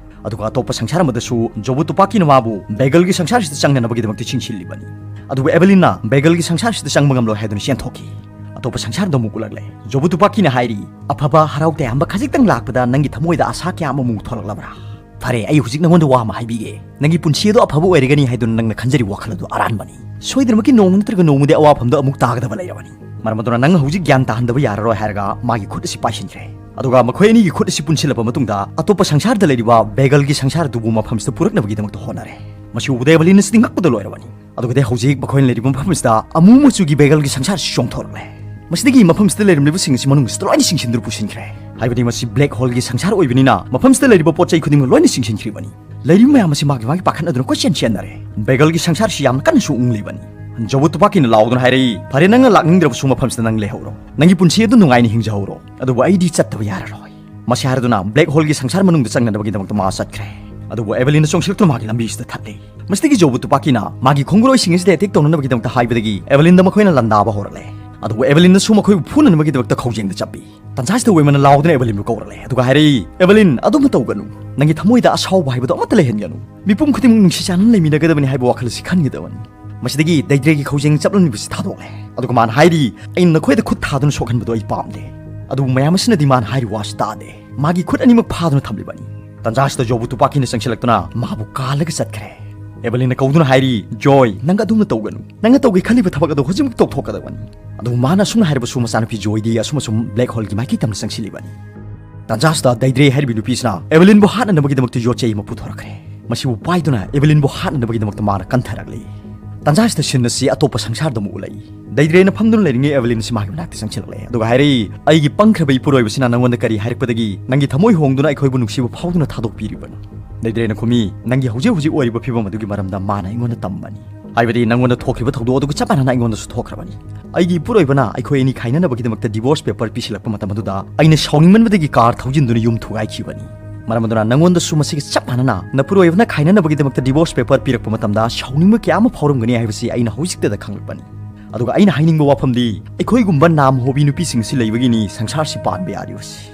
ꯑꯗꯨꯒ ꯑꯇꯣꯞꯄ ꯁꯪꯁꯥꯔ ꯑꯃꯗꯁꯨ ꯖꯣꯕꯨ ꯇꯨꯄꯥꯀꯤꯅ ꯃꯥꯕꯨ ꯕꯦꯒꯜꯒꯤ ꯁꯪꯁꯥꯔꯁꯤꯗ ꯆꯪꯅꯅꯕꯒꯤꯗꯃꯛꯇ ꯆꯤꯡꯁꯤꯜꯂꯤꯕꯅꯤ꯫ ꯑꯗꯨꯕꯨ ꯑꯦꯚꯦꯂꯤꯟꯅ ꯕꯦꯒꯜꯒꯤ ꯁꯪꯁꯥꯔꯁꯤꯗ ꯆꯪꯕ ꯉꯝꯂꯣꯏ ꯍꯥꯏꯗꯨꯅ ꯆꯦꯟꯊꯣꯛꯈꯤ꯫ ꯑꯇꯣꯞꯄ ꯁꯪꯁꯥꯔꯗ ꯑꯃꯨꯛ ꯎꯠꯂꯛꯂꯦ꯫ ꯖꯣꯕꯨ ꯇꯨꯄꯥꯀꯤꯅ ꯍꯥꯏꯔꯤ, "ꯑꯐꯕ ꯍꯔꯥꯎ ꯇꯌꯥꯝꯕ ꯈꯖꯤꯛꯇꯪ ꯂꯥꯛꯄꯗ ꯅꯪꯒꯤ ꯊꯃꯣꯏꯗ ꯑꯁꯥ ꯀꯌꯥ ꯑꯃꯃꯨꯛ ꯊꯣꯛꯂꯛꯂꯕ꯭ꯔꯥ? ꯐꯔꯦ, ꯑꯩ ꯍꯧꯖꯤꯛ ꯅꯉꯣꯟꯗ ꯋꯥ ꯑꯃ ꯍꯥꯏꯕꯤꯒꯦ꯫ ꯅꯪꯒꯤ ꯄꯨꯟꯁꯤ ꯑꯗꯨ ꯑꯐꯕ ꯑꯣꯏꯔꯒꯅꯤ ꯍꯥꯏꯗꯨꯅ ꯅꯪꯅ ꯈꯟꯖꯔꯤꯕ ꯋꯥꯈꯜ ꯑꯗꯨ ꯑꯔꯥꯟꯕꯅꯤ꯫ ꯁꯣꯏꯗꯅꯃꯛꯀꯤ ꯅꯣꯡꯃ ꯅꯠꯇ꯭ꯔꯒ ꯅꯣꯡꯃꯗꯤ ꯑꯋꯥꯐꯝꯗ ꯑꯃꯨꯛ ꯇꯥꯒꯗꯕ ꯂꯩꯔꯕꯅꯤ꯫ ꯃꯔꯝ ꯑꯗꯨꯅ ꯅꯪ ꯍꯧꯖꯤꯛ ꯒ꯭ꯌꯥꯟ ꯇꯥꯍꯟꯗꯕ ꯌꯥꯔꯔꯣꯏ" ꯍꯥꯏꯔꯒ ꯃꯥꯒꯤ ꯈꯨꯠ ꯑꯁꯤ ꯄꯥꯏꯁꯤꯟꯈ꯭ꯔꯦ꯫ ꯑꯗꯨꯒ ꯃꯈꯣꯏ ꯑꯅꯤꯒꯤ ꯈꯨꯠ ꯑꯁꯤ ꯄꯨꯟꯁꯤꯜꯂꯕ ꯃꯇꯨꯡꯗ ꯑꯇꯣꯞꯄ ꯁꯪꯁꯥꯔꯗ ꯂꯩꯔꯤꯕ ꯕꯦꯒꯜꯒꯤ ꯁꯪꯁꯥꯔ ꯑꯗꯨꯕꯨ ꯃꯐꯝꯁꯤꯗ ꯄꯨꯔꯛꯅꯕꯒꯤꯗꯃꯛꯇ ꯍꯣꯠꯅꯔꯦ꯫ ꯃꯁꯤ ꯎꯕꯗ ꯑꯦꯚꯦꯂꯤꯟ ꯑꯁꯤꯗꯤ ꯉꯛꯄꯗ ꯂꯣꯏꯔꯕꯅꯤ꯫ ꯑꯗꯨꯒꯗꯤ ꯍꯧꯖꯤꯛ ꯃꯈꯣꯏꯅ ꯂꯩꯔꯤꯕ ꯃꯐꯝꯁꯤꯗ ꯑꯃꯨ ꯃꯆꯨꯒꯤ ꯕꯦꯒꯜꯒꯤ ꯁꯪꯁꯥꯔ ꯑꯁꯤ ꯆꯣꯡꯊꯣꯔꯛꯂꯦ꯫ ꯃꯁꯤꯗꯒꯤ ꯃꯐꯝꯁꯤꯗ ꯂꯩꯔꯝꯂꯤꯕꯁꯤꯡ ꯑꯁꯤ ꯃꯅꯨꯡꯁꯤꯗ ꯂꯣꯏꯅ ꯆꯤꯡꯁꯤꯟꯗꯨꯅ ꯄꯨꯁꯤꯟꯈ꯭ꯔꯦ꯫ ꯍꯥꯏꯕꯗꯤ ꯃꯁꯤ ꯕ꯭ꯂꯦꯛ ꯍꯣꯜꯒꯤ ꯁꯪꯁꯥꯔ ꯑꯣꯏꯕꯅꯤꯅ ꯃꯐꯝꯁꯤꯗ ꯂꯩꯔꯤꯕ ꯄꯣꯠ ꯆꯩ ꯈꯨꯗꯤꯡꯃꯛ ꯂꯣꯏꯅ ꯆꯤꯡꯁꯤꯟꯈ꯭ꯔꯤꯕꯅꯤ꯫ ꯂꯩꯔꯤꯕ ꯃꯌꯥꯝ ꯑꯁꯤ ꯃꯥꯒꯤ ꯃꯥꯒꯤ ꯄꯥꯈꯠꯅꯗꯨꯅ ꯀꯣꯏꯆꯦꯟ ꯆꯦꯟꯅꯔꯦ꯫ ꯕꯦꯒꯜꯒꯤ ꯁꯪꯁꯥꯔꯁꯤ ꯌꯥꯝꯅ ꯀꯟꯅꯁꯨ ꯎꯪꯂꯤꯕꯅꯤ꯫ ꯖꯣꯕꯨ ꯇꯨꯄꯥꯀꯤꯅ ꯂꯥꯎꯗꯨꯅ ꯍꯥꯏꯔꯛꯏ, "ꯐꯔꯦ, ꯅꯪꯅ ꯂꯥꯛꯅꯤꯡꯗ꯭ꯔꯕꯁꯨ ꯃꯐꯝꯁꯤꯗ ꯅꯪ ꯂꯩꯍꯧꯔꯣ꯫ ꯅꯪꯒꯤ ꯄꯨꯟꯁꯤ ꯑꯗꯨ ꯅꯨꯡꯉꯥꯏꯅ ꯍꯤꯡꯖꯍꯧꯔꯣ꯫ ꯑꯗꯨꯕꯨ ꯑꯩꯗꯤ ꯆꯠꯇꯕ ꯌꯥꯔꯔꯣꯏ"꯫ ꯃꯁꯤ ꯍꯥꯏꯔꯗꯨꯅ ꯕ꯭ꯂꯦꯛ ꯍꯣꯜꯒꯤ ꯁꯪꯁꯥꯔ ꯃꯅꯨꯡꯗ ꯆꯪꯅꯅꯕꯒꯤꯗꯃꯛꯇ ꯃꯥ ꯆꯠꯈ꯭ꯔꯦ꯫ ꯑꯗꯨꯕꯨ ꯑꯦꯕꯦꯂꯤꯟꯅ ꯆꯣꯡꯁꯤꯜꯂꯛꯇꯨꯅ ꯃꯥꯒꯤ ꯂꯝꯕꯤꯁꯤꯗ ꯊꯠꯂꯦ꯫ ꯃꯁꯤꯗꯒꯤ ꯖꯣꯕꯨ ꯇꯨꯄꯥꯀꯤꯅ ꯃꯥꯒꯤ ꯈꯣꯡꯒꯨꯂꯣꯏꯁꯤꯡ ꯑꯁꯤꯗ ꯑꯦꯇꯦꯛ ꯇꯧꯅꯅꯕꯒꯤꯗꯃꯛꯇ ꯍꯥꯏꯕꯗꯒꯤ ꯑꯦꯕꯦꯂꯤꯟꯗ ꯃꯈꯣꯏꯅ ꯂꯥꯟꯗꯥꯕ ꯍꯧꯔꯛꯂꯦ꯫ ꯑꯗꯨꯕꯨ ꯑꯦꯕꯦꯂꯤꯟꯅꯁꯨ ꯃꯈꯣꯏꯕꯨ ꯐꯨꯅꯅꯕꯒꯤꯗꯃꯛꯇ ꯈꯧꯖꯦꯡꯗ ꯆꯞꯄꯤ꯫ ꯇꯟꯖꯥꯁꯤꯗ ꯋꯦꯃꯟꯅ ꯂꯥꯎꯗꯨꯅ ꯑꯦꯕꯦꯂꯤꯟꯕꯨ ꯀꯧꯔꯛꯂꯦ, ꯑꯗꯨꯒ ꯍꯥꯏꯔꯛꯏ, "ꯑꯦꯕꯦꯂꯤꯟ, ꯑꯗꯨꯝꯅ ꯇꯧꯒꯅꯨ꯫ ꯅꯪꯒꯤ ꯊꯃꯣꯏꯗ ꯑꯁꯥꯎꯕ ꯍꯥꯏꯕꯗꯨ ꯑꯃꯠꯇ ꯂꯩꯍꯟꯒꯅꯨ꯫ ꯃꯤꯄꯨꯝ ꯈꯨꯗꯤꯡꯃꯛ ꯅꯨꯡꯁꯤ ꯆꯥꯟꯅꯅ ꯂꯩꯃꯤꯟꯅꯒꯗꯕꯅꯤ ꯍꯥꯏꯕ ꯋꯥꯈꯜ ꯑꯁꯤ ꯈꯟꯒꯗꯕꯅꯤ꯫" ꯃꯁꯤꯗꯒꯤ ꯗꯩꯗ꯭ꯔꯦꯒꯤ ꯈꯧꯖꯦꯡ ꯆꯞꯂꯝꯂꯤꯕꯁꯤ ꯊꯥꯗꯣꯛꯂꯦ꯫ ꯑꯗꯨꯒ ꯃꯥꯅ ꯍꯥꯏꯔꯤ, "ꯑꯩꯅ ꯅꯈꯣꯏꯗ ꯈꯨꯠ ꯊꯥꯗꯨꯅ ꯁꯣꯛꯍꯟꯕꯗꯨ ꯑꯩ ꯄꯥꯝꯗꯦ꯫" ꯑꯗꯨꯕꯨ ꯃꯌꯥꯝ ꯑꯁꯤꯅꯗꯤ ꯃꯥꯅ ꯍꯥꯏꯔꯤꯕ ꯋꯥꯁꯤ ꯇꯥꯗꯦ꯫ ꯃꯥꯒꯤ ꯈꯨꯠ ꯑꯅꯤꯃꯛ ꯐꯥꯗꯨꯅ ꯊꯝꯂꯤꯕꯅꯤ꯫ ꯇꯟꯖꯥ ꯑꯁꯤꯗ ꯖꯣꯕꯨ ꯇꯨꯄꯥꯀꯤꯅ ꯆꯪꯁꯤꯜꯂꯛꯇꯨꯅ ꯃꯥꯕꯨ ꯀꯥꯜꯂꯒ ꯆꯠꯈ꯭ꯔꯦ꯫ ꯑꯦꯕꯦꯂꯤꯟꯅ ꯀꯧꯗꯨꯅ ꯍꯥꯏꯔꯤ, "ꯖꯣꯏ, ꯅꯪ ꯑꯗꯨꯝꯅ ꯇꯧꯒꯅꯨ꯫ ꯅꯪꯅ ꯇꯧꯒꯦ ꯈꯜꯂꯤꯕ ꯊꯕꯛ ꯑꯗꯨ ꯍꯧꯖꯤꯛꯃꯛ ꯇꯧꯊꯣꯛꯀꯗꯕꯅꯤ꯫" ꯑꯗꯨꯕꯨ ꯃꯥꯅ ꯑꯁꯨꯝꯅ ꯍꯥꯏꯔꯕꯁꯨ ꯃꯆꯥꯅꯨꯄꯤ ꯖꯣꯏꯗꯤ ꯑꯁꯨꯝ ꯑꯁꯨꯝ ꯕ꯭ꯂꯦꯛ ꯍꯣꯜꯒꯤ ꯃꯥꯏꯀꯩ ꯇꯝꯅ ꯆꯪꯁꯤꯜꯂꯤꯕꯅꯤ꯫ ꯇꯟꯖꯥꯁꯤꯗ ꯗꯩꯗ꯭ꯔꯦ ꯍꯥꯏꯔꯤꯕ ꯅꯨꯄꯤꯁꯤꯅ ꯑꯦꯕꯦꯂꯤꯟꯕꯨ ꯍꯥꯠꯅꯅꯕꯒꯤꯗꯃꯛꯇ ꯌꯣꯠ ꯆꯩ ꯑꯃ ꯄꯨꯊꯣꯔꯛꯈ꯭ꯔꯦ꯫ ꯃꯁꯤꯕꯨ ꯄꯥꯏꯗꯨꯅ ꯑꯦꯕꯦꯂꯤꯟꯕꯨ ꯍꯥꯠꯅꯅꯕꯒꯤꯗꯃꯛꯇ ꯃꯥꯅ ꯀꯟꯊꯔꯛꯂꯤ꯫ ꯇꯟꯖꯥꯁꯤꯗ ꯁꯤꯟ ꯑꯁꯤ ꯑꯇꯣꯞꯄ ꯁꯪꯁꯥꯔꯗ ꯑꯃꯨꯛ ꯎꯠꯂꯛꯏ꯫ ꯗꯩꯗ꯭ꯔꯦꯅ ꯐꯝꯗꯨꯅ ꯂꯩꯔꯤꯉꯩ ꯑꯦꯕꯦꯂꯤꯟ ꯑꯁꯤ ꯃꯥꯒꯤ ꯃꯅꯥꯛꯇ ꯆꯪꯁꯤꯜꯂꯛꯂꯦ, ꯑꯗꯨꯒ ꯍꯥꯏꯔꯛꯏ, "ꯑꯩꯒꯤ ꯄꯪꯈ꯭ꯔꯕ ꯏꯄꯨꯔꯣꯏꯕꯁꯤꯅ ꯅꯪꯉꯣꯟꯗ ꯀꯔꯤ ꯍꯥꯏꯔꯛꯄꯗꯒꯤ ꯅꯪꯒꯤ ꯊꯃꯣꯏ ꯍꯣꯡꯗꯨꯅ ꯑꯩꯈꯣꯏꯕꯨ ꯅꯨꯡꯁꯤꯕ ꯐꯥꯎꯗꯨꯅ ꯊꯥꯗꯣꯛꯄꯤꯔꯤꯕꯅꯣ?" ꯗꯩꯗ꯭ꯔꯦꯅ ꯈꯨꯝꯃꯤ, "ꯅꯪꯒꯤ ꯍꯧꯖꯤꯛ ꯍꯧꯖꯤꯛ ꯑꯣꯏꯔꯤꯕ ꯐꯤꯕꯝ ꯑꯗꯨꯒꯤ ꯃꯔꯝꯗ ꯃꯥꯅ ꯑꯩꯉꯣꯟꯗ ꯇꯝꯕꯅꯤ꯫ ꯍꯥꯏꯕꯗꯤ ꯅꯪꯉꯣꯟꯗ ꯊꯣꯛꯈꯤꯕ ꯊꯧꯗꯣꯛ ꯑꯗꯨꯒ ꯆꯞ ꯃꯥꯟꯅꯅ ꯑꯩꯉꯣꯟꯗꯁꯨ ꯊꯣꯛꯈ꯭ꯔꯕꯅꯤ꯫ ꯑꯩꯒꯤ ꯏꯄꯨꯔꯣꯏꯕꯅ ꯑꯩꯈꯣꯏ ꯑꯅꯤ ꯈꯥꯏꯅꯅꯕꯒꯤꯗꯃꯛꯇ ꯗꯤꯚꯣꯔꯁ ꯄꯦꯄꯔ ꯄꯤꯁꯤꯜꯂꯛꯄ ꯃꯇꯝ ꯑꯗꯨꯗ ꯑꯩꯅ ꯁꯥꯎꯅꯤꯡꯃꯟꯕꯗꯒꯤ ꯀꯥꯔ ꯊꯧꯖꯤꯟꯗꯨꯅ ꯌꯨꯝ ꯊꯨꯒꯥꯏꯈꯤꯕꯅꯤ꯫ ꯃꯔꯝ ꯑꯗꯨꯅ ꯅꯪꯉꯣꯟꯗꯁꯨ ꯃꯁꯤꯒ ꯆꯞ ꯃꯥꯟꯅꯅ ꯅꯄꯨꯔꯣꯏꯕꯅ ꯈꯥꯏꯅꯅꯕꯒꯤꯗꯃꯛꯇ ꯗꯤꯚꯣꯔꯁ ꯄꯦꯄꯔ ꯄꯤꯔꯛꯄ ꯃꯇꯝꯗ ꯁꯥꯎꯅꯤꯡꯕ ꯀꯌꯥ ꯑꯃ ꯐꯥꯎꯔꯝꯒꯅꯤ ꯍꯥꯏꯕꯁꯤ ꯑꯩꯅ ꯍꯧꯖꯤꯛꯇꯗ ꯈꯪꯂꯛꯄꯅꯤ꯫ ꯑꯗꯨꯒ ꯑꯩꯅ ꯍꯥꯏꯅꯤꯡꯕ ꯋꯥꯐꯝꯗꯤ, ꯑꯩꯈꯣꯏꯒꯨꯝꯕ ꯅꯥꯝ ꯍꯣꯕꯤ ꯅꯨꯄꯤꯁꯤꯡ ꯑꯁꯤ ꯂꯩꯕꯒꯤꯅꯤ ꯁꯪꯁꯥꯔꯁꯤ ꯄꯥꯟꯕ ꯌꯥꯔꯤꯕꯁꯤ꯫"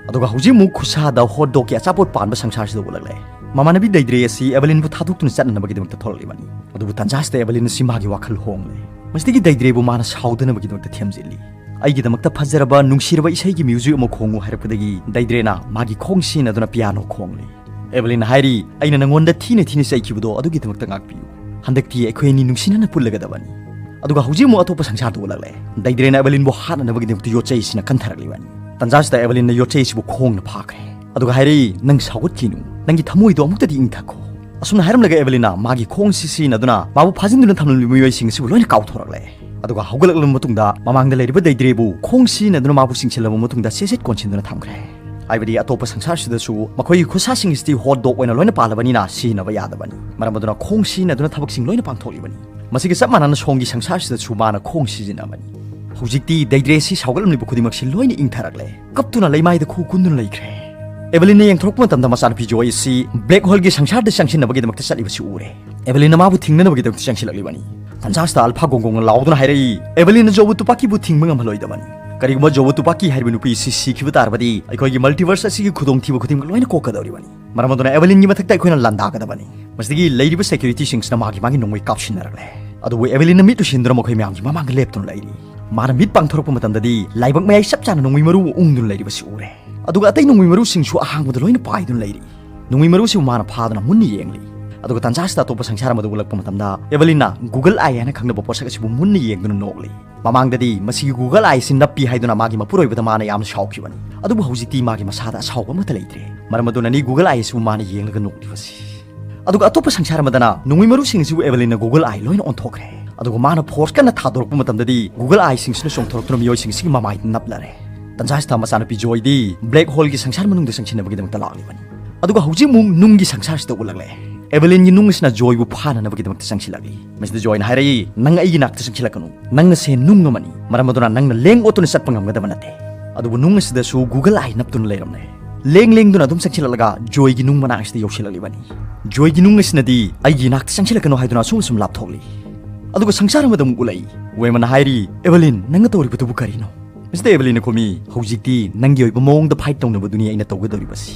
ꯑꯗꯨꯒ ꯍꯧꯖꯤꯛ ꯑꯃꯨꯛ ꯈꯨꯠꯁꯥꯗ ꯍꯣꯠ ꯗꯣꯒꯀꯤ ꯑꯆꯥꯄꯣꯠ ꯄꯥꯟꯕ ꯁꯪꯁꯥꯔꯁꯤꯗ ꯎꯠꯂꯛꯂꯦ꯫ ꯃꯃꯥꯟꯅꯕꯤ ꯗꯩꯗ꯭ꯔꯦ ꯑꯁꯤ ꯑꯦꯕꯦꯂꯤꯟꯕꯨ ꯊꯥꯗꯣꯛꯇꯨꯅ ꯆꯠꯅꯅꯕꯒꯤꯗꯃꯛꯇ ꯊꯣꯛꯂꯛꯂꯤꯕꯅꯤ꯫ ꯑꯗꯨꯕꯨ ꯇꯟꯖꯥꯁꯤꯗ ꯑꯦꯕꯦꯂꯤꯟ ꯑꯁꯤ ꯃꯥꯒꯤ ꯋꯥꯈꯜ ꯍꯣꯡꯂꯦ꯫ ꯃꯁꯤꯗꯒꯤ ꯗꯩꯗ꯭ꯔꯦꯕꯨ ꯃꯥꯅ ꯁꯥꯎꯗꯅꯕꯒꯤꯗꯃꯛꯇ ꯊꯦꯝꯖꯤꯜꯂꯤ꯫ "ꯑꯩꯒꯤꯗꯃꯛꯇ ꯐꯖꯔꯕ ꯅꯨꯡꯁꯤꯔꯕ ꯏꯁꯩꯒꯤ ꯃ꯭ꯌꯨꯖꯤꯛ ꯑꯃ ꯈꯣꯡꯉꯨ" ꯍꯥꯏꯔꯛꯄꯗꯒꯤ ꯗꯩꯗ꯭ꯔꯦꯅ ꯃꯥꯒꯤ ꯈꯣꯡ ꯁꯤꯖꯤꯟꯅꯗꯨꯅ ꯄꯤꯌꯥꯅꯣ ꯈꯣꯡꯂꯤ꯫ ꯑꯦꯕꯦꯂꯤꯟ ꯍꯥꯏꯔꯤ, "ꯑꯩꯅ ꯅꯉꯣꯟꯗ ꯊꯤꯅ ꯊꯤꯅ ꯆꯩꯈꯤꯕꯗꯣ ꯑꯗꯨꯒꯤꯗꯃꯛꯇ ꯉꯥꯛꯄꯤꯌꯨ꯫ ꯍꯟꯗꯛꯇꯤ ꯑꯩꯈꯣꯏ ꯑꯅꯤ ꯅꯨꯡꯁꯤꯅꯅ ꯄꯨꯜꯂꯒꯗꯕꯅꯤ꯫" ꯑꯗꯨꯒ ꯍꯧꯖꯤꯛ ꯑꯃꯨꯛ ꯑꯇꯣꯞꯄ ꯁꯪꯁꯥꯔꯗ ꯎꯠꯂꯛꯂꯦ꯫ ꯗꯩꯗ꯭ꯔꯦꯅ ꯑꯦꯕꯦꯂꯤꯟꯕꯨ ꯍꯥꯠꯅꯅꯕꯒꯤꯗꯃꯛꯇ ꯌꯣꯠ ꯆꯩ ꯑꯁꯤꯅ ꯀꯟꯊꯔꯛꯂꯤꯕꯅꯤ꯫ ꯇꯟꯖꯥꯁꯤꯗ ꯑꯦꯕꯦꯂꯤꯟꯅ ꯌꯣꯠ ꯆꯩ ꯑꯁꯤꯕꯨ ꯈꯣꯡꯅ ꯐꯥꯈ꯭ꯔꯦ꯫ ꯑꯗꯨꯒ ꯍꯥꯏꯔꯛꯏ, "ꯅꯪ ꯁꯥꯎꯒꯠꯈꯤꯅꯨ꯫ ꯅꯪꯒꯤ ꯊꯃꯣꯏꯗꯣ ꯑꯃꯨꯛꯇꯗꯤ ꯏꯪꯊꯈꯣ꯫" ꯑꯁꯨꯝꯅ ꯍꯥꯏꯔꯝꯂꯒ ꯑꯦꯕꯦꯂꯤꯟꯅ ꯃꯥꯒꯤ ꯈꯣꯡ ꯑꯁꯤ ꯁꯤꯖꯤꯟꯅꯗꯨꯅ ꯃꯥꯕꯨ ꯐꯥꯖꯤꯟꯗꯨꯅ ꯊꯝꯂꯝꯂꯤꯕ ꯃꯤꯑꯣꯏꯁꯤꯡ ꯑꯁꯤꯕꯨ ꯂꯣꯏꯅ ꯀꯥꯎꯊꯣꯔꯛꯂꯦ꯫ ꯑꯗꯨꯒ ꯍꯧꯒꯠꯂꯛꯂꯕ ꯃꯇꯨꯡꯗ ꯃꯃꯥꯡꯗ ꯂꯩꯔꯤꯕ ꯗꯩꯗ꯭ꯔꯦꯕꯨ ꯈꯣꯡ ꯁꯤꯖꯤꯟꯅꯗꯨꯅ ꯃꯥꯕꯨ ꯆꯤꯡꯁꯤꯜꯂꯕ ꯃꯇꯨꯡꯗ ꯆꯦꯖꯦꯠ ꯀꯣꯟꯁꯤꯟꯗꯨꯅ ꯊꯝꯈ꯭ꯔꯦ꯫ ꯍꯥꯏꯕꯗꯤ ꯑꯇꯣꯞꯄ ꯁꯪꯁꯥꯔꯁꯤꯗꯁꯨ ꯃꯈꯣꯏꯒꯤ ꯈꯨꯠꯁꯥꯁꯤꯡ ꯑꯁꯤꯗꯤ ꯍꯣꯠ ꯗꯣꯒ ꯑꯣꯏꯅ ꯂꯣꯏꯅ ꯄꯥꯜꯂꯕꯅꯤꯅ ꯁꯤꯖꯤꯟꯅꯕ ꯌꯥꯗꯕꯅꯤ꯫ ꯃꯔꯝ ꯑꯗꯨꯅ ꯈꯣꯡ ꯁꯤꯖꯤꯟꯅꯗꯨꯅ ꯊꯕꯛꯁꯤꯡ ꯂꯣꯏꯅ ꯄꯥꯡꯊꯣꯛꯂꯤꯕꯅꯤ꯫ ꯃꯁꯤꯒ ꯆꯞ ꯃꯥꯟꯅꯅ ꯁꯣꯝꯒꯤ ꯁꯪꯁꯥꯔꯁꯤꯗꯁꯨ ꯃꯥꯅ ꯈꯣꯡ ꯁꯤꯖꯤꯟꯅꯕꯅꯤ꯫ ꯍꯧꯖꯤꯛꯇꯤ ꯗꯩꯗ꯭ꯔꯦ ꯑꯁꯤ ꯁꯥꯎꯒꯠꯂꯝꯂꯤꯕ ꯈꯨꯗꯤꯡꯃꯛꯁꯤ ꯂꯣꯏꯅ ꯏꯪꯊꯔꯛꯂꯦ꯫ ꯀꯞꯇꯨꯅ ꯂꯩꯃꯥꯏꯗ ꯈꯨ ꯀꯨꯟꯗꯨꯅ ꯂꯩꯈ꯭ꯔꯦ꯫ ꯑꯦꯚꯦꯂꯤꯟꯅ ꯌꯦꯡꯊꯣꯔꯛꯄ ꯃꯇꯝꯗ ꯃꯆꯥꯅꯨꯄꯤ ꯖꯣꯏ ꯑꯁꯤ ꯕ꯭ꯂꯦꯛ ꯍꯣꯜꯒꯤ ꯁꯪꯁꯥꯔꯗ ꯆꯪꯁꯤꯟꯅꯕꯒꯤꯗꯃꯛꯇ ꯆꯠꯂꯤꯕꯁꯤ ꯎꯔꯦ꯫ ꯑꯦꯚꯦꯂꯤꯟꯅ ꯃꯥꯕꯨ ꯊꯤꯡꯅꯅꯕꯒꯤꯗꯃꯛꯇ ꯆꯪꯁꯤꯜꯂꯛꯂꯤꯕꯅꯤ꯫ ꯇꯟꯖꯥꯁꯤꯗ ꯑꯜꯐꯥ ꯒꯣꯡꯒꯣꯡꯅ ꯂꯥꯎꯗꯨꯅ ꯍꯥꯏꯔꯛꯏ, "ꯑꯦꯚꯦꯂꯤꯟꯅ ꯖꯣꯕꯨ ꯇꯨꯄꯥꯀꯤꯕꯨ ꯊꯤꯡꯕ ꯉꯝꯍꯜꯂꯣꯏꯗꯕꯅꯤ꯫ ꯀꯔꯤꯒꯨꯝꯕ ꯖꯣꯕꯨ ꯇꯨꯄꯥꯀꯤ ꯍꯥꯏꯔꯤꯕ ꯅꯨꯄꯤ ꯑꯁꯤ ꯁꯤꯈꯤꯕ ꯇꯥꯔꯕꯗꯤ ꯑꯩꯈꯣꯏꯒꯤ ꯃꯜꯇꯤꯚꯔꯁ ꯑꯁꯤꯒꯤ ꯈꯨꯗꯣꯡꯊꯤꯕ ꯈꯨꯗꯤꯡꯃꯛ ꯂꯣꯏꯅ ꯀꯣꯛꯀꯗꯧꯔꯤꯕꯅꯤ꯫ ꯃꯔꯝ ꯑꯗꯨꯅ ꯑꯦꯚꯦꯂꯤꯟꯒꯤ ꯃꯊꯛꯇ ꯑꯩꯈꯣꯏꯅ ꯂꯥꯟꯗꯥꯒꯗꯕꯅꯤ꯫" ꯃꯁꯤꯗꯒꯤ ꯂꯩꯔꯤꯕ ꯁꯦꯀ꯭ꯌꯨꯔꯤꯇꯤꯁꯤꯡꯁꯤꯅ ꯃꯥꯒꯤ ꯃꯥꯒꯤ ꯅꯣꯡꯃꯩ ꯀꯥꯞꯁꯤꯟꯅꯔꯛꯂꯦ꯫ ꯑꯗꯨꯕꯨ ꯑꯦꯚꯦꯂꯤꯟꯅ ꯃꯤꯠ ꯎꯏꯁꯤꯟꯗꯨꯅ ꯃꯈꯣꯏ ꯃꯌꯥꯝꯒꯤ ꯃꯃꯥꯡꯗ ꯂꯦꯞꯇꯨꯅ ꯂꯩꯔꯤ꯫ ꯃꯥꯅ ꯃꯤꯠ ꯄꯥꯡꯊꯣꯔꯛꯄ ꯃꯇꯝꯗꯗꯤ ꯂꯥꯏꯕꯛ ꯃꯌꯥꯏ ꯆꯞ ꯆꯥꯅ ꯅꯣꯡꯃꯩ ꯃꯔꯨ ꯎꯪꯗꯨꯅ ꯂꯩꯔꯤꯕꯁꯤ ꯎꯔꯦ꯫ ꯑꯗꯨꯒ ꯑꯇꯩ ꯅꯣꯡꯃꯩ ꯃꯔꯨꯁꯤꯡꯁꯨ ꯑꯍꯥꯡꯕꯗ ꯂꯣꯏꯅ ꯄꯥꯏꯗꯨꯅ ꯂꯩꯔꯤ꯫ ꯅꯣꯡꯃꯩ ꯃꯔꯨꯁꯤꯕꯨ ꯃꯥꯅ ꯐꯥꯗꯨꯅ ꯃꯨꯟꯅ ꯌꯦꯡꯂꯤ꯫ ꯑꯗꯨꯒ ꯇꯟꯖꯥꯁꯤꯗ ꯑꯇꯣꯞꯄ ꯁꯪꯁꯥꯔ ꯑꯃꯗ ꯎꯠꯂꯛꯄ ꯃꯇꯝꯗ ꯑꯦꯚꯦꯂꯤꯟꯅ Google Eye ꯍꯥꯏꯅ ꯈꯪꯅꯕ ꯄꯣꯠꯁꯛ ꯑꯁꯤꯕꯨ ꯃꯨꯟꯅ ꯌꯦꯡꯗꯨꯅ ꯅꯣꯛꯂꯤ꯫ ꯃꯃꯥꯡꯗꯗꯤ ꯃꯁꯤꯒꯤ Google Eye ꯑꯁꯤ ꯅꯞꯄꯤ ꯍꯥꯏꯗꯨꯅ ꯃꯥꯒꯤ ꯃꯄꯨꯔꯣꯏꯕꯗ ꯃꯥꯅ ꯌꯥꯝꯅ ꯁꯥꯎꯈꯤꯕꯅꯤ꯫ ꯑꯗꯨꯕꯨ ꯍꯧꯖꯤꯛꯇꯤ ꯃꯥꯒꯤ ꯃꯁꯥꯗ ꯑꯁꯥꯎꯕ ꯑꯃꯠꯇ ꯂꯩꯇ꯭ꯔꯦ꯫ ꯃꯔꯝ ꯑꯗꯨꯅꯅꯤ Google Eye ꯑꯁꯤꯕꯨ ꯃꯥꯅ ꯌꯦꯡꯂꯒ ꯅꯣꯛꯂꯤꯕꯁꯤ꯫ ꯑꯗꯨꯒ ꯑꯇꯣꯞꯄ ꯁꯪꯁꯥꯔ ꯑꯃꯗꯅ ꯅꯣꯡꯃꯩ ꯃꯔꯨꯁꯤꯡ ꯑꯁꯤꯕꯨ ꯑꯦꯚꯦꯂꯤꯟꯅ Google Eye ꯂꯣꯏꯅ ꯑꯣꯟꯊꯣꯛꯈ꯭ꯔꯦ꯫ ꯑꯗꯨꯒ ꯃꯥꯅ ꯐꯣꯔꯁ ꯀꯟꯅ ꯊꯥꯗꯣꯔꯛꯄ ꯃꯇꯝꯗꯗꯤ Google Eyeꯁꯤꯡꯁꯤꯅ ꯆꯣꯡꯊꯣꯔꯛꯇꯨꯅ ꯃꯤꯑꯣꯏꯁꯤꯡ ꯑꯁꯤꯒꯤ ꯃꯃꯥꯏꯗ ꯅꯞꯂꯔꯦ꯫ ꯇꯟꯖꯥꯁꯤꯗ ꯃꯆꯥꯅꯨꯄꯤ ꯖꯣꯏꯗꯤ ꯕ꯭ꯂꯦꯛ ꯍꯣꯜꯒꯤ ꯁꯪꯁꯥꯔ ꯃꯅꯨꯡꯗ ꯆꯪꯁꯤꯟꯅꯕꯒꯤꯗꯃꯛꯇ ꯂꯥꯛꯂꯤꯕꯅꯤ꯫ ꯑꯗꯨꯒ ꯍꯧꯖꯤꯛ ꯑꯃꯨꯛ ꯅꯨꯡꯒꯤ ꯁꯪꯁꯥꯔꯁꯤꯗ ꯎꯠꯂꯛꯂꯦ꯫ ꯑꯦꯚꯦꯂꯤꯟꯒꯤ ꯅꯨꯡ ꯑꯁꯤꯅ ꯖꯣꯏꯕꯨ ꯐꯥꯅꯅꯕꯒꯤꯗꯃꯛꯇ ꯆꯪꯁꯤꯜꯂꯛꯂꯤ꯫ ꯃꯁꯤꯗ ꯖꯣꯏꯅ ꯍꯥꯏꯔꯛꯏ, "ꯅꯪ ꯑꯩꯒꯤ ꯅꯥꯛꯇ ꯆꯪꯁꯤꯜꯂꯛꯀꯅꯨ꯫ ꯅꯪ ꯑꯁꯦ ꯅꯨꯡ ꯑꯃꯅꯤ꯫ ꯃꯔꯝ ꯑꯗꯨꯅ ꯅꯪꯅ ꯂꯦꯡ ꯑꯣꯠꯇꯨꯅ ꯆꯠꯄ ꯉꯝꯒꯗꯕ ꯅꯠꯇꯦ꯫" ꯑꯗꯨꯕꯨ ꯅꯨꯡ ꯑꯁꯤꯗꯁꯨ Google Eye ꯅꯞꯇꯨꯅ ꯂꯩꯔꯝꯂꯦ꯫ ꯂꯦꯡ ꯂꯦꯡꯗꯨꯅ ꯑꯗꯨꯝ ꯆꯪꯁꯤꯜꯂꯛꯂꯒ ꯖꯣꯏꯒꯤ ꯅꯨꯡ ꯃꯅꯥꯛ ꯑꯁꯤꯗ ꯌꯧꯁꯤꯜꯂꯛꯂꯤꯕꯅꯤ꯫ ꯖꯣꯏꯒꯤ ꯅꯨꯡ ꯑꯁꯤꯅꯗꯤ ꯑꯩꯒꯤ ꯅꯥꯛꯇ ꯆꯪꯁꯤꯜꯂꯛꯀꯅꯨ ꯍꯥꯏꯗꯨꯅ ꯑꯁꯨꯝ ꯑꯁꯨꯝ ꯂꯥꯞꯊꯣꯛꯂꯤ꯫ ꯑꯗꯨꯒ ꯁꯪꯁꯥꯔ ꯑꯃꯗ ꯑꯃꯨꯛ ꯎꯠꯂꯛꯏ꯫ ꯋꯦꯃꯟꯅ ꯍꯥꯏꯔꯤ, "ꯑꯦꯚꯦꯂꯤꯟ, ꯅꯪꯅ ꯇꯧꯔꯤꯕꯗꯨꯕꯨ ꯀꯔꯤꯅꯣ?" ꯃꯁꯤꯗ ꯑꯦꯚꯦꯂꯤꯟꯅ ꯈꯨꯝꯃꯤ, "ꯍꯧꯖꯤꯛꯇꯤ ꯅꯪꯒꯤ ꯑꯣꯏꯕ ꯃꯑꯣꯡꯗ ꯐꯥꯏꯠ ꯇꯧꯅꯕꯗꯨꯅꯤ ꯑꯩꯅ ꯇꯧꯒꯗꯧꯔꯤꯕꯁꯤ꯫"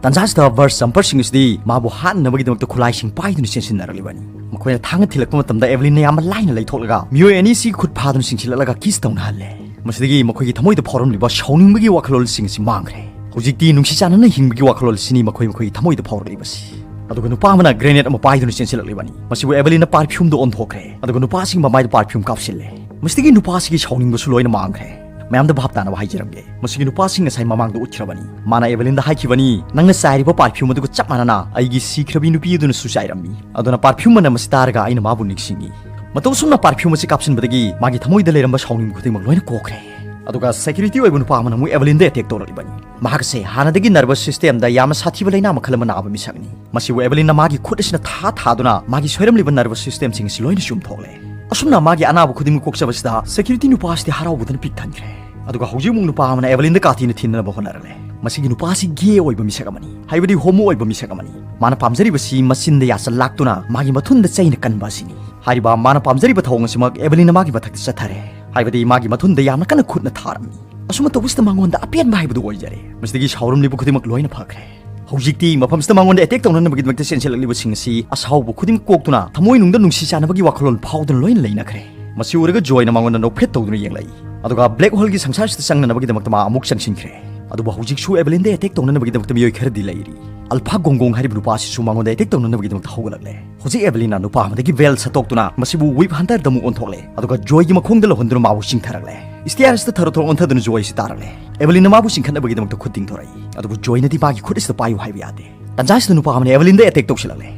ꯇꯟꯖꯥꯁꯤꯗ ꯕꯔꯁ ꯖꯝꯄꯔꯁꯤꯡ ꯑꯁꯤꯗꯤ ꯃꯥꯕꯨ ꯍꯥꯠꯅꯅꯕꯒꯤꯗꯃꯛꯇ ꯈꯨꯠꯂꯥꯏꯁꯤꯡ ꯄꯥꯏꯗꯨꯅ ꯆꯦꯟꯁꯤꯟꯅꯔꯛꯂꯤꯕꯅꯤ꯫ ꯃꯈꯣꯏꯅ ꯊꯥꯡꯅ ꯊꯤꯜꯂꯛꯄ ꯃꯇꯝꯗ ꯑꯦꯚꯦꯂꯤꯟꯅ ꯌꯥꯝꯅ ꯂꯥꯏꯅ ꯂꯩꯊꯣꯛꯂꯒ ꯃꯤꯑꯣꯏ ꯑꯅꯤꯁꯤ ꯈꯨꯠ ꯐꯥꯗꯨꯅ ꯆꯤꯡꯁꯤꯜꯂꯛꯂꯒ ꯀꯤꯁ ꯇꯧꯅꯍꯜꯂꯦ꯫ ꯃꯁꯤꯗꯒꯤ ꯃꯈꯣꯏꯒꯤ ꯊꯃꯣꯏꯗ ꯐꯥꯎꯔꯝꯂꯤꯕ ꯁꯥꯎꯅꯤꯡꯕꯒꯤ ꯋꯥꯈꯜꯂꯣꯟꯁꯤꯡ ꯑꯁꯤ ꯃꯥꯡꯈ꯭ꯔꯦ꯫ ꯍꯧꯖꯤꯛꯇꯤ ꯅꯨꯡꯁꯤ ꯆꯥꯟꯅꯅ ꯍꯤꯡꯕꯒꯤ ꯋꯥꯈꯜꯂꯣꯟ ꯑꯁꯤꯅꯤ ꯃꯈꯣꯏ ꯃꯈꯣꯏꯒꯤ ꯊꯃꯣꯏꯗ ꯐꯥꯎꯔꯛꯂꯤꯕꯁꯤ꯫ ꯑꯗꯨꯒ ꯅꯨꯄꯥ ꯑꯃꯅ ꯒ꯭ꯔꯦꯅꯦꯗ ꯑꯃ ꯄꯥꯏꯗꯨꯅ ꯆꯦꯟꯁꯤꯜꯂꯛꯂꯤꯕꯅꯤ꯫ ꯃꯁꯤꯕꯨ ꯑꯦꯚꯦꯂꯤꯟꯅ ꯄꯥꯔꯐ꯭ꯌꯨꯝꯗ ꯑꯣꯟꯊꯣꯛꯈ꯭ꯔꯦ꯫ ꯑꯗꯨꯒ ꯅꯨꯄꯥꯁꯤꯡ ꯃꯃꯥꯏꯗ ꯄꯥꯔꯐ꯭ꯌꯨꯝ ꯀꯥꯞꯁꯤꯜꯂꯦ꯫ ꯃꯁꯤꯗꯒꯤ ꯅꯨꯄꯥꯁꯤꯒꯤ ꯁꯥꯎꯅꯤꯡꯕꯁꯨ ꯂꯣꯏꯅ ꯃꯥꯡꯈ꯭ꯔꯦ꯫ ꯃꯌꯥꯝꯗ ꯚꯥꯞ ꯇꯥꯅꯕ ꯍꯥꯏꯖꯔꯝꯒꯦ꯫ ꯃꯁꯤꯒꯤ ꯅꯨꯄꯥꯁꯤꯡ ꯉꯁꯥꯏ ꯃꯃꯥꯡꯗ ꯎꯠꯈ꯭ꯔꯕꯅꯤ꯫ ꯃꯥꯅ ꯑꯦꯚꯦꯂꯤꯟꯗ ꯍꯥꯏꯈꯤꯕꯅꯤ, "ꯅꯪꯅ ꯆꯥꯏꯔꯤꯕ ꯄꯥꯔꯐ꯭ꯌꯨꯝ ꯑꯗꯨꯒ ꯆꯞ ꯃꯥꯟꯅꯅ ꯑꯩꯒꯤ ꯁꯤꯈ꯭ꯔꯕꯤ ꯅꯨꯄꯤ ꯑꯗꯨꯅꯁꯨ ꯆꯥꯏꯔꯝꯃꯤ꯫" ꯑꯗꯨꯅ ꯄꯥꯔꯐ꯭ꯌꯨꯝ ꯃꯅꯝ ꯑꯁꯤ ꯇꯥꯔꯒ ꯑꯩꯅ ꯃꯥꯕꯨ ꯅꯤꯡꯁꯤꯡꯉꯤ꯫ ꯃꯇꯧ ꯑꯁꯨꯝꯅ ꯄꯥꯔꯐ꯭ꯌꯨꯝ ꯑꯁꯤ ꯀꯥꯞꯁꯤꯟꯕꯗꯒꯤ ꯃꯥꯒꯤ ꯊꯃꯣꯏꯗ ꯂꯩꯔꯝꯕ ꯁꯥꯎꯅꯤꯡꯕ ꯈꯨꯗꯤꯡꯃꯛ ꯂꯣꯏꯅ ꯀꯣꯛꯈ꯭ꯔꯦ꯫ ꯑꯗꯨꯒ ꯁꯦꯀ꯭ꯌꯨꯔꯤꯇꯤ ꯑꯣꯏꯕ ꯅꯨꯄꯥ ꯑꯃꯅ ꯑꯃꯨꯛ ꯑꯦꯚꯦꯂꯤꯟꯗ ꯑꯦꯇꯦꯛ ꯇꯧꯔꯛꯂꯤꯕꯅꯤ꯫ ꯃꯍꯥꯛ ꯑꯁꯦ ꯍꯥꯟꯅꯗꯒꯤ ꯅꯔꯚꯁ ꯁꯤꯁꯇꯦꯝꯗ ꯌꯥꯝꯅ ꯁꯥꯊꯤꯕ ꯂꯩꯅꯥ ꯃꯈꯜ ꯑꯃ ꯅꯥꯕ ꯃꯤꯁꯛꯅꯤ꯫ ꯃꯁꯤꯕꯨ ꯑꯦꯚꯦꯂꯤꯟꯅ ꯃꯥꯒꯤ ꯈꯨꯠ ꯑꯁꯤꯅ ꯊꯥ ꯊꯥꯗꯨꯅ ꯃꯥꯒꯤ ꯁꯣꯏꯔꯝꯂꯤꯕ ꯅꯔꯚꯁ ꯁꯤꯁꯇꯦꯝꯁꯤꯡ ꯑꯁꯤ ꯂꯣꯏꯅ ꯆꯨꯝꯊꯣꯛꯂꯦ꯫ ꯑꯁꯨꯝꯅ ꯃꯥꯒꯤ ꯑꯅꯥꯕ ꯈꯨꯗꯤꯡꯃꯛ ꯀꯣꯛꯆꯕꯁꯤꯗ ꯁꯦꯀ꯭ꯌꯨꯔꯤꯇꯤ ꯅꯨꯄꯥ ꯑꯁꯤꯗꯤ ꯍꯔꯥꯎꯕꯗꯅ ꯄꯤꯛ ꯊꯟꯈ꯭ꯔꯦ꯫ ꯑꯗꯨꯒ ꯍꯧꯖꯤꯛ ꯑꯃꯨꯛ ꯅꯨꯄꯥ ꯑꯃꯅ ꯑꯦꯚꯦꯂꯤꯟꯗ ꯀꯥꯇꯤꯅ ꯊꯤꯟꯅꯅꯕ ꯍꯣꯠꯅꯔꯛꯂꯦ꯫ ꯃꯁꯤꯒꯤ ꯅꯨꯄꯥꯁꯤ ꯒꯦ ꯑꯣꯏꯕ ꯃꯤꯁꯛ ꯑꯃꯅꯤ, ꯍꯥꯏꯕꯗꯤ ꯍꯣꯃꯣ ꯑꯣꯏꯕ ꯃꯤꯁꯛ ꯑꯃꯅꯤ꯫ ꯃꯥꯅ ꯄꯥꯝꯖꯔꯤꯕꯁꯤ ꯃꯆꯤꯟꯗ ꯌꯥꯁꯜ ꯂꯥꯛꯇꯨꯅ ꯃꯥꯒꯤ ꯃꯊꯨꯟꯗ ꯆꯩꯅ ꯀꯟꯕ ꯑꯁꯤꯅꯤ꯫ ꯍꯥꯏꯔꯤꯕ ꯃꯥꯅ ꯄꯥꯝꯖꯔꯤꯕ ꯊꯧꯑꯣꯡ ꯑꯁꯤꯃꯛ ꯑꯦꯕꯦꯂꯤꯟꯅ ꯃꯥꯒꯤ ꯃꯊꯛꯇ ꯆꯠꯊꯔꯦ, ꯍꯥꯏꯕꯗꯤ ꯃꯥꯒꯤ ꯃꯊꯨꯟꯗ ꯌꯥꯝꯅ ꯀꯟꯅ ꯈꯨꯠꯅ ꯊꯥꯔꯝꯃꯤ꯫ ꯑꯁꯨꯝꯅ ꯇꯧꯕꯁꯤꯗ ꯃꯉꯣꯟꯗ ꯑꯄꯦꯟꯕ ꯍꯥꯏꯕꯗꯨ ꯑꯣꯏꯖꯔꯦ꯫ ꯃꯁꯤꯗꯒꯤ ꯁꯥꯎꯔꯝꯂꯤꯕ ꯈꯨꯗꯤꯡꯃꯛ ꯂꯣꯏꯅ ꯐꯈ꯭ꯔꯦ꯫ ꯍꯧꯖꯤꯛꯇꯤ ꯃꯐꯝꯁꯤꯗ ꯃꯉꯣꯟꯗ ꯑꯦꯇꯦꯛ ꯇꯧꯅꯅꯕꯒꯤꯗꯃꯛꯇ ꯆꯦꯟꯁꯤꯜꯂꯛꯂꯤꯕꯁꯤꯡ ꯑꯁꯤ ꯑꯁꯥꯎꯕ ꯈꯨꯗꯤꯡꯃꯛ ꯀꯣꯛꯇꯨꯅ ꯊꯃꯣꯏꯅꯨꯡꯗ ꯅꯨꯡꯁꯤ ꯆꯥꯟꯅꯕꯒꯤ ꯋꯥꯈꯜꯂꯣꯟ ꯐꯥꯎꯗꯨꯅ ꯂꯣꯏꯅ ꯂꯩꯅꯈ꯭ꯔꯦ꯫ ꯃꯁꯤ ꯎꯔꯒ ꯖꯣꯏꯅ ꯃꯉꯣꯟꯗ ꯅꯣꯛꯐꯦꯠ ꯇꯧꯗꯨꯅ ꯌꯦꯡꯂꯛꯏ꯫ ꯑꯗꯨꯒ ꯕ꯭ꯂꯦꯛ ꯍꯣꯜꯒꯤ ꯁꯪꯁꯥꯔꯁꯤꯗ ꯆꯪꯅꯅꯕꯒꯤꯗꯃꯛꯇ ꯃꯥ ꯑꯃꯨꯛ ꯆꯪꯁꯤꯟꯈ꯭ꯔꯦ꯫ ꯑꯗꯨꯕꯨ ꯍꯧꯖꯤꯛꯁꯨ ꯑꯦꯕꯦꯂꯤꯟꯗ ꯑꯦꯇꯦꯛ ꯇꯧꯅꯅꯕꯒꯤꯗꯃꯛꯇ ꯃꯤꯑꯣꯏ ꯈꯔꯗꯤ ꯂꯩꯔꯤ꯫ ꯑꯜꯐꯥ ꯒꯣꯡꯒꯣꯡ ꯍꯥꯏꯔꯤꯕ ꯅꯨꯄꯥ ꯑꯁꯤꯁꯨ ꯃꯉꯣꯟꯗ ꯑꯦꯇꯦꯛ ꯇꯧꯅꯅꯕꯒꯤꯗꯃꯛꯇ ꯍꯧꯒꯠꯂꯛꯂꯦ꯫ ꯍꯧꯖꯤꯛ ꯑꯦꯕꯦꯂꯤꯟꯅ ꯅꯨꯄꯥ ꯑꯃꯗꯒꯤ ꯚꯦꯜ ꯁꯠꯇꯣꯛꯇꯨꯅ ꯃꯁꯤꯕꯨ ꯋꯤꯞ ꯍꯟꯇꯔꯗ ꯑꯃꯨꯛ ꯑꯣꯟꯊꯣꯛꯂꯦ, ꯑꯗꯨꯒ ꯖꯣꯏꯒꯤ ꯃꯈꯣꯡꯗ ꯂꯧꯍꯟꯗꯨꯅ ꯃꯥꯕꯨ ꯆꯤꯡꯊꯔꯛꯂꯦ꯫ ꯁ꯭ꯇꯤꯌꯔꯁꯇ ꯊꯔꯣ ꯊꯔꯣ ꯑꯣꯟꯊꯗꯨꯅ ꯖꯣꯏ ꯑꯁꯤ ꯇꯥꯔꯛꯂꯦ꯫ ꯑꯦꯕꯦꯂꯤꯟꯅ ꯃꯥꯕꯨ ꯆꯤꯡꯈꯠꯅꯕꯒꯤꯗꯃꯛꯇ ꯈꯨꯠ ꯇꯤꯡꯊꯣꯔꯛꯏ, ꯑꯗꯨꯕꯨ ꯖꯣꯏꯅꯗꯤ ꯃꯥꯒꯤ ꯈꯨꯠ ꯑꯁꯤꯗ ꯄꯥꯏꯌꯨ ꯍꯥꯏꯕ ꯌꯥꯗꯦ꯫ ꯇꯟꯖꯥ ꯑꯁꯤꯗ ꯅꯨꯄꯥ ꯑꯃꯅ ꯑꯦꯕꯦꯂꯤꯟꯗ ꯑꯦꯇꯦꯛ ꯇꯧꯁꯤꯜꯂꯛꯂꯦ꯫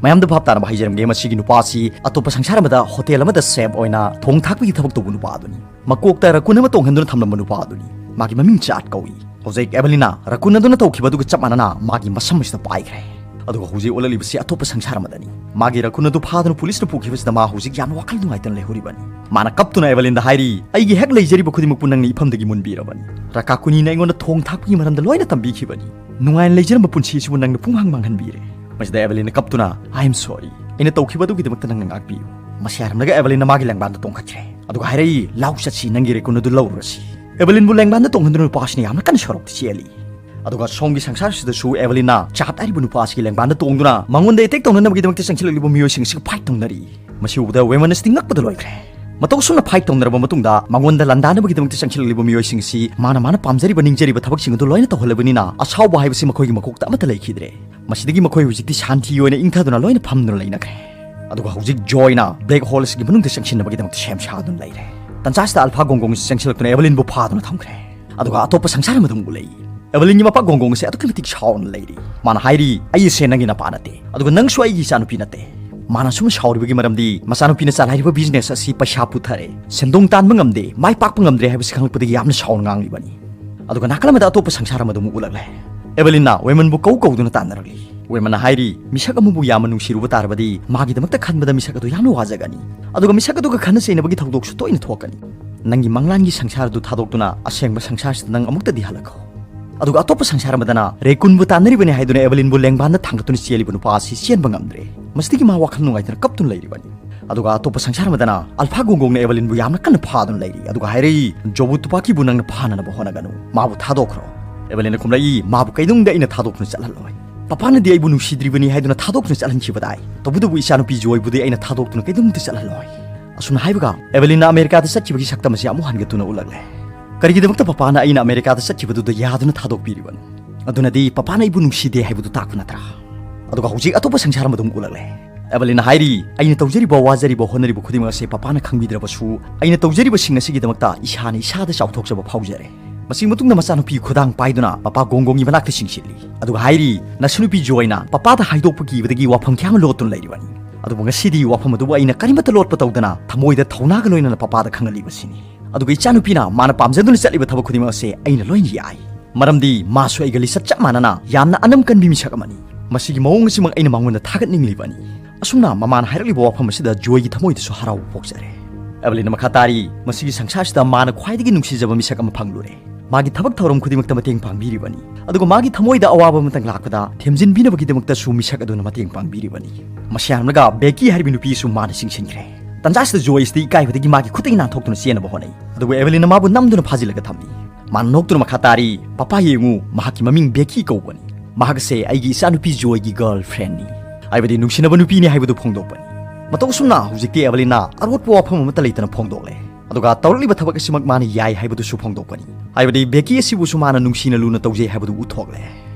ꯃꯌꯥꯝꯗ ꯚꯥꯞ ꯇꯥꯅꯕ ꯍꯥꯏꯖꯔꯝꯒꯦ, ꯃꯁꯤꯒꯤ ꯅꯨꯄꯥ ꯑꯁꯤ ꯑꯇꯣꯞꯄ ꯁꯪꯁꯥꯔ ꯑꯃꯗ ꯍꯣꯇꯦꯜ ꯑꯃꯗ ꯁꯦꯐ ꯑꯣꯏꯅ ꯊꯣꯡ ꯊꯥꯛꯄꯒꯤ ꯊꯕꯛ ꯇꯧꯕ ꯅꯨꯄꯥ ꯑꯗꯨꯅꯤ꯫ ꯃꯀꯣꯛꯇ ꯔꯀꯨꯟ ꯑꯃ ꯇꯣꯡꯍꯟꯗꯨꯅ ꯊꯝꯂꯝꯕ ꯅꯨꯄꯥ ꯑꯗꯨꯅꯤ꯫ ꯃꯥꯒꯤ ꯃꯃꯤꯡ ꯆꯥꯠ ꯀꯧꯏ꯫ ꯍꯧꯖꯤꯛ ꯑꯦꯕꯦꯂꯤꯟꯅ ꯔꯀꯨꯟ ꯑꯗꯨꯅ ꯇꯧꯈꯤꯕ ꯑꯗꯨꯒ ꯆꯞ ꯃꯥꯟꯅꯅ ꯃꯥꯒꯤ ꯃꯁꯝ ꯑꯁꯤꯗ ꯄꯥꯏꯈ꯭ꯔꯦ꯫ ꯑꯗꯨꯒ ꯍꯧꯖꯤꯛ ꯑꯣꯜꯂꯛꯂꯤꯕꯁꯤ ꯑꯇꯣꯞꯄ ꯁꯪꯁꯥꯔ ꯑꯃꯗꯅꯤ꯫ ꯃꯥꯒꯤ ꯔꯀꯨꯟ ꯑꯗꯨ ꯐꯥꯗꯨꯅ ꯄꯨꯂꯤꯁꯅ ꯄꯨꯈꯤꯕꯁꯤꯗ ꯃꯥ ꯍꯧꯖꯤꯛ ꯌꯥꯝꯅ ꯋꯥꯈꯜ ꯅꯨꯡꯉꯥꯏꯇꯅ ꯂꯩꯍꯧꯔꯤꯕꯅꯤ꯫ ꯃꯥꯅ ꯀꯞꯇꯨꯅ ꯑꯦꯕꯦꯂꯤꯟꯗ ꯍꯥꯏꯔꯤ, "ꯑꯩꯒꯤ ꯍꯦꯛ ꯂꯩꯖꯔꯤꯕ ꯈꯨꯗꯤꯡꯃꯛꯄꯨ ꯅꯪꯅ ꯏꯐꯝꯗꯒꯤ ꯃꯨꯟꯕꯤꯔꯕꯅꯤ꯫ ꯔꯀꯥꯀꯨꯅꯤꯅ ꯑꯩꯉꯣꯟꯗ ꯊꯣꯡ ꯊꯥꯛꯄꯒꯤ ꯃꯔꯝꯗ ꯂꯣꯏꯅ ꯇꯝꯕꯤꯈꯤꯕꯅꯤ꯫ ꯅꯨꯡꯉꯥꯏꯅ ꯂꯩꯖꯔꯝꯕ ꯄꯨꯟꯁꯤ ꯑꯁꯤꯕꯨ ꯅꯪꯅ ꯄꯨꯡꯍꯥꯡ ꯃꯥꯡꯍꯟꯕꯤꯔꯦ꯫" ꯃꯁꯤꯗ ꯑꯦꯕꯦꯂꯤꯟꯅ ꯀꯞꯇꯨꯅ, "I am sorry꯫ ꯑꯩꯅ ꯇꯧꯈꯤꯕ ꯑꯗꯨꯒꯤꯗꯃꯛꯇ ꯅꯪꯅ ꯉꯥꯛꯄꯤꯌꯨ꯫" ꯃꯁꯤ ꯍꯥꯏꯔꯝꯂꯒ ꯑꯦꯕꯦꯂꯤꯟꯅ ꯃꯥꯒꯤ ꯂꯦꯡꯕꯥꯟꯗ ꯇꯣꯡꯈꯠꯈ꯭ꯔꯦ꯫ ꯑꯗꯨꯒ ꯍꯥꯏꯔꯛꯏ, "ꯂꯥꯎ ꯆꯠꯁꯤ, ꯅꯪꯒꯤ ꯔꯦꯀꯨꯟ ꯑꯗꯨ ꯂꯧꯔꯨꯔꯁꯤ꯫" ꯑꯦꯕꯦꯂꯤꯟꯕꯨ ꯂꯦꯡꯕꯥꯟꯗ ꯇꯣꯡꯍꯟꯗꯨꯅ ꯅꯨꯄꯥꯁꯤꯅ ꯌꯥꯝꯅ ꯀꯟꯅ ꯁꯣꯔꯣꯛꯇ ꯆꯦꯜꯂꯤ꯫ ꯑꯗꯨꯒ ꯁꯣꯝꯒꯤ ꯁꯪꯁꯥꯔꯁꯤꯗꯁꯨ ꯑꯦꯕꯦꯂꯤꯟꯅ ꯆꯥꯠ ꯍꯥꯏꯔꯤꯕ ꯅꯨꯄꯥ ꯑꯁꯤꯒꯤ ꯂꯦꯡꯕꯥꯟꯗ ꯇꯣꯡꯗꯨꯅ ꯃꯉꯣꯟꯗ ꯑꯦꯇꯦꯛ ꯇꯧꯅꯅꯕꯒꯤꯗꯃꯛꯇ ꯆꯪꯁꯤꯜꯂꯛꯂꯤꯕ ꯃꯤꯑꯣꯏꯁꯤꯡ ꯑꯁꯤꯒ ꯐꯥꯏꯠ ꯇꯧꯅꯔꯤ꯫ ꯃꯁꯤ ꯎꯕꯗ ꯋꯦꯃꯟ ꯑꯁꯤꯗꯤ ꯉꯛꯄꯗ ꯂꯣꯏꯈ꯭ꯔꯦ꯫ ꯃꯇꯧ ꯑꯁꯨꯝꯅ ꯐꯥꯏꯠ ꯇꯧꯅꯔꯕ ꯃꯇꯨꯡꯗ ꯃꯉꯣꯟꯗ ꯂꯥꯟꯗꯥꯅꯕꯒꯤꯗꯃꯛꯇ ꯆꯪꯁꯤꯜꯂꯛꯂꯤꯕ ꯃꯤꯑꯣꯏꯁꯤꯡ ꯑꯁꯤ ꯃꯥꯅ ꯃꯥꯅ ꯄꯥꯝꯖꯔꯤꯕ ꯅꯤꯡꯖꯔꯤꯕ ꯊꯕꯛꯁꯤꯡ ꯑꯗꯨ ꯂꯣꯏꯅ ꯇꯧꯍꯜꯂꯕꯅꯤꯅ ꯑꯁꯥꯎꯕ ꯍꯥꯏꯕꯁꯤ ꯃꯈꯣꯏꯒꯤ ꯃꯀꯣꯛꯇ ꯑꯃꯠꯇ ꯂꯩꯈꯤꯗ꯭ꯔꯦ꯫ ꯃꯁꯤꯗꯒꯤ ꯃꯈꯣꯏ ꯍꯧꯖꯤꯛꯇꯤ ꯁꯥꯟꯇꯤ ꯑꯣꯏꯅ ꯏꯪꯊꯗꯨꯅ ꯂꯣꯏꯅ ꯐꯝꯗꯨꯅ ꯂꯩꯅꯈ꯭ꯔꯦ꯫ ꯑꯗꯨꯒ ꯍꯧꯖꯤꯛ ꯖꯣꯏꯅ ꯕ꯭ꯂꯦꯛ ꯍꯣꯜ ꯑꯁꯤꯒꯤ ꯃꯅꯨꯡꯗ ꯆꯪꯁꯤꯟꯅꯕꯒꯤꯗꯃꯛꯇ ꯁꯦꯝ ꯁꯥꯗꯨꯅ ꯂꯩꯔꯦ꯫ ꯇꯟꯖꯥꯁꯤꯗ ꯑꯜꯐꯥ ꯒꯣꯡꯒꯣꯡ ꯑꯁꯤ ꯆꯪꯁꯤꯜꯂꯛꯇꯨꯅ ꯑꯦꯕꯦꯂꯤꯟꯕꯨ ꯐꯥꯗꯨꯅ ꯊꯝꯈ꯭ꯔꯦ꯫ ꯑꯗꯨꯒ ꯑꯇꯣꯞꯄ ꯁꯪꯁꯥꯔ ꯑꯃꯗ ꯑꯃꯨꯛ ꯎꯠꯂꯛꯏ꯫ ꯑꯦꯕꯦꯂꯤꯟꯒꯤ ꯃꯄꯥ ꯒꯣꯡꯒꯣꯡ ꯑꯁꯤ ꯑꯗꯨꯛꯀꯤ ꯃꯇꯤꯛ ꯁꯥꯎꯅ ꯂꯩꯔꯤ꯫ ꯃꯥꯅ ꯍꯥꯏꯔꯤ, "ꯑꯩ ꯑꯁꯦ ꯅꯪꯒꯤ ꯅꯄꯥ ꯅꯠꯇꯦ, ꯑꯗꯨꯒ ꯅꯪꯁꯨ ꯑꯩꯒꯤ ꯏꯆꯥꯅꯨꯄꯤ ꯅꯠꯇꯦ꯫" ꯃꯥꯅ ꯑꯁꯨꯝꯅ ꯁꯥꯎꯔꯤꯕꯒꯤ ꯃꯔꯝꯗꯤ ꯃꯆꯥꯅꯨꯄꯤꯅ ꯆꯂꯥꯏꯔꯤꯕ ꯕꯤꯖꯤꯅꯦꯁ ꯑꯁꯤ ꯄꯩꯁꯥ ꯄꯨꯊꯔꯦ, ꯁꯦꯟꯗꯣꯡ ꯇꯥꯟꯕ ꯉꯝꯗꯦ, ꯃꯥꯏ ꯄꯥꯛꯄ ꯉꯝꯗ꯭ꯔꯦ ꯍꯥꯏꯕꯁꯤ ꯈꯪꯂꯛꯄꯗꯒꯤ ꯌꯥꯝꯅ ꯁꯥꯎꯅ ꯉꯥꯡꯂꯤꯕꯅꯤ꯫ ꯑꯗꯨꯒ ꯅꯥꯀꯜ ꯑꯃꯗ ꯑꯇꯣꯞꯄ ꯁꯪꯁꯥꯔ ꯑꯃꯗ ꯑꯃꯨꯛ ꯎꯠꯂꯛꯂꯦ꯫ ꯑꯦꯕꯦꯂꯤꯟꯅ ꯋꯦꯃꯟꯕꯨ ꯀꯧ ꯀꯧꯗꯨꯅ ꯇꯥꯟꯅꯔꯛꯂꯤ꯫ ꯋꯦꯃꯟꯅ ꯍꯥꯏꯔꯤ, "ꯃꯤꯁꯛ ꯑꯃꯕꯨ ꯌꯥꯝꯅ ꯅꯨꯡꯁꯤꯔꯨꯕ ꯇꯥꯔꯕꯗꯤ ꯃꯥꯒꯤꯗꯃꯛꯇ ꯈꯟꯕꯗ ꯃꯤꯁꯛ ꯑꯗꯨ ꯌꯥꯝꯅ ꯋꯥꯖꯒꯅꯤ꯫ ꯑꯗꯨꯒ ꯃꯤꯁꯛ ꯑꯗꯨꯒ ꯈꯠꯅ ꯆꯩꯅꯕꯒꯤ ꯊꯧꯗꯣꯛꯁꯨ ꯇꯣꯏꯅ ꯊꯣꯛꯀꯅꯤ꯫ ꯅꯪꯒꯤ ꯃꯪꯂꯥꯟꯒꯤ ꯁꯪꯁꯥꯔ ꯑꯗꯨ ꯊꯥꯗꯣꯛꯇꯨꯅ ꯑꯁꯦꯡꯕ ꯁꯪꯁꯥꯔꯁꯤꯗ ꯅꯪ ꯑꯃꯨꯛꯇꯗꯤ ꯍꯜꯂꯛꯈꯣ꯫" ꯑꯗꯨꯒ ꯑꯇꯣꯞꯄ ꯁꯪꯁꯥꯔ ꯑꯃꯗꯅ ꯔꯦꯀꯨꯟꯕꯨ ꯇꯥꯟꯅꯔꯤꯕꯅꯤ ꯍꯥꯏꯗꯨꯅ ꯑꯦꯕꯂꯤꯟꯕꯨ ꯂꯦꯡꯕꯥꯟꯗ ꯊꯥꯡꯒꯠꯇꯨꯅ ꯆꯦꯜꯂꯤꯕ ꯅꯨꯄꯥ ꯑꯁꯤ ꯆꯦꯟꯕ ꯉꯝꯗ꯭ꯔꯦ꯫ ꯃꯁꯤꯗꯒꯤ ꯃꯥ ꯋꯥꯈꯜ ꯅꯨꯡꯉꯥꯏꯇꯅ ꯀꯞꯇꯨꯅ ꯂꯩꯔꯤꯕꯅꯤ꯫ ꯑꯗꯨꯒ ꯑꯇꯣꯞꯄ ꯁꯪꯁꯥꯔ ꯑꯃꯗꯅ ꯑꯜꯐꯥ ꯒꯣꯡꯒꯣꯡꯅ ꯑꯦꯕꯂꯤꯟꯕꯨ ꯌꯥꯝꯅ ꯀꯟꯅ ꯐꯥꯗꯨꯅ ꯂꯩꯔꯤ꯫ ꯑꯗꯨꯒ ꯍꯥꯏꯔꯛꯏ, "ꯖꯣꯕꯨ ꯇꯨꯄꯥꯀꯤꯕꯨ ꯅꯪꯅ ꯐꯥꯅꯅꯕ ꯍꯣꯠꯅꯒꯅꯨ, ꯃꯥꯕꯨ ꯊꯥꯗꯣꯛꯈ꯭ꯔꯣ꯫" ꯑꯦꯕꯂꯤꯟꯅ ꯈꯨꯝꯂꯛꯏ, "ꯃꯥꯕꯨ ꯀꯩꯗꯧꯅꯨꯡꯗ ꯑꯩꯅ ꯊꯥꯗꯣꯛꯇꯨꯅ ꯆꯠꯍꯜꯂꯣꯏ꯫ ꯄꯄꯥꯅꯗꯤ ꯑꯩꯕꯨ ꯅꯨꯡꯁꯤꯗ꯭ꯔꯤꯕꯅꯤ ꯍꯥꯏꯗꯨꯅ ꯊꯥꯗꯣꯛꯇꯨꯅ ꯆꯠꯍꯟꯈꯤꯕ ꯇꯥꯏ꯫ ꯇꯧꯕꯇꯕꯨ ꯏꯆꯥꯅꯨꯄꯤ ꯖꯣꯏꯕꯨꯗꯤ ꯑꯩꯅ ꯊꯥꯗꯣꯛꯇꯨꯅ ꯀꯩꯗꯧꯅꯨꯡꯗ ꯆꯠꯍꯜꯂꯣꯏ꯫" ꯑꯁꯨꯝꯅ ꯍꯥꯏꯕꯒ ꯑꯦꯕꯂꯤꯟꯅ ꯑꯃꯦꯔꯤꯀꯥꯗ ꯆꯠꯈꯤꯕꯒꯤ ꯁꯛꯇꯝ ꯑꯁꯤ ꯑꯃꯨꯛ ꯍꯟꯒꯠꯇꯨꯅ ꯎꯠꯂꯛꯂꯦ꯫ "ꯀꯔꯤꯒꯤꯗꯃꯛꯇ ꯄꯄꯥꯅ ꯑꯩꯅ ꯑꯃꯦꯔꯤꯀꯥꯗ ꯆꯠꯈꯤꯕꯗꯨꯗ ꯌꯥꯗꯨꯅ ꯊꯥꯗꯣꯛꯄꯤꯔꯤꯕꯅꯣ? ꯑꯗꯨꯅꯗꯤ ꯄꯄꯥꯅ ꯑꯩꯕꯨ ꯅꯨꯡꯁꯤꯗꯦ ꯍꯥꯏꯕꯗꯨ ꯇꯥꯛꯄ ꯅꯠꯇ꯭ꯔꯥ?" ꯑꯗꯨꯒ ꯍꯧꯖꯤꯛ ꯑꯇꯣꯞꯄ ꯁꯪꯁꯥꯔ ꯑꯃꯗ ꯑꯃꯨꯛ ꯎꯠꯂꯛꯂꯦ꯫ ꯑꯦꯕꯂꯤꯟꯅ ꯍꯥꯏꯔꯤ, "ꯑꯩꯅ ꯇꯧꯖꯔꯤꯕ, ꯋꯥꯖꯔꯤꯕ, ꯍꯣꯠꯅꯔꯤꯕ ꯈꯨꯗꯤꯡꯃꯛ ꯑꯁꯦ ꯄꯄꯥꯅ ꯈꯪꯕꯤꯗ꯭ꯔꯕꯁꯨ, ꯑꯩꯅ ꯇꯧꯖꯔꯤꯕꯁꯤꯡ ꯑꯁꯤꯒꯤꯗꯃꯛꯇ ꯏꯁꯥꯅ ꯏꯁꯥꯗ ꯆꯥꯎꯊꯣꯛꯆꯕ ꯐꯥꯎꯖꯔꯦ꯫" ꯃꯁꯤꯒꯤ ꯃꯇꯨꯡꯗ ꯃꯆꯥꯅꯨꯄꯤ ꯈꯨꯗꯥꯡ ꯄꯥꯏꯗꯨꯅ ꯄꯄꯥ ꯒꯣꯡꯒꯣꯡꯒꯤ ꯃꯅꯥꯛꯇ ꯆꯤꯡꯁꯤꯜꯂꯤ꯫ ꯑꯗꯨꯒ ꯍꯥꯏꯔꯤ, "ꯅꯁꯨꯅꯨꯄꯤ ꯖꯣꯏꯅ ꯄꯄꯥꯗ ꯍꯥꯏꯗꯣꯛꯄ ꯀꯤꯕꯗꯒꯤ ꯋꯥꯐꯝ ꯀꯌꯥ ꯑꯃ ꯂꯣꯠꯇꯨꯅ ꯂꯩꯔꯤꯕꯅꯤ꯫ ꯑꯗꯨꯕꯨ ꯉꯁꯤꯗꯤ ꯋꯥꯐꯝ ꯑꯗꯨꯕꯨ ꯑꯩꯅ ꯀꯔꯤꯃꯠꯇ ꯂꯣꯠꯄ ꯇꯧꯗꯅ ꯊꯃꯣꯏꯗ ꯊꯧꯅꯥꯒ ꯂꯣꯏꯅꯅ ꯄꯄꯥꯗ ꯈꯪꯍꯜꯂꯤꯕꯁꯤꯅꯤ꯫ ꯑꯗꯨꯒ ꯏꯆꯥꯅꯨꯄꯤꯅ ꯃꯥꯅ ꯄꯥꯝꯖꯗꯨꯅ ꯆꯠꯂꯤꯕ ꯊꯕꯛ ꯈꯨꯗꯤꯡꯃꯛ ꯑꯁꯦ ꯑꯩꯅ ꯂꯣꯏꯅ ꯌꯥꯏ꯫ ꯃꯔꯝꯗꯤ ꯃꯥꯁꯨ ꯑꯩꯒ ꯂꯤꯆꯠ ꯆꯞ ꯃꯥꯟꯅꯅ ꯌꯥꯝꯅ ꯑꯅꯝ ꯀꯟꯕꯤ ꯃꯤꯁꯛ ꯑꯃꯅꯤ꯫ ꯃꯁꯤꯒꯤ ꯃꯑꯣꯡ ꯑꯁꯤꯃꯛ ꯑꯩꯅ ꯃꯉꯣꯟꯗ ꯊꯥꯒꯠꯅꯤꯡꯂꯤꯕꯅꯤ꯫" ꯑꯁꯨꯝꯅ ꯃꯃꯥꯅ ꯍꯥꯏꯔꯛꯂꯤꯕ ꯋꯥꯐꯝ ꯑꯁꯤꯗ ꯖꯣꯏꯒꯤ ꯊꯃꯣꯏꯗꯁꯨ ꯍꯔꯥꯎꯕ ꯄꯣꯛꯆꯔꯦ꯫ ꯑꯦꯕꯂꯤꯟꯅ ꯃꯈꯥ ꯇꯥꯔꯤ, "ꯃꯁꯤꯒꯤ ꯁꯪꯁꯥꯔꯁꯤꯗ ꯃꯥꯅ ꯈ꯭ꯋꯥꯏꯗꯒꯤ ꯅꯨꯡꯁꯤꯖꯕ ꯃꯤꯁꯛ ꯑꯃ ꯐꯪꯂꯨꯔꯦ꯫ ꯃꯥꯒꯤ ꯊꯕꯛ ꯊꯧꯔꯝ ꯈꯨꯗꯤꯡꯃꯛꯇ ꯃꯇꯦꯡ ꯄꯥꯡꯕꯤꯔꯤꯕꯅꯤ꯫ ꯑꯗꯨꯒ ꯃꯥꯒꯤ ꯊꯃꯣꯏꯗ ꯑꯋꯥꯕ ꯑꯃꯇꯪ ꯂꯥꯛꯄꯗ ꯊꯦꯝꯖꯤꯟꯕꯤꯅꯕꯒꯤꯗꯃꯛꯇꯁꯨ ꯃꯤꯁꯛ ꯑꯗꯨꯅ ꯃꯇꯦꯡ ꯄꯥꯡꯕꯤꯔꯤꯕꯅꯤ꯫" ꯃꯁꯤ ꯍꯥꯏꯔꯝꯂꯒ ꯕꯦꯀꯤ ꯍꯥꯏꯔꯤꯕ ꯅꯨꯄꯤ ꯑꯁꯤꯁꯨ ꯃꯥꯅ ꯆꯤꯡꯁꯤꯟꯈ꯭ꯔꯦ꯫ ꯇꯟꯖꯥ ꯑꯁꯤꯗ ꯖꯣꯏ ꯑꯁꯤꯗꯤ ꯏꯀꯥꯏꯕꯗꯒꯤ ꯃꯥꯒꯤ ꯈꯨꯠꯇꯒꯤ ꯅꯥꯟꯊꯣꯛꯇꯨꯅ ꯆꯦꯟꯅꯕ ꯍꯣꯠꯅꯩ꯫ ꯑꯗꯨꯕꯨ ꯑꯦꯕꯂꯤꯟꯅ ꯃꯥꯕꯨ ꯅꯝꯗꯨꯅ ꯐꯥꯖꯤꯜꯂꯒ ꯊꯝꯃꯤ꯫ ꯃꯥꯅ ꯅꯣꯛꯇꯨꯅ ꯃꯈꯥ ꯇꯥꯔꯤ, "ꯄꯄꯥ ꯌꯦꯡꯉꯨ, ꯃꯍꯥꯛꯀꯤ ꯃꯃꯤꯡ ꯕꯦꯀꯤ ꯀꯧꯕꯅꯤ꯫ ꯃꯍꯥꯛ ꯑꯁꯦ ꯑꯩꯒꯤ ꯏꯆꯥꯅꯨꯄꯤ ꯖꯣꯏꯒꯤ ꯒꯔꯜ ꯐ꯭ꯔꯦꯟꯅꯤ, ꯍꯥꯏꯕꯗꯤ ꯅꯨꯡꯁꯤꯅꯕ ꯅꯨꯄꯤꯅꯤ ꯍꯥꯏꯕꯗꯨ ꯐꯣꯡꯗꯣꯛꯄꯅꯤ꯫" ꯃꯇꯧ ꯑꯁꯨꯝꯅ ꯍꯧꯖꯤꯛꯇꯤ ꯑꯦꯕꯂꯤꯟꯅ ꯑꯔꯣꯠꯄ ꯋꯥꯐꯝ ꯑꯃꯠꯇ ꯂꯩꯇꯅ ꯐꯣꯡꯗꯣꯛꯂꯦ꯫ ꯑꯗꯨꯒ ꯇꯧꯔꯛꯂꯤꯕ ꯊꯕꯛ ꯑꯁꯤꯃꯛ ꯃꯥꯅ ꯌꯥꯏ ꯍꯥꯏꯕꯗꯨꯁꯨ ꯐꯣꯡꯗꯣꯛꯄꯅꯤ, ꯍꯥꯏꯕꯗꯤ ꯕꯦꯀꯤ ꯑꯁꯤꯕꯨꯁꯨ ꯃꯥꯅ ꯅꯨꯡꯁꯤꯅ ꯂꯨꯅ ꯇꯧꯖꯩ ꯍꯥꯏꯕꯗꯨ ꯎꯠꯊꯣꯛꯂꯦ꯫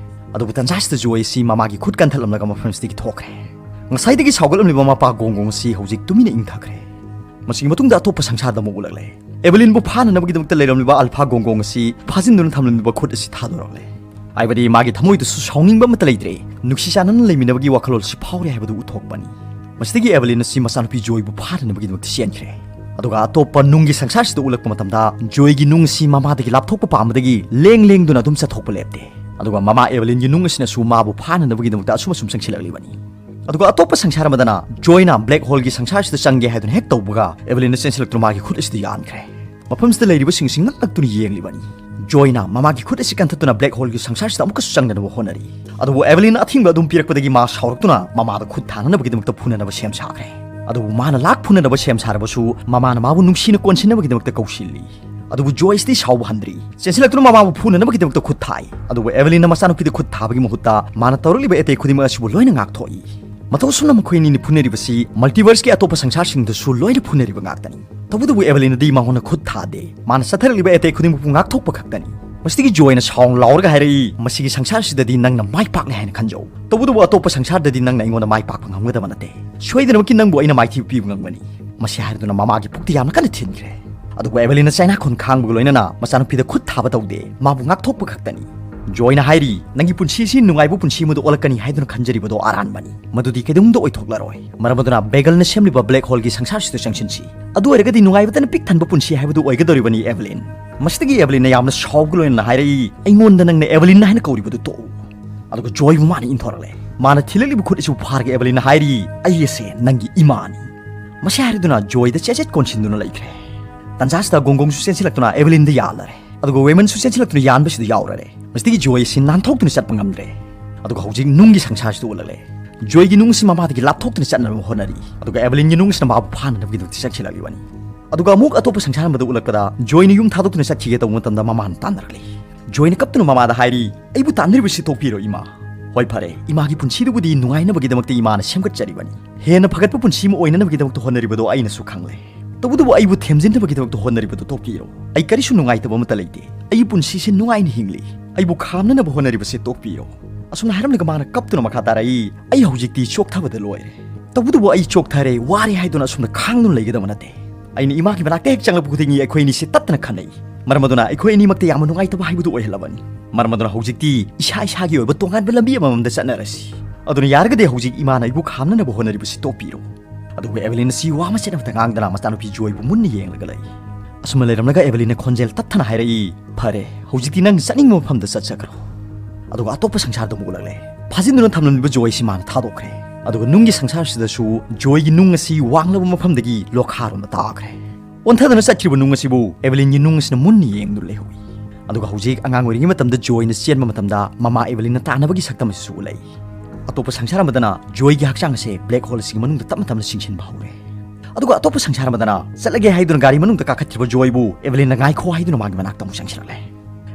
ꯑꯗꯨꯕꯨ ꯇꯟꯖꯥ ꯑꯁꯤꯗ ꯖꯣꯏ ꯑꯁꯤ ꯃꯃꯥꯒꯤ ꯈꯨꯠ ꯀꯟꯊꯠꯂꯝꯂꯒ ꯃꯐꯝ ꯑꯁꯤꯗꯒꯤ ꯊꯣꯛꯈ꯭ꯔꯦ꯫ ꯉꯁꯥꯏꯗꯒꯤ ꯁꯥꯎꯒꯠꯂꯝꯂꯤꯕ ꯃꯄꯥ ꯒꯣꯡꯒꯣꯡ ꯑꯁꯤ ꯍꯧꯖꯤꯛ ꯇꯨꯃꯤꯟꯅ ꯏꯪꯊꯈ꯭ꯔꯦ꯫ ꯃꯁꯤꯒꯤ ꯃꯇꯨꯡꯗ ꯑꯇꯣꯞꯄ ꯁꯪꯁꯥꯔꯗ ꯑꯃꯨꯛ ꯎꯠꯂꯛꯂꯦ꯫ ꯑꯦꯕꯂꯤꯟꯕꯨ ꯐꯥꯅꯅꯕꯒꯤꯗꯃꯛꯇ ꯂꯩꯔꯝꯂꯤꯕ ꯑꯜꯐꯥ ꯒꯣꯡꯒꯣꯡ ꯑꯁꯤ ꯐꯥꯖꯤꯟꯗꯨꯅ ꯊꯝꯂꯝꯂꯤꯕ ꯈꯨꯠ ꯑꯁꯤ ꯊꯥꯗꯣꯔꯛꯂꯦ꯫ ꯍꯥꯏꯕꯗꯤ ꯃꯥꯒꯤ ꯊꯃꯣꯏꯗꯁꯨ ꯁꯥꯎꯅꯤꯡꯕ ꯑꯃꯠꯇ ꯂꯩꯇ꯭ꯔꯦ, ꯅꯨꯡꯁꯤ ꯆꯥꯟꯅꯅ ꯂꯩꯃꯤꯟꯅꯕꯒꯤ ꯋꯥꯈꯜꯂꯣꯟ ꯑꯁꯤ ꯐꯥꯎꯔꯦ ꯍꯥꯏꯕꯗꯨ ꯎꯠꯊꯣꯛꯄꯅꯤ꯫ ꯃꯁꯤꯗꯒꯤ ꯑꯦꯕꯂꯤꯟ ꯑꯁꯤ ꯃꯆꯥꯅꯨꯄꯤ ꯖꯣꯏꯕꯨ ꯐꯥꯅꯅꯕꯒꯤꯗꯃꯛꯇ ꯆꯦꯟꯈ꯭ꯔꯦ꯫ ꯑꯗꯨꯒ ꯑꯇꯣꯞꯄ ꯅꯨꯡꯒꯤ ꯁꯪꯁꯥꯔꯁꯤꯗ ꯎꯠꯂꯛꯄ ꯃꯇꯝꯗ ꯖꯣꯏꯒꯤ ꯅꯨꯡ ꯑꯁꯤ ꯃꯃꯥꯗꯒꯤ ꯂꯥꯞꯊꯣꯛꯄ ꯄꯥꯝꯕꯗꯒꯤ ꯂꯦꯡ ꯂꯦꯡꯗꯨꯅ ꯑꯗꯨꯝ ꯆꯠꯊꯣꯛꯄ ꯂꯦꯞꯇꯦ꯫ ꯑꯗꯨꯒ ꯃꯃꯥ ꯑꯦꯕꯂꯤꯟꯒꯤ ꯅꯨꯡ ꯑꯁꯤꯅꯁꯨ ꯃꯥꯕꯨ ꯐꯥꯅꯅꯕꯒꯤꯗꯃꯛꯇ ꯑꯁꯨꯝ ꯑꯁꯨꯝ ꯆꯪꯁꯤꯜꯂꯛꯂꯤꯕꯅꯤ꯫ ꯑꯗꯨꯒ ꯑꯇꯣꯞꯄ ꯁꯪꯁꯥꯔ ꯑꯃꯗꯅ ꯖꯣꯏꯅ ꯕ꯭ꯂꯦꯛ ꯍꯣꯜꯒꯤ ꯁꯪꯁꯥꯔꯁꯤꯗ ꯆꯪꯒꯦ ꯍꯥꯏꯗꯨꯅ ꯍꯦꯛ ꯇꯧꯕꯒ ꯑꯦꯕꯂꯤꯟꯅ ꯆꯦꯟꯁꯤꯜꯂꯛꯇꯨꯅ ꯃꯥꯒꯤ ꯈꯨꯠ ꯑꯁꯤꯗ ꯌꯥꯟꯈ꯭ꯔꯦ꯫ ꯃꯐꯝꯁꯤꯗ ꯂꯩꯔꯤꯕꯁꯤꯡ ꯑꯁꯤ ꯉꯛꯂꯛꯇꯨꯅ ꯌꯦꯡꯂꯤꯕꯅꯤ꯫ ꯖꯣꯏꯅ ꯃꯃꯥꯒꯤ ꯈꯨꯠ ꯑꯁꯤ ꯀꯟꯊꯠꯇꯨꯅ ꯕ꯭ꯂꯦꯛ ꯍꯣꯜꯒꯤ ꯁꯪꯁꯥꯔꯁꯤꯗ ꯑꯃꯨꯛꯀꯁꯨ ꯆꯪꯗꯅꯕ ꯍꯣꯠꯅꯔꯤ꯫ ꯑꯗꯨꯕꯨ ꯑꯦꯚꯦꯂꯤꯟꯅ ꯑꯊꯤꯡꯕ ꯑꯗꯨꯝ ꯄꯤꯔꯛꯄꯗꯒꯤ ꯃꯥ ꯁꯥꯎꯔꯛꯇꯨꯅ ꯃꯃꯥꯗ ꯈꯨꯠ ꯊꯥꯅꯅꯕꯒꯤꯗꯃꯛꯇ ꯐꯨꯅꯅꯕ ꯁꯦꯝ ꯁꯥꯈ꯭ꯔꯦ꯫ ꯑꯗꯨꯕꯨ ꯃꯥꯅ ꯂꯥꯛ ꯐꯨꯅꯅꯕ ꯁꯦꯝ ꯁꯥꯔꯕꯁꯨ ꯃꯃꯥꯅ ꯃꯥꯕꯨ ꯅꯨꯡꯁꯤꯅ ꯀꯣꯟꯁꯤꯟꯅꯕꯒꯤꯗꯃꯛꯇ ꯀꯧꯁꯤꯜꯂꯤ꯫ ꯑꯗꯨꯕꯨ ꯖꯣꯏꯁꯇꯤ ꯁꯥꯎꯕ ꯍꯟꯗ꯭ꯔꯤ꯫ ꯆꯦꯟꯁꯤꯜꯂꯛꯇꯨꯅ ꯃꯃꯥꯕꯨ ꯐꯨꯅꯅꯕꯒꯤꯗꯃꯛꯇ ꯈꯨꯠ ꯊꯥꯏ꯫ ꯑꯗꯨꯕꯨ ꯑꯦꯚꯦꯂꯤꯟꯅ ꯃꯆꯥꯅꯨꯄꯤꯗ ꯈꯨꯠ ꯊꯥꯕꯒꯤ ꯃꯍꯨꯠꯇ ꯃꯥꯅ ꯇꯧꯔꯛꯂꯤꯕ ꯑꯦꯇꯦꯛ ꯈꯨꯗꯤꯡꯃꯛ ꯑꯁꯤꯕꯨ ꯂꯣꯏꯅ ꯉꯥꯛꯊꯣꯛꯏ꯫ ꯃꯇꯧ ꯑꯁꯨꯝꯅ ꯃꯈꯣꯏ ꯑꯅꯤꯅ ꯐꯨꯅꯔꯤꯕꯁꯤ ꯃꯜꯇꯤꯚꯔꯁꯀꯤ ꯑꯇꯣꯞꯄ ꯁꯪꯁꯥꯔꯁꯤꯡꯗꯁꯨ ꯂꯣꯏꯅ ꯐꯨꯅꯔꯤꯕ ꯉꯥꯛꯇꯅꯤ꯫ ꯇꯧꯕꯇꯕꯨ ꯑꯦꯚꯦꯂꯤꯟꯅꯗꯤ ꯃꯉꯣꯟꯗ ꯈꯨꯠ ꯊꯥꯗꯦ꯫ ꯃꯥꯅ ꯆꯠꯊꯔꯛꯂꯤꯕ ꯑꯦꯇꯦꯛ ꯈꯨꯗꯤꯡꯃꯛꯄꯨ ꯉꯥꯛꯊꯣꯛꯄ ꯈꯛꯇꯅꯤ꯫ ꯃꯁꯤꯗꯒꯤ ꯖꯣꯏꯅ ꯁꯥꯎꯟ ꯂꯥꯎꯔꯒ ꯍꯥꯏꯔꯛꯏ, "ꯃꯁꯤꯒꯤ ꯁꯪꯁꯥꯔꯁꯤꯗꯗꯤ ꯅꯪꯅ ꯃꯥꯏ ꯄꯥꯛꯂꯦ ꯍꯥꯏꯅ ꯈꯟꯖꯧ꯫ ꯇꯧꯕꯇꯕꯨ ꯑꯇꯣꯞꯄ ꯁꯪꯁꯥꯔꯗꯗꯤ ꯅꯪꯅ ꯑꯩꯉꯣꯟꯗ ꯃꯥꯏ ꯄꯥꯛꯄ ꯉꯝꯒꯗꯕ ꯅꯠꯇꯦ꯫ ꯁꯣꯏꯗꯅꯃꯛꯀꯤ ꯅꯪꯕꯨ ꯑꯩꯅ ꯃꯥꯏꯊꯤꯕ ꯄꯤꯕ ꯉꯝꯒꯅꯤ꯫" ꯃꯁꯤ ꯍꯥꯏꯔꯗꯨꯅ ꯃꯃꯥꯒꯤ ꯄꯨꯛꯇ ꯌꯥꯝꯅ ꯀꯟꯅ ꯊꯤꯟꯈ꯭ꯔꯦ꯫ ꯑꯗꯨꯕꯨ ꯑꯦꯚꯦꯂꯤꯟꯅ ꯆꯩꯅꯥꯈꯣꯟ ꯈꯥꯡꯕꯒ ꯂꯣꯏꯅꯅ ꯃꯆꯥꯅꯨꯄꯤꯗ ꯈꯨꯠ ꯊꯥꯕ ꯇꯧꯗꯦ, ꯃꯥꯕꯨ ꯉꯥꯛꯊꯣꯛꯄ ꯈꯛꯇꯅꯤ꯫ ꯖꯣꯏꯅ ꯍꯥꯏꯔꯤ, "ꯅꯪꯒꯤ ꯄꯨꯟꯁꯤ ꯑꯁꯤ ꯅꯨꯡꯉꯥꯏꯕ ꯄꯨꯟꯁꯤ ꯑꯃꯗ ꯑꯣꯜꯂꯛꯀꯅꯤ ꯍꯥꯏꯗꯨꯅ ꯈꯟꯖꯔꯤꯕꯗꯣ ꯑꯔꯥꯟꯕꯅꯤ꯫ ꯃꯗꯨꯗꯤ ꯀꯩꯗꯧꯅꯨꯡꯗ ꯑꯣꯏꯊꯣꯛꯂꯔꯣꯏ꯫ ꯃꯔꯝ ꯑꯗꯨꯅ ꯕꯦꯒꯜꯅ ꯁꯦꯝꯂꯤꯕ ꯕ꯭ꯂꯦꯛ ꯍꯣꯜꯒꯤ ꯁꯪꯁꯥꯔꯁꯤꯗ ꯆꯪꯁꯤꯟꯁꯤ꯫ ꯑꯗꯨ ꯑꯣꯏꯔꯒꯗꯤ ꯅꯨꯡꯉꯥꯏꯕꯇꯅ ꯄꯤꯛ ꯊꯟꯕ ꯄꯨꯟꯁꯤ ꯍꯥꯏꯕꯗꯨ ꯑꯣꯏꯒꯗꯧꯔꯤꯕꯅꯤ, ꯑꯦꯚꯦꯂꯤꯟ꯫" ꯃꯁꯤꯗꯒꯤ ꯑꯦꯚꯦꯂꯤꯟꯅ ꯌꯥꯝꯅ ꯁꯥꯎꯕꯒ ꯂꯣꯏꯅꯅ ꯍꯥꯏꯔꯛꯏ, "ꯑꯩꯉꯣꯟꯗ ꯅꯪꯅ ꯑꯦꯚꯦꯂꯤꯟ ꯍꯥꯏꯅ ꯀꯧꯔꯤꯕꯗꯨ ꯇꯣꯛꯎ꯫" ꯑꯗꯨꯒ ꯖꯣꯏꯕꯨ ꯃꯥꯅ ꯏꯟꯊꯣꯔꯛꯂꯦ꯫ ꯃꯥꯅ ꯊꯤꯜꯂꯛꯂꯤꯕ ꯈꯨꯠ ꯑꯁꯤꯕꯨ ꯐꯥꯔꯒ ꯑꯦꯚꯦꯂꯤꯟꯅ ꯍꯥꯏꯔꯤ, "ꯑꯩ ꯑꯁꯦ ꯅꯪꯒꯤ ꯏꯃꯥꯅꯤ꯫" ꯃꯁꯤ ꯍꯥꯏꯔꯗꯨꯅ ꯖꯣꯏꯗ ꯆꯦꯆꯦꯠ ꯀꯣꯟꯁꯤꯟꯗꯨꯅ ꯂꯩꯈ꯭ꯔꯦ꯫ ꯇꯟꯖꯥꯁꯤꯗ ꯒꯣꯡꯒꯣꯡꯁꯨ ꯆꯦꯟꯁꯤꯜꯂꯛꯇꯨꯅ ꯑꯦꯚꯦꯂꯤꯟꯗ ꯌꯥꯜꯂꯔꯦ꯫ ꯑꯗꯨꯒ ꯋꯦꯃꯟꯁꯨ ꯆꯦꯟꯁꯤꯜꯂꯛꯇꯨꯅ ꯌꯥꯟꯕꯁꯤꯗ ꯌꯥꯎꯔꯔꯦ꯫ ꯃꯁꯤꯗꯒꯤ ꯖꯣꯏ ꯑꯁꯤ ꯅꯥꯟꯊꯣꯛꯇꯨꯅ ꯆꯠꯄ ꯉꯝꯗ꯭ꯔꯦ꯫ ꯑꯗꯨꯒ ꯍꯧꯖꯤꯛ ꯅꯨꯡꯒꯤ ꯁꯪꯁꯥꯔꯁꯤꯗ ꯎꯠꯂꯛꯂꯦ꯫ ꯖꯣꯏꯒꯤ ꯅꯨꯡ ꯑꯁꯤ ꯃꯃꯥꯗꯒꯤ ꯂꯥꯞꯊꯣꯛꯇꯨꯅ ꯆꯠꯅꯕ ꯍꯣꯠꯅꯔꯤ꯫ ꯑꯗꯨꯒ ꯑꯦꯚꯦꯂꯤꯟꯒꯤ ꯅꯨꯡ ꯑꯁꯤꯅ ꯃꯥꯕꯨ ꯐꯥꯅꯅꯕꯒꯤꯗꯃꯛꯇ ꯆꯪꯁꯤꯜꯂꯛꯂꯤꯕꯅꯤ꯫ ꯑꯗꯨꯒ ꯑꯃꯨꯛ ꯑꯇꯣꯞꯄ ꯁꯪꯁꯥꯔ ꯑꯃꯗ ꯎꯠꯂꯛꯄꯗ ꯖꯣꯏꯅ ꯌꯨꯝ ꯊꯥꯗꯣꯛꯇꯨꯅ ꯆꯠꯈꯤꯒꯦ ꯇꯧꯕ ꯃꯇꯝꯗ ꯃꯃꯥꯅ ꯇꯥꯟꯅꯔꯛꯂꯤ꯫ ꯖꯣꯏꯅ ꯀꯞꯇꯨꯅ ꯃꯃꯥꯗ ꯍꯥꯏꯔꯤ, "ꯑꯩꯕꯨ ꯇꯥꯟꯅꯔꯤꯕꯁꯤ ꯇꯣꯛꯄꯤꯔꯣ, ꯏꯃꯥ꯫ ꯍꯣꯏ, ꯐꯔꯦ, ꯏꯃꯥꯒꯤ ꯄꯨꯟꯁꯤꯗꯨꯕꯨꯗꯤ ꯅꯨꯡꯉꯥꯏꯅꯕꯒꯤꯗꯃꯛꯇ ꯏꯃꯥꯅ ꯁꯦꯝꯒꯠꯆꯔꯤꯕꯅꯤ꯫ ꯍꯦꯟꯅ ꯐꯒꯠꯄ ꯄꯨꯟꯁꯤ ꯑꯃ ꯑꯣꯏꯅꯅꯕꯒꯤꯗꯃꯛꯇ ꯍꯣꯠꯅꯔꯤꯕꯗꯣ ꯑꯩꯅꯁꯨ ꯈꯪꯂꯦ꯫ ꯇꯧꯕꯇꯕꯨ ꯑꯩꯕꯨ ꯊꯦꯝꯖꯤꯟꯅꯕꯒꯤꯗꯃꯛꯇ ꯍꯣꯠꯅꯔꯤꯕꯗꯣ ꯇꯣꯛꯄꯤꯔꯣ꯫ ꯑꯩ ꯀꯔꯤꯁꯨ ꯅꯨꯡꯉꯥꯏꯇꯕ ꯑꯃꯠꯇ ꯂꯩꯇꯦ꯫ ꯑꯩꯒꯤ ꯄꯨꯟꯁꯤꯁꯦ ꯅꯨꯡꯉꯥꯏꯅ ꯍꯤꯡꯂꯤ꯫ ꯑꯩꯕꯨ ꯈꯥꯝꯅꯅꯕ ꯍꯣꯠꯅꯔꯤꯕꯁꯦ ꯇꯣꯛꯄꯤꯔꯣ꯫" ꯑꯁꯨꯝꯅ ꯍꯥꯏꯔꯝꯂꯒ ꯃꯥꯅ ꯀꯞꯇꯨꯅ ꯃꯈꯥ ꯇꯥꯔꯛꯏ, "ꯑꯩ ꯍꯧꯖꯤꯛꯇꯤ ꯆꯣꯛꯊꯕꯗ ꯂꯣꯏꯔꯦ꯫ ꯇꯧꯕꯇꯕꯨ ꯑꯩ ꯆꯣꯛꯊꯔꯦ, ꯋꯥꯔꯦ ꯍꯥꯏꯗꯨꯅ ꯑꯁꯨꯝꯅ ꯈꯥꯡꯗꯨꯅ ꯂꯩꯒꯗꯕ ꯅꯠꯇꯦ꯫ ꯑꯩꯅ ꯏꯃꯥꯒꯤ ꯃꯅꯥꯛꯇ ꯍꯦꯛ ꯆꯪꯂꯛꯄ ꯈꯨꯗꯤꯡꯒꯤ ꯑꯩꯈꯣꯏ ꯑꯅꯤꯁꯤ ꯇꯠꯇꯅ ꯈꯟꯅꯩ꯫ ꯃꯔꯝ ꯑꯗꯨꯅ ꯑꯩꯈꯣꯏ ꯑꯅꯤꯃꯛꯇ ꯌꯥꯝꯅ ꯅꯨꯡꯉꯥꯏꯇꯕ ꯍꯥꯏꯕꯗꯨ ꯑꯣꯏꯍꯜꯂꯕꯅꯤ꯫ ꯃꯔꯝ ꯑꯗꯨꯅ ꯍꯧꯖꯤꯛꯇꯤ ꯏꯁꯥ ꯏꯁꯥꯒꯤ ꯑꯣꯏꯕ ꯇꯣꯉꯥꯟꯕ ꯂꯝꯕꯤ ꯑꯃꯃꯝꯗ ꯆꯠꯅꯔꯁꯤ꯫ ꯑꯗꯨꯅ ꯌꯥꯔꯒꯗꯤ ꯍꯧꯖꯤꯛ ꯏꯃꯥꯅ ꯑꯩꯕꯨ ꯈꯥꯝꯅꯅꯕ ꯍꯣꯠꯅꯔꯤꯕꯁꯤ ꯇꯣꯛꯄꯤꯔꯣ꯫" ꯑꯗꯨꯕꯨ ꯑꯦꯚꯦꯂꯤꯟ ꯑꯁꯤ ꯋꯥ ꯃꯆꯦꯠ ꯑꯃꯠꯇ ꯉꯥꯡꯗꯅ ꯃꯆꯥꯅꯨꯄꯤ ꯖꯣꯏꯕꯨ ꯃꯨꯟꯅ ꯌꯦꯡꯂꯒ ꯂꯩ꯫ ꯑꯁꯨꯝꯅ ꯂꯩꯔꯝꯂꯒ ꯑꯦꯚꯦꯂꯤꯟꯅ ꯈꯣꯟꯖꯦꯜ ꯇꯞꯊꯅ ꯍꯥꯏꯔꯛꯏ, "ꯐꯔꯦ, ꯍꯧꯖꯤꯛꯇꯤ ꯅꯪ ꯆꯠꯅꯤꯡꯕ ꯃꯐꯝꯗ ꯆꯠꯆꯈ꯭ꯔꯣ꯫" ꯑꯗꯨꯒ ꯑꯇꯣꯞꯄ ꯁꯪꯁꯥꯔꯗ ꯑꯃꯨꯛ ꯎꯠꯂꯛꯂꯦ꯫ ꯐꯥꯖꯤꯟꯗꯨꯅ ꯊꯝꯂꯝꯂꯤꯕ ꯖꯣꯏꯁꯤ ꯃꯥꯅ ꯊꯥꯗꯣꯛꯈ꯭ꯔꯦ꯫ ꯑꯗꯨꯒ ꯅꯨꯡꯒꯤ ꯁꯪꯁꯥꯔꯁꯤꯗꯁꯨ ꯖꯣꯏꯒꯤ ꯅꯨꯡ ꯑꯁꯤ ꯋꯥꯡꯂꯕ ꯃꯐꯝꯗꯒꯤ ꯂꯣꯈꯥꯔꯣꯝꯗ ꯇꯥꯈ꯭ꯔꯦ꯫ ꯑꯣꯟꯊꯗꯨꯅ ꯆꯠꯈ꯭ꯔꯤꯕ ꯅꯨꯡ ꯑꯁꯤꯕꯨ ꯑꯦꯚꯦꯂꯤꯟꯒꯤ ꯅꯨꯡ ꯑꯁꯤꯅ ꯃꯨꯟꯅ ꯌꯦꯡꯗꯨꯅ ꯂꯩꯍꯧꯏ꯫ ꯑꯗꯨꯒ ꯍꯧꯖꯤꯛ ꯑꯉꯥꯡ ꯑꯣꯏꯔꯤꯉꯩ ꯃꯇꯝꯗ ꯖꯣꯏꯅ ꯆꯦꯟꯕ ꯃꯇꯝꯗ ꯃꯃꯥ ꯑꯦꯚꯦꯂꯤꯟꯅ ꯇꯥꯟꯅꯕꯒꯤ ꯁꯛꯇꯝ ꯑꯁꯤꯁꯨ ꯎꯠꯂꯛꯏ꯫ ꯑꯇꯣꯞꯄ ꯁꯪꯁꯥꯔ ꯑꯃꯗꯅ ꯖꯣꯏꯒꯤ ꯍꯛꯆꯥꯡ ꯑꯁꯦ ꯕ꯭ꯂꯦꯛ ꯍꯣꯜ ꯑꯁꯤꯒꯤ ꯃꯅꯨꯡꯗ ꯇꯞꯅ ꯇꯞꯅ ꯆꯤꯡꯁꯤꯟꯕ ꯍꯧꯔꯦ꯫ ꯑꯗꯨꯒ ꯑꯇꯣꯞꯄ ꯁꯪꯁꯥꯔ ꯑꯃꯗꯅ ꯆꯠꯂꯒꯦ ꯍꯥꯏꯗꯨꯅ ꯒꯥꯔꯤ ꯃꯅꯨꯡꯗ ꯀꯥꯈꯠꯈꯤꯕ ꯖꯣꯏꯕꯨ ꯑꯦꯚꯦꯂꯤꯟꯅ ꯉꯥꯏꯈꯣ ꯍꯥꯏꯗꯨꯅ ꯃꯥꯒꯤ ꯃꯅꯥꯛꯇ ꯑꯃꯨꯛ ꯆꯪꯁꯤꯜꯂꯛꯂꯦ꯫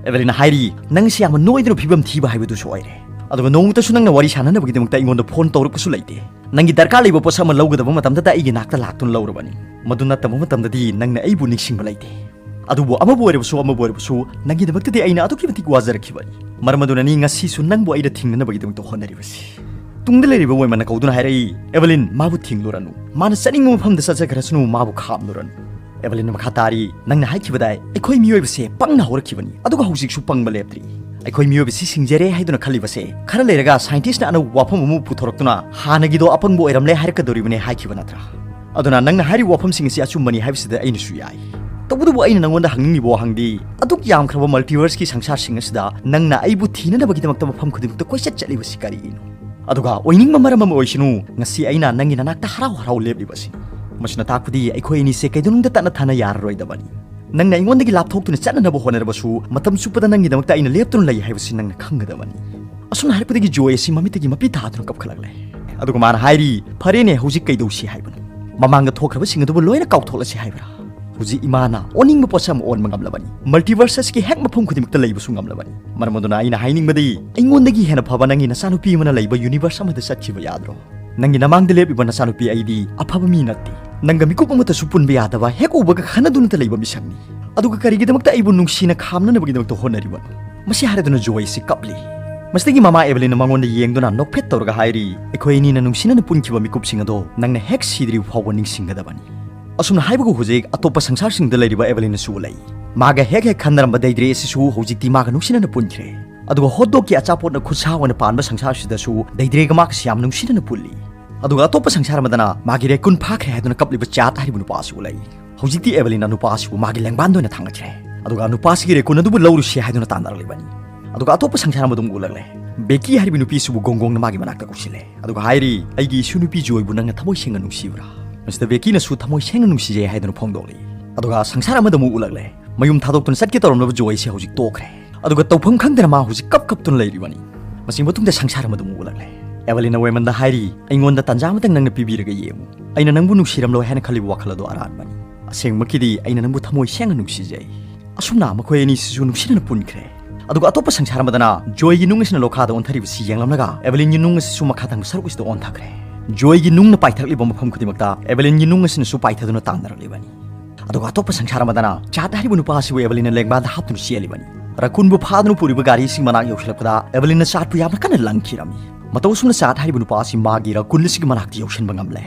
ꯑꯦꯚꯦꯂꯤꯟꯅ ꯍꯥꯏꯔꯤ, "ꯅꯪꯁꯤ ꯌꯥꯝꯅ ꯅꯣꯏꯗꯨꯅ ꯐꯤꯕꯝ ꯊꯤꯕ ꯍꯥꯏꯕꯗꯨꯁꯨ ꯑꯣꯏꯔꯦ꯫ ꯑꯗꯨꯒ ꯅꯣꯡꯃꯇꯁꯨ ꯅꯪꯅ ꯋꯥꯔꯤ ꯁꯥꯟꯅꯅꯕꯒꯤꯗꯃꯛꯇ ꯑꯩꯉꯣꯟꯗ ꯐꯣꯟ ꯇꯧꯔꯛꯄꯁꯨ ꯂꯩꯇꯦ꯫ ꯅꯪꯒꯤ ꯗꯔꯀꯥꯔ ꯂꯩꯕ ꯄꯣꯠꯁꯛ ꯑꯃ ꯂꯧꯒꯗꯕ ꯃꯇꯝꯗꯗ ꯑꯩꯒꯤ ꯅꯥꯛꯇ ꯂꯥꯛꯇꯨꯅ ꯂꯧꯔꯕꯅꯤ꯫ ꯃꯗꯨ ꯅꯠꯇꯕ ꯃꯇꯝꯗꯗꯤ ꯅꯪꯅ ꯑꯩꯕꯨ ꯅꯤꯡꯁꯤꯡꯕ ꯂꯩꯇꯦ꯫ ꯑꯗꯨꯕꯨ ꯑꯃꯕꯨ ꯑꯣꯏꯔꯕꯁꯨ ꯑꯃꯕꯨ ꯑꯣꯏꯔꯕꯁꯨ ꯅꯪꯒꯤꯗꯃꯛꯇꯗꯤ ꯑꯩꯅ ꯑꯗꯨꯛꯀꯤ ꯃꯇꯤꯛ ꯋꯥꯖꯔꯛꯈꯤꯕꯅꯤ꯫ ꯃꯔꯝ ꯑꯗꯨꯅꯅꯤ ꯉꯁꯤꯁꯨ ꯅꯪꯕꯨ ꯑꯩꯅ ꯊꯤꯡꯅꯅꯕꯒꯤꯗꯃꯛꯇ ꯍꯣꯠꯅꯔꯤꯕꯁꯤ꯫" ꯇꯨꯡꯗ ꯂꯩꯔꯤꯕ ꯋꯦꯃꯟꯅ ꯀꯧꯗꯨꯅ ꯍꯥꯏꯔꯛꯏ, "ꯑꯦꯚꯦꯂꯤꯟ, ꯃꯥꯕꯨ ꯊꯤꯡꯂꯨꯔꯅꯨ꯫ ꯃꯥꯅ ꯆꯠꯅꯤꯡꯕ ꯃꯐꯝꯗ ꯆꯠꯆꯈ꯭ꯔꯁꯅꯨ, ꯃꯥꯕꯨ ꯈꯥꯝꯂꯨꯔꯅꯨ꯫" ꯑꯦꯚꯦꯂꯤꯟꯅ ꯃꯈꯥ ꯇꯥꯔꯤ, "ꯅꯪꯅ ꯍꯥꯏꯈꯤꯕꯗꯥꯏ ꯑꯩꯈꯣꯏ ꯃꯤꯑꯣꯏꯕꯁꯦ ꯄꯪꯅ ꯍꯧꯔꯛꯈꯤꯕꯅꯤ, ꯑꯗꯨꯒ ꯍꯧꯖꯤꯛꯁꯨ ꯄꯪꯕ ꯂꯦꯞꯇ꯭ꯔꯤ꯫ ꯑꯩꯈꯣꯏ ꯃꯤꯑꯣꯏꯕꯁꯤ ꯁꯤꯡꯖꯔꯦ ꯍꯥꯏꯗꯨꯅ ꯈꯜꯂꯤꯕꯁꯦ ꯈꯔ ꯂꯩꯔꯒ ꯁꯥꯏꯟꯇꯤꯁꯅ ꯑꯅꯧꯕ ꯋꯥꯐꯝ ꯑꯃ ꯄꯨꯊꯣꯔꯛꯇꯨꯅ ꯍꯥꯟꯅꯒꯤꯗꯣ ꯑꯄꯪꯕ ꯑꯣꯏꯔꯝꯂꯦ ꯍꯥꯏꯔꯛꯀꯗꯧꯔꯤꯕꯅꯦ ꯍꯥꯏꯈꯤꯕ ꯅꯠꯇ꯭ꯔꯥ? ꯑꯗꯨꯅ ꯅꯪꯅ ꯍꯥꯏꯔꯤꯕ ꯋꯥꯐꯝꯁꯤꯡ ꯑꯁꯤ ꯑꯆꯨꯝꯕꯅꯤ ꯍꯥꯏꯕꯁꯤꯗ ꯑꯩꯅꯁꯨ ꯌꯥꯏ꯫ ꯇꯧꯕꯇꯕꯨ ꯑꯩꯅ ꯅꯪꯉꯣꯟꯗ ꯍꯪꯅꯤꯡꯂꯤꯕ ꯋꯥꯍꯪꯗꯤ, ꯑꯗꯨꯛ ꯌꯥꯝꯈ꯭ꯔꯕ ꯃꯜꯇꯤꯚꯔꯁꯀꯤ ꯁꯪꯁꯥꯔꯁꯤꯡ ꯑꯁꯤꯗ ꯅꯪꯅ ꯑꯩꯕꯨ ꯊꯤꯅꯅꯕꯒꯤꯗꯃꯛꯇ ꯃꯐꯝ ꯈꯨꯗꯤꯡꯃꯛꯇ ꯀꯣꯏꯆꯠ ꯆꯠꯂꯤꯕꯁꯤ ꯀꯔꯤꯒꯤꯅꯣ? ꯑꯗꯨꯒ ꯑꯣꯏꯅꯤꯡꯕ ꯃꯔꯝ ꯑꯃ ꯑꯣꯏꯁꯅꯨ, ꯉꯁꯤ ꯑꯩꯅ ꯅꯪꯒꯤ ꯅꯅꯥꯛꯇ ꯍꯔꯥꯎ ꯍꯔꯥꯎ ꯂꯦꯞꯂꯤꯕꯁꯤꯅꯤ꯫ ꯃꯁꯤꯅ ꯇꯥꯛꯄꯗꯤ ꯑꯩꯈꯣꯏ ꯑꯅꯤꯁꯦ ꯀꯩꯗꯧꯅꯨꯡꯗ ꯇꯠꯅ ꯊꯥꯅ ꯌꯥꯔꯔꯣꯏꯗꯕꯅꯤ꯫ ꯅꯪꯅ ꯑꯩꯉꯣꯟꯗꯒꯤ ꯂꯥꯞꯊꯣꯛꯇꯨꯅ ꯆꯠꯅꯅꯕ ꯍꯣꯠꯅꯔꯕꯁꯨ, ꯃꯇꯝ ꯆꯨꯞꯄꯗ ꯅꯪꯒꯤꯗꯃꯛꯇ ꯑꯩꯅ ꯂꯦꯞꯇꯨꯅ ꯂꯩ ꯍꯥꯏꯕꯁꯤ ꯅꯪꯅ ꯈꯪꯒꯗꯕꯅꯤ꯫" ꯑꯁꯨꯝꯅ ꯍꯥꯏꯔꯛꯄꯗꯒꯤ ꯖꯣꯏ ꯑꯁꯤ ꯃꯃꯤꯠꯇꯒꯤ ꯃꯄꯤ ꯇꯥꯗꯨꯅ ꯀꯞꯈꯠꯂꯛꯂꯦ꯫ ꯑꯗꯨꯒ ꯃꯥꯅ ꯍꯥꯏꯔꯤ, "ꯐꯔꯦꯅꯦ, ꯍꯧꯖꯤꯛ ꯀꯩꯗꯧꯁꯤ ꯍꯥꯏꯕꯅꯣ? ꯃꯃꯥꯡꯗ ꯊꯣꯛꯈ꯭ꯔꯕꯁꯤꯡ ꯑꯗꯨꯕꯨ ꯂꯣꯏꯅ ꯀꯥꯎꯊꯣꯛꯂꯁꯤ ꯍꯥꯏꯕ꯭ꯔꯥ? ꯍꯧꯖꯤꯛ ꯏꯃꯥꯅ ꯑꯣꯅꯤꯡꯕ ꯄꯣꯠꯁꯛ ꯑꯃ ꯑꯣꯟꯕ ꯉꯝꯂꯕꯅꯤ꯫ ꯃꯜꯇꯤꯚꯔꯁ ꯑꯁꯤꯒꯤ ꯍꯦꯛ ꯃꯐꯝ ꯈꯨꯗꯤꯡꯃꯛꯇ ꯂꯩꯕꯁꯨ ꯉꯝꯂꯕꯅꯤ꯫ ꯃꯔꯝ ꯑꯗꯨꯅ ꯑꯩꯅ ꯍꯥꯏꯅꯤꯡꯕꯗꯤ, ꯑꯩꯉꯣꯟꯗꯒꯤ ꯍꯦꯟꯅ ꯐꯕ ꯅꯪꯒꯤ ꯅꯆꯥꯅꯨꯄꯤ ꯑꯃꯅ ꯂꯩꯕ ꯌꯨꯅꯤꯚꯔꯁ ꯑꯃꯗ ꯆꯠꯈꯤꯕ ꯌꯥꯗ꯭ꯔꯣ? ꯅꯪꯒꯤ ꯅꯃꯥꯡꯗ ꯂꯦꯞꯂꯤꯕ ꯅꯆꯥꯅꯨꯄꯤ ꯑꯩꯗꯤ ꯑꯐꯕ ꯃꯤ ꯅꯠꯇꯦ꯫ ꯅꯪꯒ ꯃꯤꯀꯨꯞ ꯑꯃꯠꯇꯁꯨ ꯄꯨꯟꯕ ꯌꯥꯗꯕ, ꯍꯦꯛ ꯎꯕꯒ ꯈꯟꯅꯗꯨꯅꯇ ꯂꯩꯕ ꯃꯤꯁꯛꯅꯤ꯫ ꯑꯗꯨꯒ ꯀꯔꯤꯒꯤꯗꯃꯛꯇ ꯑꯩꯕꯨ ꯅꯨꯡꯁꯤꯅ ꯈꯥꯝꯅꯅꯕꯒꯤꯗꯃꯛꯇ ꯍꯣꯠꯅꯔꯤꯕꯅꯣ?" ꯃꯁꯤ ꯍꯥꯏꯔꯗꯨꯅ ꯖꯣꯏ ꯑꯁꯤ ꯀꯞꯂꯤ꯫ ꯃꯁꯤꯗꯒꯤ ꯃꯃꯥ ꯑꯦꯚꯦꯂꯤꯟꯅ ꯃꯉꯣꯟꯗ ꯌꯦꯡꯗꯨꯅ ꯅꯣꯛꯐꯦꯠ ꯇꯧꯔꯒ ꯍꯥꯏꯔꯤ, "ꯑꯩꯈꯣꯏ ꯑꯅꯤꯅ ꯅꯨꯡꯁꯤꯅꯅ ꯄꯨꯟꯈꯤꯕ ꯃꯤꯀꯨꯞꯁꯤꯡ ꯑꯗꯣ ꯅꯪꯅ ꯍꯦꯛ ꯁꯤꯗ꯭ꯔꯤꯕ ꯐꯥꯎꯕ ꯅꯤꯡꯁꯤꯡꯒꯗꯕꯅꯤ꯫" ꯑꯁꯨꯝꯅ ꯍꯥꯏꯕꯒ ꯍꯧꯖꯤꯛ ꯑꯇꯣꯞꯄ ꯁꯪꯁꯥꯔꯁꯤꯡꯗ ꯂꯩꯔꯤꯕ ꯑꯦꯚꯦꯂꯤꯟꯅꯁꯨ ꯎꯠꯂꯛꯏ꯫ ꯃꯥꯒ ꯍꯦꯛ ꯍꯦꯛ ꯈꯟꯅꯔꯝꯕ ꯗꯩꯗ꯭ꯔꯦ ꯑꯁꯤꯁꯨ ꯍꯧꯖꯤꯛꯇꯤ ꯃꯥꯒ ꯅꯨꯡꯁꯤꯅꯅ ꯄꯨꯟꯈ꯭ꯔꯦ꯫ ꯑꯗꯨꯒ ꯍꯣꯠ ꯗꯣꯒꯀꯤ ꯑꯆꯥꯄꯣꯠꯅ ꯈꯨꯠꯁꯥ ꯑꯣꯏꯅ ꯄꯥꯟꯕ ꯁꯪꯁꯥꯔꯁꯤꯗꯁꯨ ꯗꯩꯗ꯭ꯔꯦꯒ ꯃꯥꯒꯁꯤ ꯌꯥꯝ ꯅꯨꯡꯁꯤꯅꯅ ꯄꯨꯜꯂꯤ꯫ ꯑꯗꯨꯒ ꯑꯇꯣꯞꯄ ꯁꯪꯁꯥꯔ ꯑꯃꯗꯅ ꯃꯥꯒꯤ ꯔꯦꯀꯨꯟ ꯐꯥꯈ꯭ꯔꯦ ꯍꯥꯏꯗꯨꯅ ꯀꯞꯂꯤꯕ ꯆꯥꯠ ꯍꯥꯏꯔꯤꯕ ꯅꯨꯄꯥ ꯑꯁꯤ ꯎꯠꯂꯛꯏ꯫ ꯍꯧꯖꯤꯛꯇꯤ ꯑꯦꯚꯦꯂꯤꯟꯅ ꯅꯨꯄꯥ ꯑꯁꯤꯕꯨ ꯃꯥꯒꯤ ꯂꯦꯡꯕꯥꯟꯗ ꯑꯣꯏꯅ ꯊꯥꯡꯒꯠꯈ꯭ꯔꯦ꯫ ꯑꯗꯨꯒ ꯅꯨꯄꯥ ꯑꯁꯤꯒꯤ ꯔꯦꯀꯨꯟ ꯑꯗꯨꯕꯨ ꯂꯧꯔꯨꯁꯤ ꯍꯥꯏꯗꯨꯅ ꯇꯥꯟꯅꯔꯛꯂꯤꯕꯅꯤ꯫ ꯑꯗꯨꯒ ꯑꯇꯣꯞꯄ ꯁꯪꯁꯥꯔ ꯑꯃꯗ ꯑꯃꯨꯛ ꯎꯠꯂꯛꯂꯦ꯫ ꯕꯦꯀꯤ ꯍꯥꯏꯔꯤꯕ ꯅꯨꯄꯤ ꯑꯁꯤꯕꯨ ꯒꯣꯡꯒꯣꯡꯅ ꯃꯥꯒꯤ ꯃꯅꯥꯛꯇ ꯀꯧꯁꯤꯜꯂꯦ꯫ ꯑꯗꯨꯒ ꯍꯥꯏꯔꯤ, "ꯑꯩꯒꯤ ꯏꯁꯨ ꯅꯨꯄꯤ ꯖꯣꯏꯕꯨ ꯅꯪꯅ ꯊꯃꯣꯏ ꯁꯦꯡꯅ ꯅꯨꯡꯁꯤꯕ꯭ꯔꯥ?" ꯃꯁꯤꯗ ꯕꯦꯀꯤꯅꯁꯨ ꯊꯃꯣꯏ ꯁꯦꯡꯅ ꯅꯨꯡꯁꯤꯖꯩ ꯍꯥꯏꯗꯨꯅ ꯐꯣꯡꯗꯣꯛꯂꯤ꯫ ꯑꯗꯨꯒ ꯁꯪꯁꯥꯔ ꯑꯃꯗ ꯑꯃꯨꯛ ꯎꯠꯂꯛꯂꯦ꯫ ꯃꯌꯨꯝ ꯊꯥꯗꯣꯛꯇꯨꯅ ꯆꯠꯀꯦ ꯇꯧꯔꯝꯂꯕ ꯖꯣꯏꯁꯦ ꯍꯧꯖꯤꯛ ꯇꯣꯛꯈ꯭ꯔꯦ꯫ ꯑꯗꯨꯒ ꯇꯧꯐꯝ ꯈꯪꯗꯅ ꯃꯥ ꯍꯧꯖꯤꯛ ꯀꯞ ꯀꯞꯇꯨꯅ ꯂꯩꯔꯤꯕꯅꯤ꯫ ꯃꯁꯤ ꯃꯇꯨꯡꯗ ꯁꯪꯁꯥꯔ ꯑꯃꯗ ꯑꯃꯨꯛ ꯎꯠꯂꯛꯂꯦ꯫ ꯑꯦꯚꯦꯂꯤꯟꯅ ꯋꯦꯃꯟꯗ ꯍꯥꯏꯔꯤ, "ꯑꯩꯉꯣꯟꯗ ꯇꯥꯟꯖꯥ ꯑꯃꯇꯪ ꯅꯪꯅ ꯄꯤꯕꯤꯔꯒ ꯌꯦꯡꯉꯨ꯫ ꯑꯩꯅ ꯅꯪꯕꯨ ꯅꯨꯡꯁꯤꯔꯝꯂꯣꯏ ꯍꯥꯏꯅ ꯈꯜꯂꯤꯕ ꯋꯥꯈꯜ ꯑꯗꯨ ꯑꯔꯥꯟꯕꯅꯤ꯫ ꯑꯁꯦꯡꯕꯃꯛꯀꯤꯗꯤ ꯑꯩꯅ ꯅꯪꯕꯨ ꯊꯃꯣꯏ ꯁꯦꯡꯅ ꯅꯨꯡꯁꯤꯖꯩ꯫" ꯑꯁꯨꯝꯅ ꯃꯈꯣꯏ ꯑꯅꯤꯁꯤꯁꯨ ꯅꯨꯡꯁꯤꯅꯅ ꯄꯨꯟꯈ꯭ꯔꯦ꯫ ꯑꯗꯨꯒ ꯑꯇꯣꯞꯄ ꯁꯪꯁꯥꯔ ꯑꯃꯗꯅ ꯖꯣꯏꯒꯤ ꯅꯨꯡ ꯑꯁꯤꯅ ꯂꯣꯈꯥꯗ ꯑꯣꯟꯊꯔꯤꯕꯁꯤ ꯌꯦꯡꯂꯝꯂꯒ ꯑꯦꯚꯦꯂꯤꯟꯒꯤ ꯅꯨꯡ ꯑꯁꯤꯁꯨ ꯃꯈꯥ ꯊꯪꯕ ꯁꯔꯨꯛ ꯑꯁꯤꯗ ꯑꯣꯟꯊꯈ꯭ꯔꯦ꯫ ꯖꯣꯏꯒꯤ ꯅꯨꯡꯅ ꯄꯥꯏꯊꯔꯛꯂꯤꯕ ꯃꯐꯝ ꯈꯨꯗꯤꯡꯃꯛꯇ ꯑꯦꯚꯦꯂꯤꯟꯒꯤ ꯅꯨꯡ ꯑꯁꯤꯅꯁꯨ ꯄꯥꯏꯊꯗꯨꯅ ꯇꯥꯟꯅꯔꯛꯂꯤꯕꯅꯤ꯫ ꯑꯗꯨꯒ ꯑꯇꯣꯞꯄ ꯁꯪꯁꯥꯔ ꯑꯃꯗꯅ ꯆꯥꯠ ꯍꯥꯏꯔꯤꯕ ꯅꯨꯄꯥ ꯑꯁꯤꯕꯨ ꯑꯦꯚꯦꯂꯤꯟꯅ ꯂꯦꯡꯕꯥꯟꯗ ꯍꯥꯞꯇꯨꯅ ꯆꯦꯜꯂꯤꯕꯅꯤ꯫ ꯔꯀꯨꯟꯕꯨ ꯐꯥꯗꯨꯅ ꯄꯨꯔꯤꯕ ꯒꯥꯔꯤꯁꯤꯡ ꯃꯅꯥꯛ ꯌꯧꯁꯤꯜꯂꯛꯄꯗ ꯑꯦꯚꯦꯂꯤꯟꯅ ꯆꯥꯠꯄꯨ ꯌꯥꯝꯅ ꯀꯟꯅ ꯂꯪꯈꯤꯔꯝꯃꯤ꯫ ꯃꯇꯧ ꯑꯁꯨꯝꯅ ꯆꯥꯠ ꯍꯥꯏꯔꯤꯕ ꯅꯨꯄꯥ ꯑꯁꯤ ꯃꯥꯒꯤ ꯔꯀꯨꯟ ꯑꯁꯤꯒꯤ ꯃꯅꯥꯛꯇ ꯌꯧꯁꯤꯟꯕ ꯉꯝꯂꯦ꯫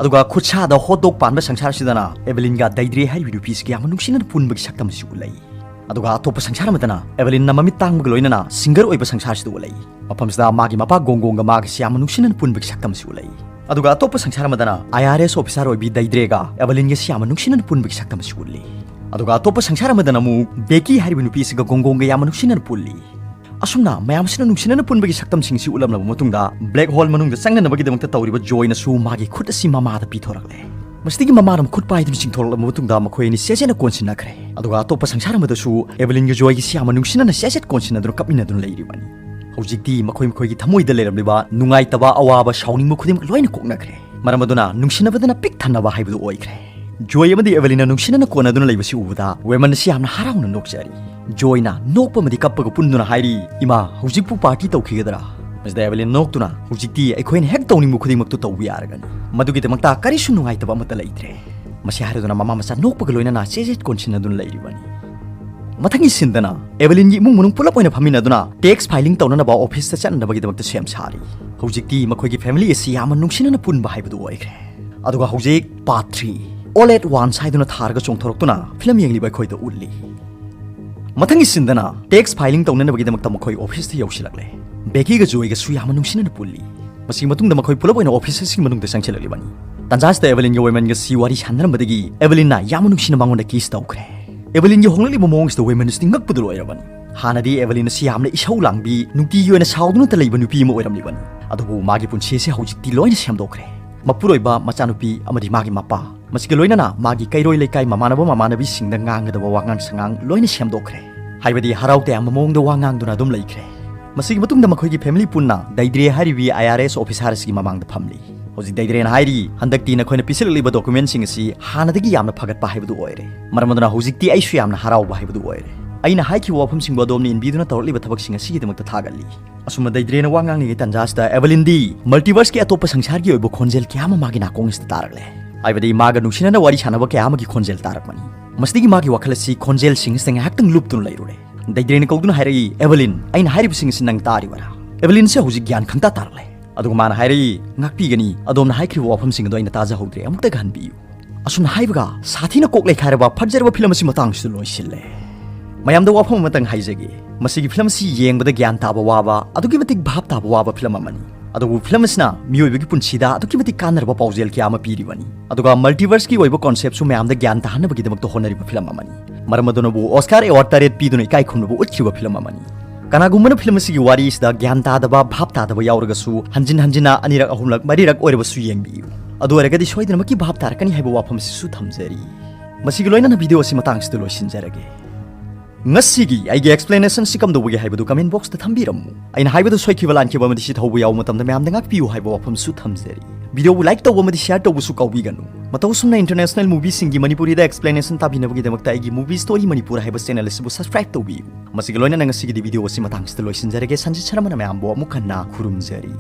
ꯑꯗꯨꯒ ꯈꯨꯠꯁꯥꯗ ꯍꯣꯠ ꯗꯣꯒ ꯄꯥꯟꯕ ꯁꯪꯁꯥꯔꯁꯤꯗꯅ ꯑꯦꯚꯦꯂꯤꯟꯒ ꯗꯩꯗ꯭ꯔꯦ ꯍꯥꯏꯔꯤꯕ ꯅꯨꯄꯤꯁꯤꯒ ꯌꯥꯝꯅ ꯅꯨꯡꯁꯤꯅꯅ ꯄꯨꯟꯕꯒꯤ ꯁꯛꯇꯝ ꯑꯁꯤ ꯎꯠꯂꯛꯏ꯫ ꯑꯗꯨꯒ ꯑꯇꯣꯞꯄ ꯁꯪꯁꯥꯔ ꯑꯃꯗꯅ ꯑꯦꯚꯦꯂꯤꯟꯅ ꯃꯃꯤꯠ ꯇꯥꯡꯕꯒ ꯂꯣꯏꯅꯅ ꯁꯤꯡꯒꯔ ꯑꯣꯏꯕ ꯁꯪꯁꯥꯔꯁꯤꯗ ꯎꯠꯂꯛꯏ꯫ ꯃꯐꯝꯁꯤꯗ ꯃꯥꯒꯤ ꯃꯄꯥ ꯒꯣꯡꯒꯣꯡꯒ ꯃꯥꯒꯁꯤ ꯌꯥꯝꯅ ꯅꯨꯡꯁꯤꯅꯅ ꯄꯨꯟꯕꯒꯤ ꯁꯛꯇꯝ ꯑꯁꯤ ꯎꯠꯂꯛꯏ꯫ ꯑꯗꯨꯒ ꯑꯇꯣꯞꯄ ꯁꯪꯁꯥꯔ ꯑꯃꯗꯅ ꯑꯥꯏ ꯑꯥꯔ ꯑꯦꯁ ꯑꯣꯐꯤꯁꯥꯔ ꯑꯣꯏꯕꯤ ꯗꯩꯗ꯭ꯔꯦꯒ ꯑꯦꯚꯦꯂꯤꯟꯒꯁꯤ ꯌꯥꯝꯅ ꯅꯨꯡꯁꯤꯅꯅ ꯄꯨꯟꯕꯒꯤ ꯁꯛꯇꯝ ꯑꯁꯤ ꯎꯠꯂꯤ꯫ ꯑꯗꯨꯒ ꯑꯇꯣꯞꯄ ꯁꯪꯁꯥꯔ ꯑꯃꯗꯅ ꯑꯃꯨꯛ ꯕꯦꯀꯤ ꯍꯥꯏꯔꯤꯕ ꯅꯨꯄꯤ ꯑꯁꯤꯒ ꯒꯣꯡꯒꯣꯡꯒ ꯌꯥꯝꯅ ꯅꯨꯡꯁꯤꯅꯅ ꯄꯨꯜꯂꯤ꯫ ꯑꯁꯨꯝꯅ ꯃꯌꯥꯝꯁꯤꯅ ꯅꯨꯡꯁꯤꯅꯅ ꯄꯨꯟꯕꯒꯤ ꯁꯛꯇꯝꯁꯤꯡꯁꯤ ꯎꯠꯂꯝꯂꯕ ꯃꯇꯨꯡꯗ, ꯕ꯭ꯂꯦꯛ ꯍꯣꯜ ꯃꯅꯨꯡꯗ ꯆꯪꯅꯅꯕꯒꯤꯗꯃꯛꯇ ꯇꯧꯔꯤꯕ ꯖꯣꯏꯅꯁꯨ ꯃꯥꯒꯤ ꯈꯨꯠ ꯑꯁꯤ ꯃꯃꯥꯗ ꯄꯤꯊꯣꯔꯛꯂꯦ꯫ ꯃꯁꯤꯗꯒꯤ ꯃꯃꯥꯅ ꯃꯈꯨꯠ ꯄꯥꯏꯗꯨꯅ ꯆꯤꯡꯊꯣꯔꯛꯂꯕ ꯃꯇꯨꯡꯗ ꯃꯈꯣꯏ ꯑꯅꯤ ꯆꯦꯠꯆꯦꯠꯅ ꯀꯣꯟꯁꯤꯟꯅꯈ꯭ꯔꯦ꯫ ꯑꯗꯨꯒ ꯑꯇꯣꯞꯄ ꯁꯪꯁꯥꯔ ꯑꯃꯗꯁꯨ ꯑꯦꯚꯦꯂꯤꯟꯒ ꯖꯣꯏꯒꯤꯁꯤ ꯌꯥꯝꯅ ꯅꯨꯡꯁꯤꯅꯅ ꯆꯦꯠꯆꯦꯠ ꯀꯣꯟꯁꯤꯟꯅꯗꯨꯅ ꯀꯞꯃꯤꯟꯅꯗꯨꯅ ꯂꯩꯔꯤꯕꯅꯤ꯫ ꯍꯧꯖꯤꯛꯇꯤ ꯃꯈꯣꯏ ꯃꯈꯣꯏꯒꯤ ꯊꯃꯣꯏꯗ ꯂꯩꯔꯝꯂꯤꯕ ꯅꯨꯡꯉꯥꯏꯇꯕ, ꯑꯋꯥꯕ, ꯁꯥꯎꯅꯤꯡꯕ ꯈꯨꯗꯤꯡꯃꯛ ꯂꯣꯏꯅ ꯀꯣꯛꯅꯈ꯭ꯔꯦ꯫ ꯃꯔꯝ ꯑꯗꯨꯅ ꯅꯨꯡꯁꯤꯅꯕꯗꯅ ꯄꯤꯛ ꯊꯟꯅꯕ ꯍꯥꯏꯕꯗꯨ ꯑꯣꯏꯈ꯭ꯔꯦ꯫ ꯖꯣꯏ ꯑꯃꯗꯤ ꯑꯦꯚꯦꯂꯤꯟꯅ ꯅꯨꯡꯁꯤꯅꯅ ꯀꯣꯟꯅꯗꯨꯅ ꯂꯩꯕꯁꯤ ꯎꯕꯗ ꯋꯦꯃꯟ ꯑꯁꯤ ꯌꯥꯝꯅ ꯍꯔꯥꯎꯅ ꯅꯣꯛꯆꯔꯤ꯫ ꯖꯣꯏꯅ ꯅꯣꯛꯄ ꯑꯃꯗꯤ ꯀꯞꯄꯒ ꯄꯨꯟꯗꯨꯅ ꯍꯥꯏꯔꯤ, "ꯏꯃꯥ, ꯍꯧꯖꯤꯛꯄꯨ ꯄꯥꯔꯇꯤ ꯇꯧꯈꯤꯒꯗ꯭ꯔꯥ?" ꯃꯁꯤꯗ ꯑꯦꯚꯦꯂꯤꯟ ꯅꯣꯛꯇꯨꯅ, "ꯍꯧꯖꯤꯛꯇꯤ ꯑꯩꯈꯣꯏꯅ ꯍꯦꯛ ꯇꯧꯅꯤꯡꯕ ꯈꯨꯗꯤꯡꯃꯛꯇꯨ ꯇꯧꯕ ꯌꯥꯔꯒꯅꯤ꯫ ꯃꯗꯨꯒꯤꯗꯃꯛꯇ ꯀꯔꯤꯁꯨ ꯅꯨꯡꯉꯥꯏꯇꯕ ꯑꯃꯠꯇ ꯂꯩꯇ꯭ꯔꯦ"꯫ ꯃꯁꯤ ꯍꯥꯏꯔꯗꯨꯅ ꯃꯃꯥ ꯃꯆꯥ ꯅꯣꯛꯄꯒ ꯂꯣꯏꯅꯅ ꯆꯦꯠꯆꯦꯠ ꯀꯣꯟꯁꯤꯟꯅꯗꯨꯅ ꯂꯩꯔꯤꯕꯅꯤ꯫ ꯃꯊꯪꯒꯤ ꯁꯤꯟꯗꯅ ꯑꯦꯚꯦꯂꯤꯟꯒꯤ ꯏꯃꯨꯡ ꯃꯅꯨꯡ ꯄꯨꯂꯞ ꯑꯣꯏꯅ ꯐꯝꯃꯤꯟꯅꯗꯨꯅ ꯇꯦꯛꯁ ꯐꯥꯏꯂꯤꯡ ꯇꯧꯅꯅꯕ ꯑꯣꯐꯤꯁꯇ ꯆꯠꯅꯅꯕꯒꯤꯗꯃꯛꯇ ꯁꯦꯝ ꯁꯥꯔꯤ꯫ ꯍꯧꯖꯤꯛꯇꯤ ꯃꯈꯣꯏꯒꯤ ꯐꯦꯃꯤꯂꯤ ꯑꯁꯤ ꯌꯥꯝꯅ ꯅꯨꯡꯁꯤꯅꯅ ꯄꯨꯟꯕ ꯍꯥꯏꯕꯗꯨ ꯑꯣꯏꯈ꯭ꯔꯦ꯫ ꯑꯗꯨꯒ ꯍꯧꯖꯤꯛ part three, All at Once ꯍꯥꯏꯗꯨꯅ ꯊꯥꯔꯒ ꯆꯣꯡꯊꯣꯔꯛꯇꯨꯅ ꯐꯤꯂꯝ ꯌꯦꯡꯂꯤꯕ ꯑꯩꯈꯣꯏꯗ ꯎꯠꯂꯤ꯫ ꯃꯊꯪꯒꯤ ꯁꯤꯟꯗꯅ ꯇꯦꯛꯁ ꯐꯥꯏꯂꯤꯡ ꯇꯧꯅꯅꯕꯒꯤꯗꯃꯛꯇ ꯃꯈꯣꯏ ꯑꯣꯐꯤꯁꯇ ꯌꯧꯁꯤꯜꯂꯛꯂꯦ꯫ ꯕꯦꯀꯤꯒ ꯖꯣꯏꯒꯁꯨ ꯌꯥꯝꯅ ꯅꯨꯡꯁꯤꯅꯅ ꯄꯨꯜꯂꯤ꯫ ꯃꯁꯤꯒꯤ ꯃꯇꯨꯡꯗ ꯃꯈꯣꯏ ꯄꯨꯂꯞ ꯑꯣꯏꯅ ꯑꯣꯐꯤꯁ ꯑꯁꯤꯒꯤ ꯃꯅꯨꯡꯗ ꯆꯪꯁꯤꯜꯂꯛꯂꯤꯕꯅꯤ꯫ ꯇꯥꯟꯖꯥꯁꯤꯗ ꯑꯦꯚꯦꯂꯤꯟꯒ ꯋꯦꯃꯟꯒꯁꯤ ꯋꯥꯔꯤ ꯁꯥꯟꯅꯔꯝꯕꯗꯒꯤ ꯑꯦꯚꯦꯂꯤꯟꯅ ꯌꯥꯝꯅ ꯅꯨꯡꯁꯤꯅ ꯃꯉꯣꯟꯗ ꯀꯤꯁ ꯇꯧꯈ꯭ꯔꯦ꯫ ꯑꯦꯚꯦꯂꯤꯟꯒꯤ ꯍꯣꯡꯂꯛꯂꯤꯕ ꯃꯑꯣꯡꯁꯤꯗ ꯋꯦꯃꯟ ꯑꯁꯤꯗꯤ ꯉꯛꯄꯗ ꯂꯣꯏꯔꯕꯅꯤ꯫ ꯍꯥꯟꯅꯗꯤ ꯑꯦꯚꯦꯂꯤꯟ ꯑꯁꯤ ꯌꯥꯝꯅ ꯏꯁꯧ ꯂꯥꯡꯕꯤ, ꯅꯨꯡꯇꯤꯒꯤ ꯑꯣꯏꯅ ꯁꯥꯎꯗꯨꯅꯇ ꯂꯩꯕ ꯅꯨꯄꯤ ꯑꯃ ꯑꯣꯏꯔꯝꯂꯤꯕꯅꯤ꯫ ꯑꯗꯨꯕꯨ ꯃꯥꯒꯤ ꯄꯨꯟꯁꯤ ꯑꯁꯤ ꯍꯧꯖꯤꯛꯇꯤ ꯂꯣꯏꯅ ꯁꯦꯝꯗꯣꯛꯈ꯭ꯔꯦ꯫ ꯃꯄꯨꯔꯣꯏꯕ, ꯃꯆꯥꯅꯨꯄꯤ ꯑꯃꯗꯤ ꯃꯥꯒꯤ ꯃꯄꯥ, ꯃꯁꯤꯒ ꯂꯣꯏꯅꯅ ꯃꯥꯒꯤ ꯀꯩꯔꯣꯏ ꯂꯩꯀꯥꯏ ꯃꯃꯥꯟꯅꯕ ꯃꯃꯥꯟꯅꯕꯤꯁꯤꯡꯗ ꯉꯥꯡꯒꯗꯕ ꯋꯥꯉꯥꯡ ꯁꯉꯥꯡ ꯂꯣꯏꯅ ꯁꯦꯝꯗꯣꯛꯈ꯭ꯔꯦ꯫ ꯍꯥꯏꯕꯗꯤ ꯍꯔꯥꯎ ꯇꯌꯥꯝꯕ ꯃꯑꯣꯡꯗ ꯋꯥ ꯉꯥꯡꯗꯨꯅ ꯑꯗꯨꯝ ꯂꯩꯈ꯭ꯔꯦ꯫ ꯃꯁꯤꯒꯤ ꯃꯇꯨꯡꯗ ꯃꯈꯣꯏꯒꯤ ꯐꯦꯃꯤꯂꯤ ꯄꯨꯟꯅ ꯗꯩꯗ꯭ꯔꯦ ꯍꯥꯏꯔꯤꯕꯤ ꯑꯥꯏ ꯑꯥꯔ ꯑꯦꯁ ꯑꯣꯐꯤꯁꯥꯔ ꯑꯁꯤꯒꯤ ꯃꯃꯥꯡꯗ ꯐꯝꯂꯤ꯫ ꯍꯧꯖꯤꯛ ꯗꯩꯗ꯭ꯔꯦꯅ ꯍꯥꯏꯔꯤ, "ꯍꯟꯗꯛꯇꯤ ꯅꯈꯣꯏꯅ ꯄꯤꯁꯤꯜꯂꯛꯂꯤꯕ ꯗꯣꯀꯨꯃꯦꯟꯁꯤꯡ ꯑꯁꯤ ꯍꯥꯟꯅꯗꯒꯤ ꯌꯥꯝꯅ ꯐꯒꯠꯄ ꯍꯥꯏꯕꯗꯨ ꯑꯣꯏꯔꯦ꯫ ꯃꯔꯝ ꯑꯗꯨꯅ ꯍꯧꯖꯤꯛꯇꯤ ꯑꯩꯁꯨ ꯌꯥꯝꯅ ꯍꯔꯥꯎꯕ ꯍꯥꯏꯕꯗꯨ ꯑꯣꯏꯔꯦ꯫ ꯑꯩꯅ ꯍꯥꯏꯈꯤꯕ ꯋꯥꯐꯝꯁꯤꯡꯕꯨ ꯑꯗꯣꯝꯅ ꯏꯟꯕꯤꯗꯨꯅ ꯇꯧꯔꯛꯂꯤꯕ ꯊꯕꯛꯁꯤꯡ ꯑꯁꯤꯒꯤꯗꯃꯛꯇ ꯊꯥꯒꯠꯂꯤ"꯫ ꯑꯁꯨꯝꯅ ꯗꯩꯗ꯭ꯔꯦꯅ ꯋꯥ ꯉꯥꯡꯂꯤꯉꯩ ꯇꯥꯟꯖꯥꯁꯤꯗ ꯑꯦꯚꯦꯂꯤꯟꯗꯤ ꯃꯜꯇꯤꯚꯔꯁꯀꯤ ꯑꯇꯣꯞꯄ ꯁꯪꯁꯥꯔꯒꯤ ꯑꯣꯏꯕ ꯈꯣꯟꯖꯦꯜ ꯀꯌꯥ ꯑꯃ ꯃꯥꯒꯤ ꯅꯥꯀꯣꯡ ꯑꯁꯤꯗ ꯇꯥꯔꯛꯂꯦ꯫ ꯍꯥꯏꯕꯗꯤ ꯃꯥꯒ ꯅꯨꯡꯁꯤꯅꯅ ꯋꯥꯔꯤ ꯁꯥꯟꯅꯕ ꯀꯌꯥ ꯑꯃꯒꯤ ꯈꯣꯟꯖꯦꯜ ꯇꯥꯔꯛꯄꯅꯤ꯫ ꯃꯁꯤꯗꯒꯤ ꯃꯥꯒꯤ ꯋꯥꯈꯜ ꯑꯁꯤ ꯈꯣꯟꯖꯦꯜꯁꯤꯡ ꯑꯁꯤꯗ ꯉꯥꯏꯍꯥꯛꯇꯪ ꯂꯨꯞꯇꯨꯅ ꯂꯩꯔꯨꯔꯦ꯫ ꯗꯩꯗ꯭ꯔꯦꯅ ꯀꯧꯗꯨꯅ ꯍꯥꯏꯔꯛꯏ, "ꯑꯦꯚꯦꯂꯤꯟ, ꯑꯩꯅ ꯍꯥꯏꯔꯤꯕꯁꯤꯡ ꯑꯁꯤ ꯅꯪ ꯇꯥꯔꯤꯕꯔꯥ?" ꯑꯦꯚꯦꯂꯤꯟꯁꯦ ꯍꯧꯖꯤꯛ ꯒ꯭ꯌꯥꯟ ꯈꯪꯇꯥ ꯇꯥꯔꯛꯂꯦ꯫ ꯑꯗꯨꯒ ꯃꯥꯅ ꯍꯥꯏꯔꯛꯏ, "ꯉꯥꯛꯄꯤꯒꯅꯤ, ꯑꯗꯣꯝꯅ ꯍꯥꯏꯈ꯭ꯔꯤꯕ ꯋꯥꯐꯝꯁꯤꯡ ꯑꯗꯣ ꯑꯩꯅ ꯇꯥꯖꯍꯧꯗ꯭ꯔꯦ, ꯑꯃꯨꯛꯇꯒ ꯍꯟꯕꯤꯌꯨ"꯫ ꯑꯁꯨꯝꯅ ꯍꯥꯏꯕꯒ ꯁꯥꯊꯤꯅ ꯀꯣꯛ ꯂꯩꯈꯥꯏꯔꯕ ꯐꯖꯔꯕ ꯐꯤꯂꯝ ꯑꯁꯤ ꯃꯇꯥꯡꯁꯤꯗ ꯂꯣꯏꯁꯤꯜꯂꯦ꯫ ꯃꯌꯥꯝꯗ ꯋꯥꯐꯝ ꯑꯃꯇꯪ ꯍꯥꯏꯖꯒꯦ, ꯃꯁꯤꯒꯤ ꯐꯤꯂꯝ ꯑꯁꯤ ꯌꯦꯡꯕꯗ ꯒ꯭ꯌꯥꯟ ꯇꯥꯕ ꯋꯥꯕ, ꯑꯗꯨꯛꯀꯤ ꯃꯇꯤꯛ ꯚꯥꯞ ꯇꯥꯕ ꯋꯥꯕ ꯐꯤꯂꯝ ꯑꯃꯅꯤ꯫ ꯑꯗꯨꯕꯨ ꯐꯤꯂꯝ ꯑꯁꯤꯅ ꯃꯤꯑꯣꯏꯕꯒꯤ ꯄꯨꯟꯁꯤꯗ ꯑꯗꯨꯛꯀꯤ ꯃꯇꯤꯛ ꯀꯥꯟꯅꯔꯕ ꯄꯥꯎꯖꯦꯜ ꯀꯌꯥ ꯑꯃ ꯄꯤꯔꯤꯕꯅꯤ꯫ ꯑꯗꯨꯒ ꯃꯜꯇꯤꯚꯔꯁꯀꯤ ꯑꯣꯏꯕ ꯀꯣꯟꯁꯦꯞꯁꯨ ꯃꯌꯥꯝꯗ ꯒ꯭ꯌꯥꯟ ꯇꯥꯍꯟꯅꯕꯒꯤꯗꯃꯛꯇ ꯍꯣꯠꯅꯔꯤꯕ ꯐꯤꯂꯝ ꯑꯃꯅꯤ꯫ ꯃꯔꯝ ꯑꯗꯨꯅꯕꯨ ꯑꯣꯁꯀꯥꯔ ꯑꯦꯋꯥꯔꯗ ꯇꯔꯦꯠ ꯄꯤꯗꯨꯅ ꯏꯀꯥꯏ ꯈꯨꯝꯅꯕ ꯎꯠꯈꯤꯕ ꯐꯤꯂꯝ ꯑꯃꯅꯤ꯫ ꯀꯅꯥꯒꯨꯝꯕꯅ ꯐꯤꯂꯝ ꯑꯁꯤꯒꯤ ꯋꯥꯔꯤꯁꯤꯗ ꯒ꯭ꯌꯥꯟ ꯇꯥꯗꯕ, ꯚꯥꯞ ꯇꯥꯗꯕ ꯌꯥꯎꯔꯒꯁꯨ, ꯍꯟꯖꯤꯟ ꯍꯟꯖꯤꯟꯅ ꯑꯅꯤꯔꯛ, ꯑꯍꯨꯝꯂꯛ, ꯃꯔꯤꯔꯛ ꯑꯣꯏꯔꯕꯁꯨ ꯌꯦꯡꯕꯤꯌꯨ꯫ ꯑꯗꯨ ꯑꯣꯏꯔꯒꯗꯤ ꯁꯣꯏꯗꯅꯃꯛꯀꯤ ꯚꯥꯞ ꯇꯥꯔꯛꯀꯅꯤ ꯍꯥꯏꯕ ꯋꯥꯐꯝ ꯑꯁꯤꯁꯨ ꯊꯝꯖꯔꯤ꯫ ꯃꯁꯤꯒ ꯂꯣꯏꯅꯅ ꯚꯤꯗꯤꯑꯣ ꯑꯁꯤ ꯃꯇꯥꯡꯁꯤꯗ ꯂꯣꯏꯁꯤꯟꯖꯔꯒꯦ꯫ ꯉꯁꯤꯒꯤ ꯑꯩꯒꯤ ꯑꯦꯛꯁꯄ꯭ꯂꯦꯅꯦꯁꯟ ꯑꯁꯤ ꯀꯝꯗꯧꯕꯒꯦ ꯍꯥꯏꯕꯗꯨ ꯀꯃꯦꯟ ꯕꯣꯛꯁꯇ ꯊꯝꯕꯤꯔꯝꯃꯨ꯫ ꯑꯩꯅ ꯍꯥꯏꯕꯗ ꯁꯣꯏꯈꯤꯕ ꯂꯥꯟꯈꯤꯕ ꯑꯃꯗꯤ ꯁꯤ ꯊꯧꯕ ꯌꯥꯎꯕ ꯃꯇꯝꯗ ꯃꯌꯥꯝꯗ ꯉꯥꯛꯄꯤꯌꯨ ꯍꯥꯏꯕ ꯋꯥꯐꯝꯁꯨ ꯊꯝꯖꯔꯤ꯫ ꯚꯤꯗꯤꯑꯣꯕꯨ ꯂꯥꯏꯛ ꯇꯧꯕ ꯑꯃꯗꯤ ꯁꯤꯌꯥꯔ ꯇꯧꯕꯁꯨ ꯀꯥꯎꯕꯤꯒꯅꯨ꯫ ꯃꯇꯧ ꯑꯁꯨꯝꯅ ꯏꯟꯇꯔꯅꯦꯁꯅꯦꯜ ꯃꯨꯚꯤꯁꯤꯡꯒꯤ ꯃꯅꯤꯄꯨꯔꯤꯗ ꯑꯦꯛꯁꯄ꯭ꯂꯦꯅꯦꯁꯟ ꯇꯥꯕꯤꯅꯕꯒꯤꯗꯃꯛꯇ ꯑꯩꯒꯤ ꯃꯨꯚꯤ ꯁ꯭ꯇꯣꯔꯤ ꯃꯅꯤꯄꯨꯔ ꯍꯥꯏꯕ ꯆꯦꯅꯦꯜ ꯑꯁꯤꯕꯨ ꯁꯕꯁꯀ꯭ꯔꯥꯏꯕ ꯇꯧꯕꯤꯌꯨ꯫ ꯃꯁꯤꯒ ꯂꯣꯏꯅꯅ ꯉꯁꯤꯒꯤꯗꯤ ꯚꯤꯗꯤꯑꯣ ꯑꯁꯤ ꯃꯇꯥꯡꯁꯤꯗ ꯂꯣꯏꯁꯤꯟꯖꯔꯒꯦ꯫ ꯁꯟꯖꯤꯠ ꯁꯔꯃꯅ ꯃꯌꯥꯝꯕꯨ ꯑꯃꯨꯛ ꯍꯟꯅ ꯈꯨꯔꯨꯝꯖꯔꯤ꯫